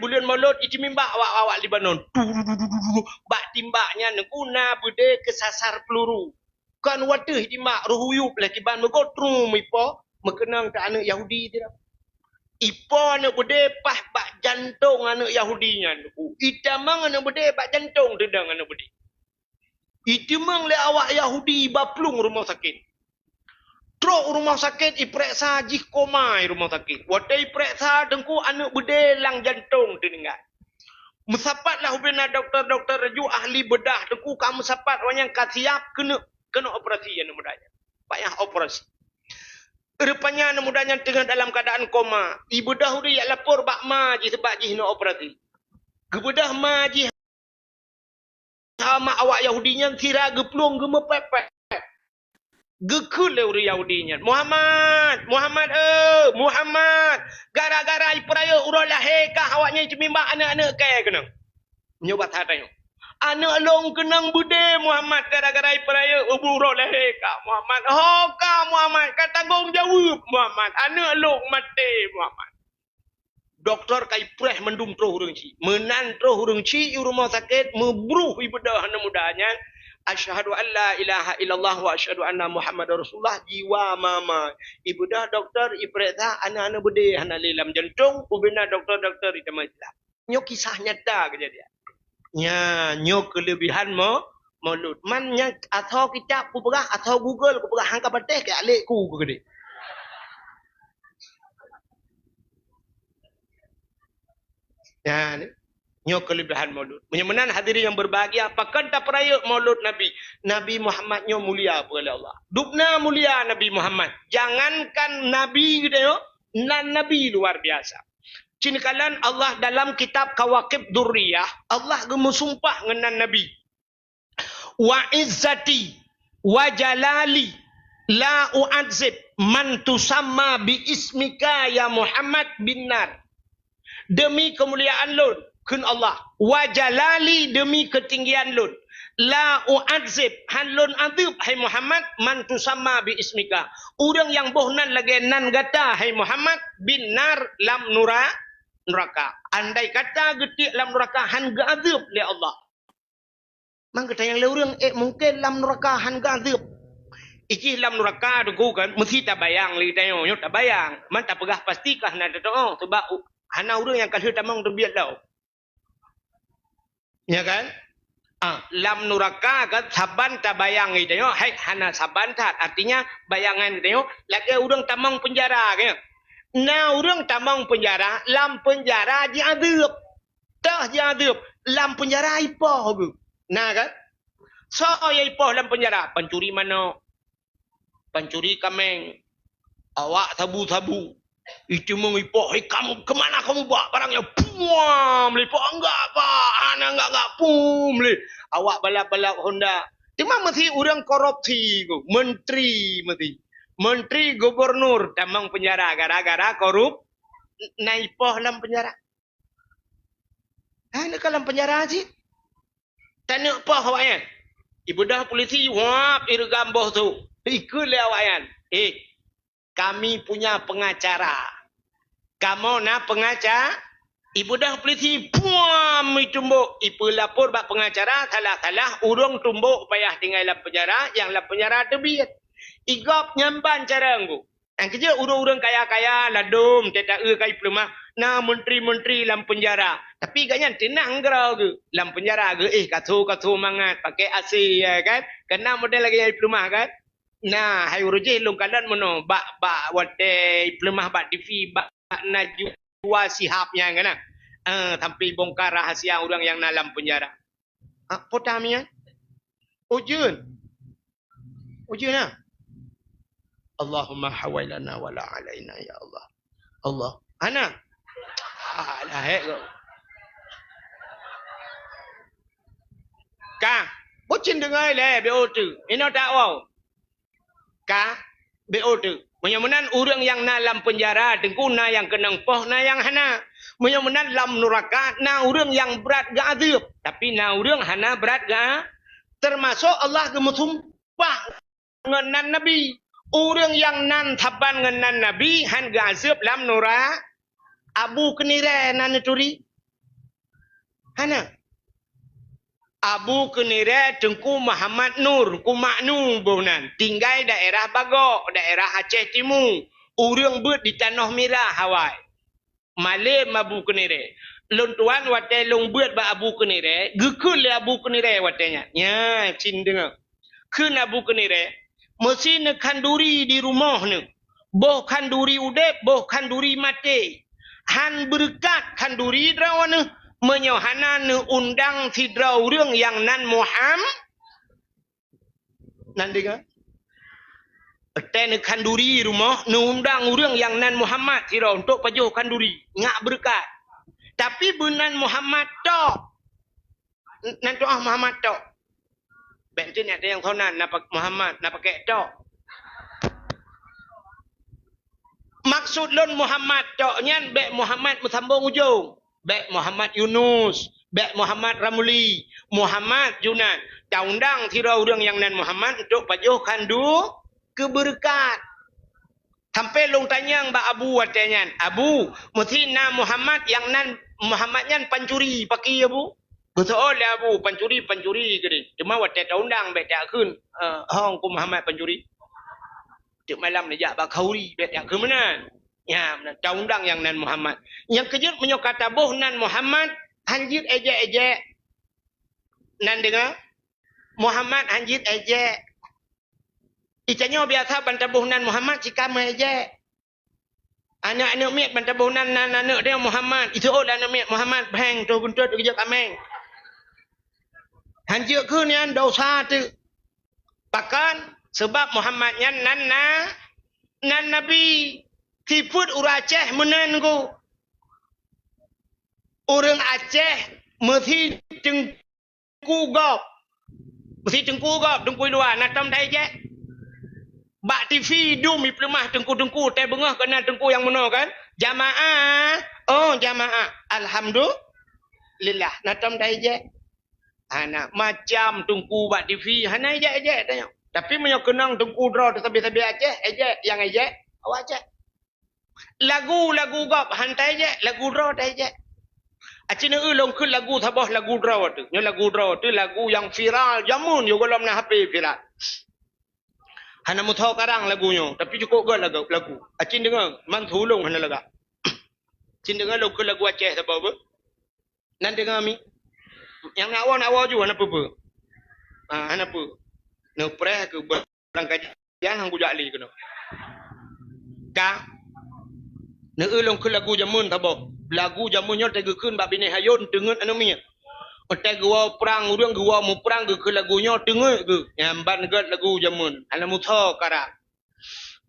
buleuen Molot, ijitimbak awak-awak Lebanon. Tudududududu. Bak timbak nyan Teungku na beudé keusasar peuluru. Kon watèe ijitimbak, rhuyup lé kiban meugot trum ipo, meukeunong teuh aneuk Yahudi sidroe. Ipo aneuk beudé paih bak jantong aneuk Yahudi nyan Teungku. Itamong aneuk beudé bak jantong teudong aneuk beudé. Itimong lé awak Yahudi bak plueng rumoh sakét. Trok u rumoh sakét, ipeuriksa jih koma i rumoh sakét. Watèe ipeuriksa Teungku, aneuk beudé lam jantong teuninggai. Meusapat lah ubena dokto-dokto rajuek ahli beudah Teungku, ka meusapat awak nyan ka siap keuneuk, keuneuk operasi aneuk muda nyan. Payah operasi. Rupanya aneuk muda nyan teungoh dalam keuadaan koma. Ibeudôh ureuëng jak lapor bak ma jih, sabab jih na operasi. Geubeudôh ma jih, sama awak Yahudi nyan sira geuplueng geumeupék-pék. Geukheun lé ureuëng Yahudi nyan, "Muhammad, Muhammad, eh, Muhammad! Gara-gara ipeurayeuk uroe lahé kah awaknyan ceumimbak aneuëk-aneuëk kèe keunong." Nyoe bak that nyoe. "Aneuëk lôn keunong beudé, Muhammad, gara-gara ipeurayeuk ubu uroe lahé kah, Muhammad. Ho kah, Muhammad, ka tanggong jaweueb, Muhammad. Aneuëk lôn maté, Muhammad." Dokto ka ipreh mandum troh ureuëng chik. Meunan troh ureuëng chik u rumoh sakét, meubruh ibeudôh aneuk muda nyan, "Asyhadu an la ilaha illallah wa asyhadu anna Muhammadar Rasulullah," jiwa mama. Ibeudôh dokto, ipreh that, aneuëk-aneuëk beudé hana lé lam jantong, ubena dokto-dokto itamong Islam. Nyoe kisah nyata keujadian. Nya, nyoe keuleubihan mo-, Maulud. Man nyang asoe kitab kupeugah, asoe Google kupeugah, han ka patéh keu alek ku keudeh. Nya, ni. Nyoe keuleubihan Maulud. Meunyoe meunan hadirin yang berbahagia, pakon tapeurayeuk Maulud Nabi? Nabi Muhammad nyoe mulia peue lé Allah. Dubna mulia Nabi Muhammad. Jangankan Nabi geutanyoe, nan Nabi luar biasa. Cit neukalon Allah dalam kitab Kawakib Durriyah, Allah geumeusumpah ngon nan Nabi, "Wa izzati wa jalali la u'adzib man tusamma bi ismika ya Muhammad bin nar." Demi keumuliaan lôn, kheun Allah, "Wa jalali," demi keutinggian lôn, "la u'adzib," han lôn adeueb, hai Muhammad, "man tusamma bi ismika," ureuëng nyang boh nan lagée nan gata, hai Muhammad, "bin nar," lam nura-, nuraka. Andai kata geutiek lam nuraka han geuadeueb lé Allah. Man geutanyong lé ureuëng, "Eh, mungken lam nuraka han geuadeueb?" Ijih lam nuraka teungku kan, meusti tabayang lé tanyoe, nyoe tabayang. Man tapeugah pasti ka hana teutuoh, sabab u-, hana ureuëng nyang ka lheueh tamong teubiet lom. Ya kan? Ah, lam nuraka kan saban tabayang geutanyoe, hai hana saban that. Artinya, bayangan geutanyoe lagée ureuëng tamong peunjara kan. Na ureuëng tamong peunjara, lam peunjara jiadeueb. Teuh jiadeueb, lam peunjara ipoh geuh. Na kan? Soe nyang ipoh lam peunjara? Pancuri manok, pancuri kameng, awak sabu-sabu. Iteumong ipoh, "Hei kamu, kemana kamu bawa barang nyan?" "Puam lé, pak, enggak pak, hana enggak-enggak, puam lé." Awak balap-balap Honda. Teuma meusti ureuëng korupsi ku, menteri meusti. Menteri, gubernur, tamong peunjara gara-gara korup-, na ipoh lam peunjara. Hai, neuka lam peunjara cit. Taneuk poh awaknyan. Ibeudôh polisi, wab, ireugam boh su. Ikheun lé awaknyan, "Eh, kami punya pengacara. Kamoe na pengaca-," Ibeudôh polisi, puam, itumbok. Ipeulapor bak pengacara, salah-salah, ureuëng tumbok payah tinggai lam peunjara, nyang lam peunjara teubiet. Igob nyan ban cara nggu. Nyang keujeuet ureuëng-ureuëng kaya-kaya ladôm teuta-eu ka ipeuleumah, na menteri-menteri lam peunjara. Tapi gobnyan teunang keudroe geuh. Lam peunjara geuh, eh, kaso-kaso mangat, pakai A C, ya kan? Keunan model lagée nyang ipeuleumah kan? Na, hai ureuëng jih lôn kalon meunoe, bak, bak watée ipeuleumah bak T V, bak Najwa Shihab nyan kan? Eh, sampai bongkar rahasia ureuëng nyang na lam peunjara. Ah, po tam nyan? Ujeuen. Ujeuen na. Allahumma hawailana wala alaina ya Allah. Allah. Hana. Ah, dah hek kau. Ka. Bucin dengai lé, B O T. Ino tak wow. Ka, B O T. Meunyoe meunan ureuëng nyang na lam peunjara, teungku na nyang keunong poh, na nyang hana. Meunyoe meunan lam nuraka, na ureuëng nyang brat geuadeueb, tapi na ureuëng hana brat geu-, teumasok Allah geumeusumpah ngon nan Nabi. Ureuëng nyang nan saban ngon nan Nabi han geuadeueb lam nura-, Abu Keunirée na neuturi. Hana. Abu Keunirée Teungku Muhammad Nur, Teungku Maknu boh nan, tinggai daerah Bagok, daerah Aceh Timu. Ureuëng beuet di Tanoh Mirah awai. Malem Abu Keunirée. Lôn tuan watée lôn beuet bak Abu Keunirée, geukheun lé Abu Keunirée watée nyan. Nya, cit deungoe. Kheun Abu Keunirée, meusi neukhanduri di rumoh neuh. Boh khanduri udeb, boh khanduri maté. Han beureukat khanduri droeneuh meunyoe hana neuundang sidroe ureuëng nyang nan Muham-, nan deungoe. Watèe neukhanduri rumoh, neuundang ureueng nyang nan Muhammad sidroe untuk pajoh khanduri, ngat beureukat. Tapi beunan Muhammad tok. Nan tu'oh Muhammad tok. Bèk enteuk nyan nyang sonan na pak-, Muhammad, na pakèk tok. Maksud lôn Muhammad tok nyan bèk Muhammad meusambong ujong. Bèk Muhammad Yunus, bèk Muhammad Ramli, Muhammad Junan. Taundang sidroe ureueng nyang nan Muhammad untuk pajoh khandu keu beureukat. Sampai lôn tanyong bak Abu watèe nyan, "Abu, meusi na Muhammad nyang nan Muhammad nyan pancuri, pakri Abu?" Geuseuôt lé Abu, "Pancuri, pancuri," geudeh. "Teuma watèe taundang bèk takheun, eh, hong ku Muhammad pancuri. Teuk malam neujak bak khauri bèk takheun meunan." Nyan, meunan taundang nyang nan Muhammad. Nyang keujeuet meunyoe ka taboh nan Muhammad, hán jeuet èjèk-èjèk. Nan deungö, Muhammad hán jeuet èjèk. Ih, tanyoe biasa ban taboh nan Muhammad cit ka meuèjèk. Aneuk-aneuk miet ban taboh nan, nan aneuk tanyoe Muhammad. Iseuôt lé aneuk miet Muhammad, bheng, toh guntot geujok kaméng. Hán jeuet kheun nyan dosa teuk. Pakon? Seubab Muhammad nyan nan na, nan nabi. Sifeuet ureueng Aceh meunan ku. Ureueng Aceh meusi teung- teungku gob. Meusi teungku gob, teungku luwa, na tom taéjék. Bak T V dum jipeuleumah teungku-teungku, watèe beungoh keunan teungku nyang meunoe kan. Jamaah, oh jamaah. Alhamdulillah, na tom taéjék. Hana macam teungku bak T V, hana éjék-éjék tanyoe. Tapi meunyoe keunong teungku droe teusabe-sabe Aceh, éjék, nyang éjék, awak Aceh. Lagu-lagu gob han taéjék, lagu droe taéjék. Aci neueu lôn kheun lagu saboh lagu droe teuh. Nyoe lagu droe teuh lagu nyang viral jameun yoh gohlom na H P viral. Hana meusoe karang lagu nyoe, tapi cukôp göt lagu, lagu. Aci deungö, man su ulôn hana lagak. Aci deungö lôn kheun lagu Aceh saboh beuh. Nan deungö mi. Nyang nak woe, nak woe ju hana peue-peue. Ha, hana peue. Neupreh keu barang kajian han kujak lé keunoe. Ka. Neueu lôn kheun lagu jameun saboh. Lagu jameun nyoe teugeukheun bak binéh ayôn teungeut aneuk miet. Watèe geuwoe prang ureueng geuwoe muprang geukheun lagu nyoe teungeut geuh. Nyan ban göt lagu jameun. Hana meusoe karang.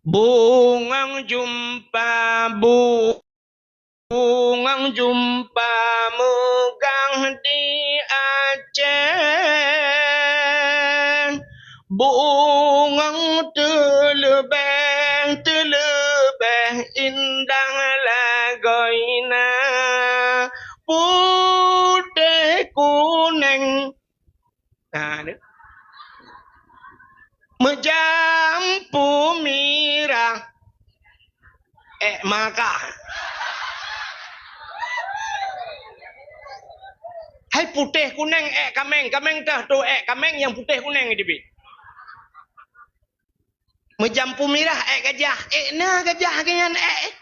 Bungöng jumpa bu- Bungöng jumpa meugah di Aceh, bungöng teuleubèh, teuleubèh indah lagoina, putéh kunéng. Ha, ni. Meujampu mirah. Èk maka. Hai putéh kunéng èk kaméng, kaméng teuh tu èk kaméng nyang putéh kunéng teubiet. Meujampu mirah èk gajah, èk na gajah keu nyan èk.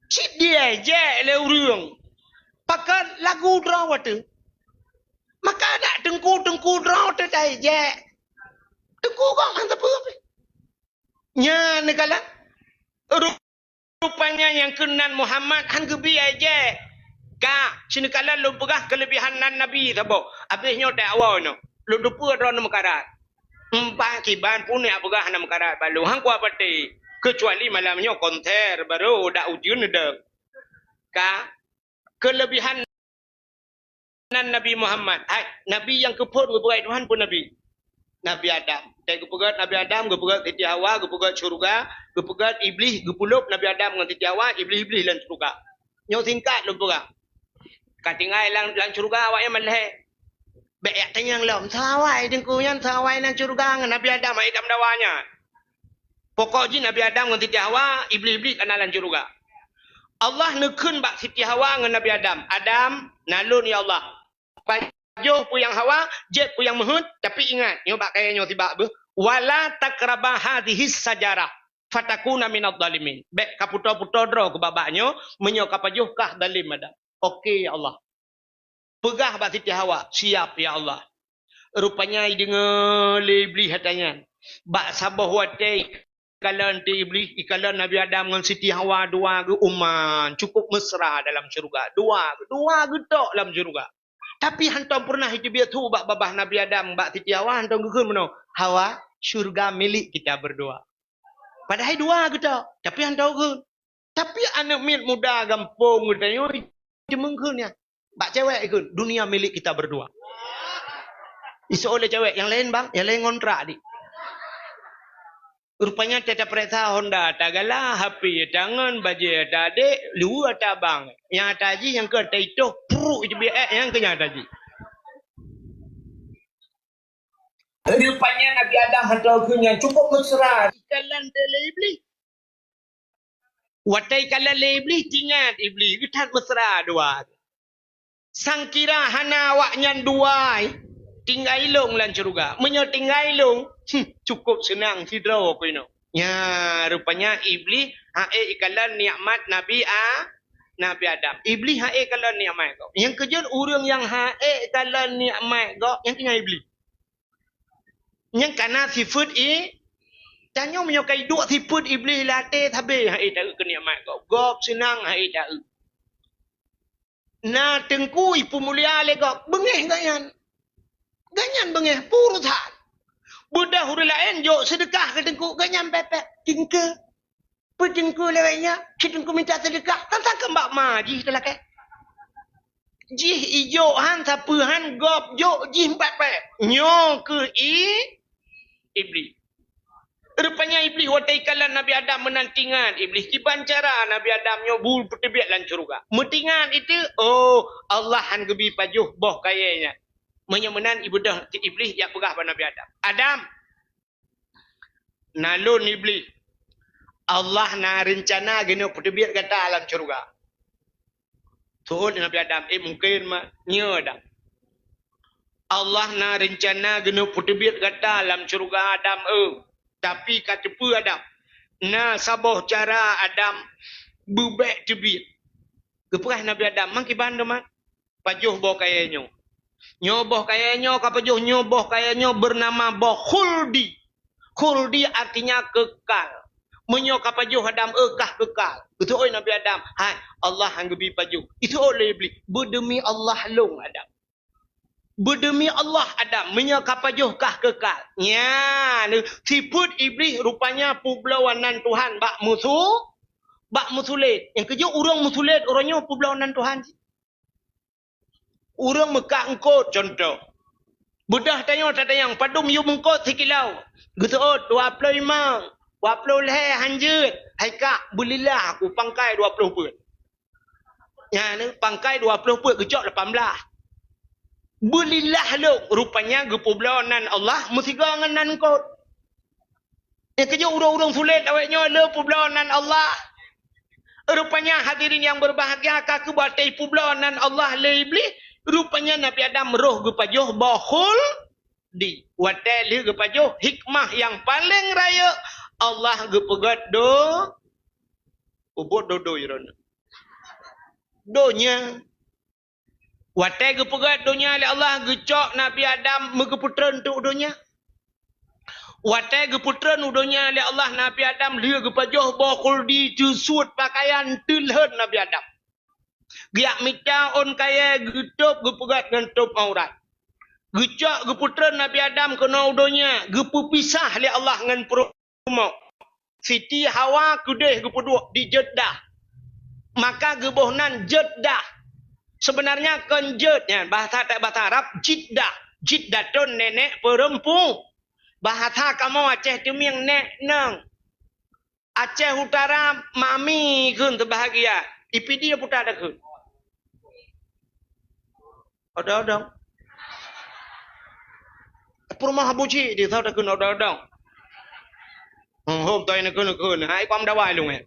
Cit diéjék lé ureueng. Pakon lagu droe teuh. Maka dak teungku-teungku droe teuh taéjék. Teungku kong han sapeue pih. Nyan neukalon. Ru- Rupanya nyang keunan Muhammad han geubi éjék. Ka, sinoe kalon lôn peugah keuleubihan nan Nabi saboh. Abéh nyoe teuawoe nyoe. Lôn teupeue droeneuh meukarat. Empat kiban pun nyang peugah hana meukarat bak lôn. Han kuat patéh. Keucuali malam nyoe konser barô dak ujeuen deuh. Ka, keuleubihan nan Nabi Muhammad. Hai, Nabi nyang keuphôn geupeugöt Tuhan peue Nabi? Nabi Adam. Watèe geupeugöt Nabi Adam, geupeugöt Siti Hawa, geupeugöt syeuruga, geupeugöt Iblih, geupeulôb Nabi Adam ngon Siti Hawa, Iblih-Iblih lam syeuruga. Nyoe singkat lôn peugah. Ka tinggai lam, lam syeuruga awaknyan malhèe. Bèk jak tanyong lom, soe awai teungku nyan, soe awai lam syeuruga ngon Nabi Adam, hai dam dawa nyan. Pokok jih Nabi Adam ngon Siti Hawa, Iblih-Iblih ka na lam syeuruga. Allah neukheun bak Siti Hawa ngon Nabi Adam, "Adam, na lôn ya Allah. Pajoh peue nyang hawa, jép peue nyang meuheuet, tapi ingat, nyoe bak kayèe nyoe sibak beuh, wala taqraba hadzihis syajarah, fatakuna minadh dhalimin." Bèk kapeutoe-peutoe droe keu bak-bak nyoe, meunyoe kapajoh kah zalim Adam. Oke ya Allah. Peugah bak Siti Hawa, "Siap ya Allah." Rupanya jideungö lé Iblih ata nyan. Bak saboh watèe ikalon teuh Iblih, ikalon Nabi Adam ngon Siti Hawa dua geuh uman, cukup mesra dalam syeuruga. Dua, dua geuh tok lam syeuruga. Tapi hantom peureunah jiteubiet su bak babah Nabi Adam, bak Siti Hawa hantom geukheun meunoe, "Hawa, "Syurga milik kita berdua." Padahai dua geutanyoe, tapi han tau kheun. Tapi aneuk miet muda gampông geutanyoe, deungon kheun nyan. Bak cewek kheun, "Dunia milik kita berdua." Iseuôt lé cewek, "Nyang laén, Bang, nyang laén ngontrak di." Rupanya teuta peuriksa Honda, tagala, H P tangan, bajée ata adék, luweue ata abang. Nyang ata jih, nyang keu ata itôh, pruk ijeubiet, eh, nyang keu nyang ata jih. Rupanya Nabi Adam han tau kheun nyan cukup mesra. Ikalon lé Iblih. Watée ikalon lé Iblih, teuingat Iblih, geuthat mesra dua. Sangkira hana awaknyan dua, tinggai lôn lam syeuruga. Meunyoe tinggai lôn, hmm, cukup seunang sidroe ku inoe. Nya, rupanya Iblih han ék ikalon nikmat Nabi A-, Nabi Adam. Iblih han ék ikalon nikmat gob. Nyang keujeuet ureuëng nyang han ék ikalon nikmat gob, nyan keuh nyan Iblih. Nyan kana sifeuet i-, tanyoe meunyoe ka iduek sifeuet Iblih lam até, sabé han ék taeu keu nikmat gob. Gob seunang han ék taeu. Na teungku ipeumulia lé gob, beungéh gobnyan. Gobnyan beungéh, peue urosan. Beudôh ureuëng laén jok seudeukah keu teungku, gobnyan pépét, teungku. Peue teungku lewat nyan, si teungku minta seudeukah, tantang keu bak ma jih teulakée. Jih ijok han, sapeue han, gob jok jih pépét. Nyoe keuh i-, Iblih. Rupanya Iblih watée ikalon Nabi Adam meunan teuingat Iblih kiban cara Nabi Adam nyoe bu peuteubiet lam syeuruga. Meuteuingat itu, oh, Allah han geubi pajoh boh kayée nyan. Meunyoe meunan ibeudôh Iblih jak peugah bak Nabi Adam, "Adam, na lôn Iblih. Allah na reuncana geuneuk peuteubiet gata lam syeuruga." Seuôt Nabi Adam, "Eh, mungken ma-, nyo Adam. Allah na reuncana geuneuk peuteubiet gata lam syeuruga Adam, eh. Tapi ka teupeue Adam, na saboh cara Adam beubek teubiet." Geupeugah Nabi Adam, "Mang kiban teuma?" "Pajoh boh kayée nyoe. Nyoe boh kayée nyoe ka pajoh, nyoe boh kayée nyoe beunama boh Khuldi." Khuldi artinya kekal. Meunyoe ka pajoh Adam, eh, kah kekal. Geuseuôt Nabi Adam, "Hai, Allah han geubi pajoh." Iseuôt lé Iblih, "Beudeumi Allah lôn, Adam. Beudeumi Allah, Adam, meunyoe ka pajoh kah kekal." Nyan, sifeuet Iblih rupanya peubloe nan Tuhan bak meusu-, bak meusulet. Nyang keujeuet ureuëng meusulet, uroe nyoe peubloe nan Tuhan. Ureuëng meukat eungkôt, cuntoh. Beudôh tanyoe tatanyong, padum yub eungkôt sikilo? Geuseuôt dua ploh limong, dua ploh lhée han jeuet, hai kak, beulilah u pangkai dua ploh peuet. Nyan, pangkai dua ploh peuet geucok lapan blah. Beulilah lôn, rupanya geupeubloe nan Allah meusigoe ngon nan eungkôt. Nyang keujeuet ureuëng-ureuëng sulet awaknyoe le peubloe nan Allah. Rupanya hadirin yang berbahagia, ka keuh watée peubloe nan Allah lé Iblih, rupanya Nabi Adam roh geupajoh boh Khuldi. Watée lheueh geupajoh, hikmah nyang paleng rayeuk, Allah geupeugét do-, ubot dodo iron. Donya. Watée geupeugét donya lé Allah, geucok Nabi Adam meugeupeutreun teuh donya. Watée geupeutreun u donya lé Allah Nabi Adam, lheueh geupajoh boh Khuldi, teusuet pakaian, teulheuet Nabi Adam. Geujak mita ôn kayée, geutôb, geupeugét ngon tôb aurat. Geucok geupeutreun Nabi Adam keunoe u donya, geupeupisah lé Allah ngon peurumoh. Siti Hawa keudeh geupeuduek di Jeddah. Maka geuboh nan Jeddah. Sebenarnya kon Jed nyan, bahasa, bahasa Arab Jiddah. Jiddatun, nenek perempu-, bahasa kamoe Aceh Teumieng, nek nong. Aceh Utara, mami kheun teubahagia. I Pidie puta takheun. Odong-odong. Peurumoh Abu Cik di, soe takheun odong-odong. Hom, hom, toi neukheun, neukheun. Hai, pam dawai lôn, eh.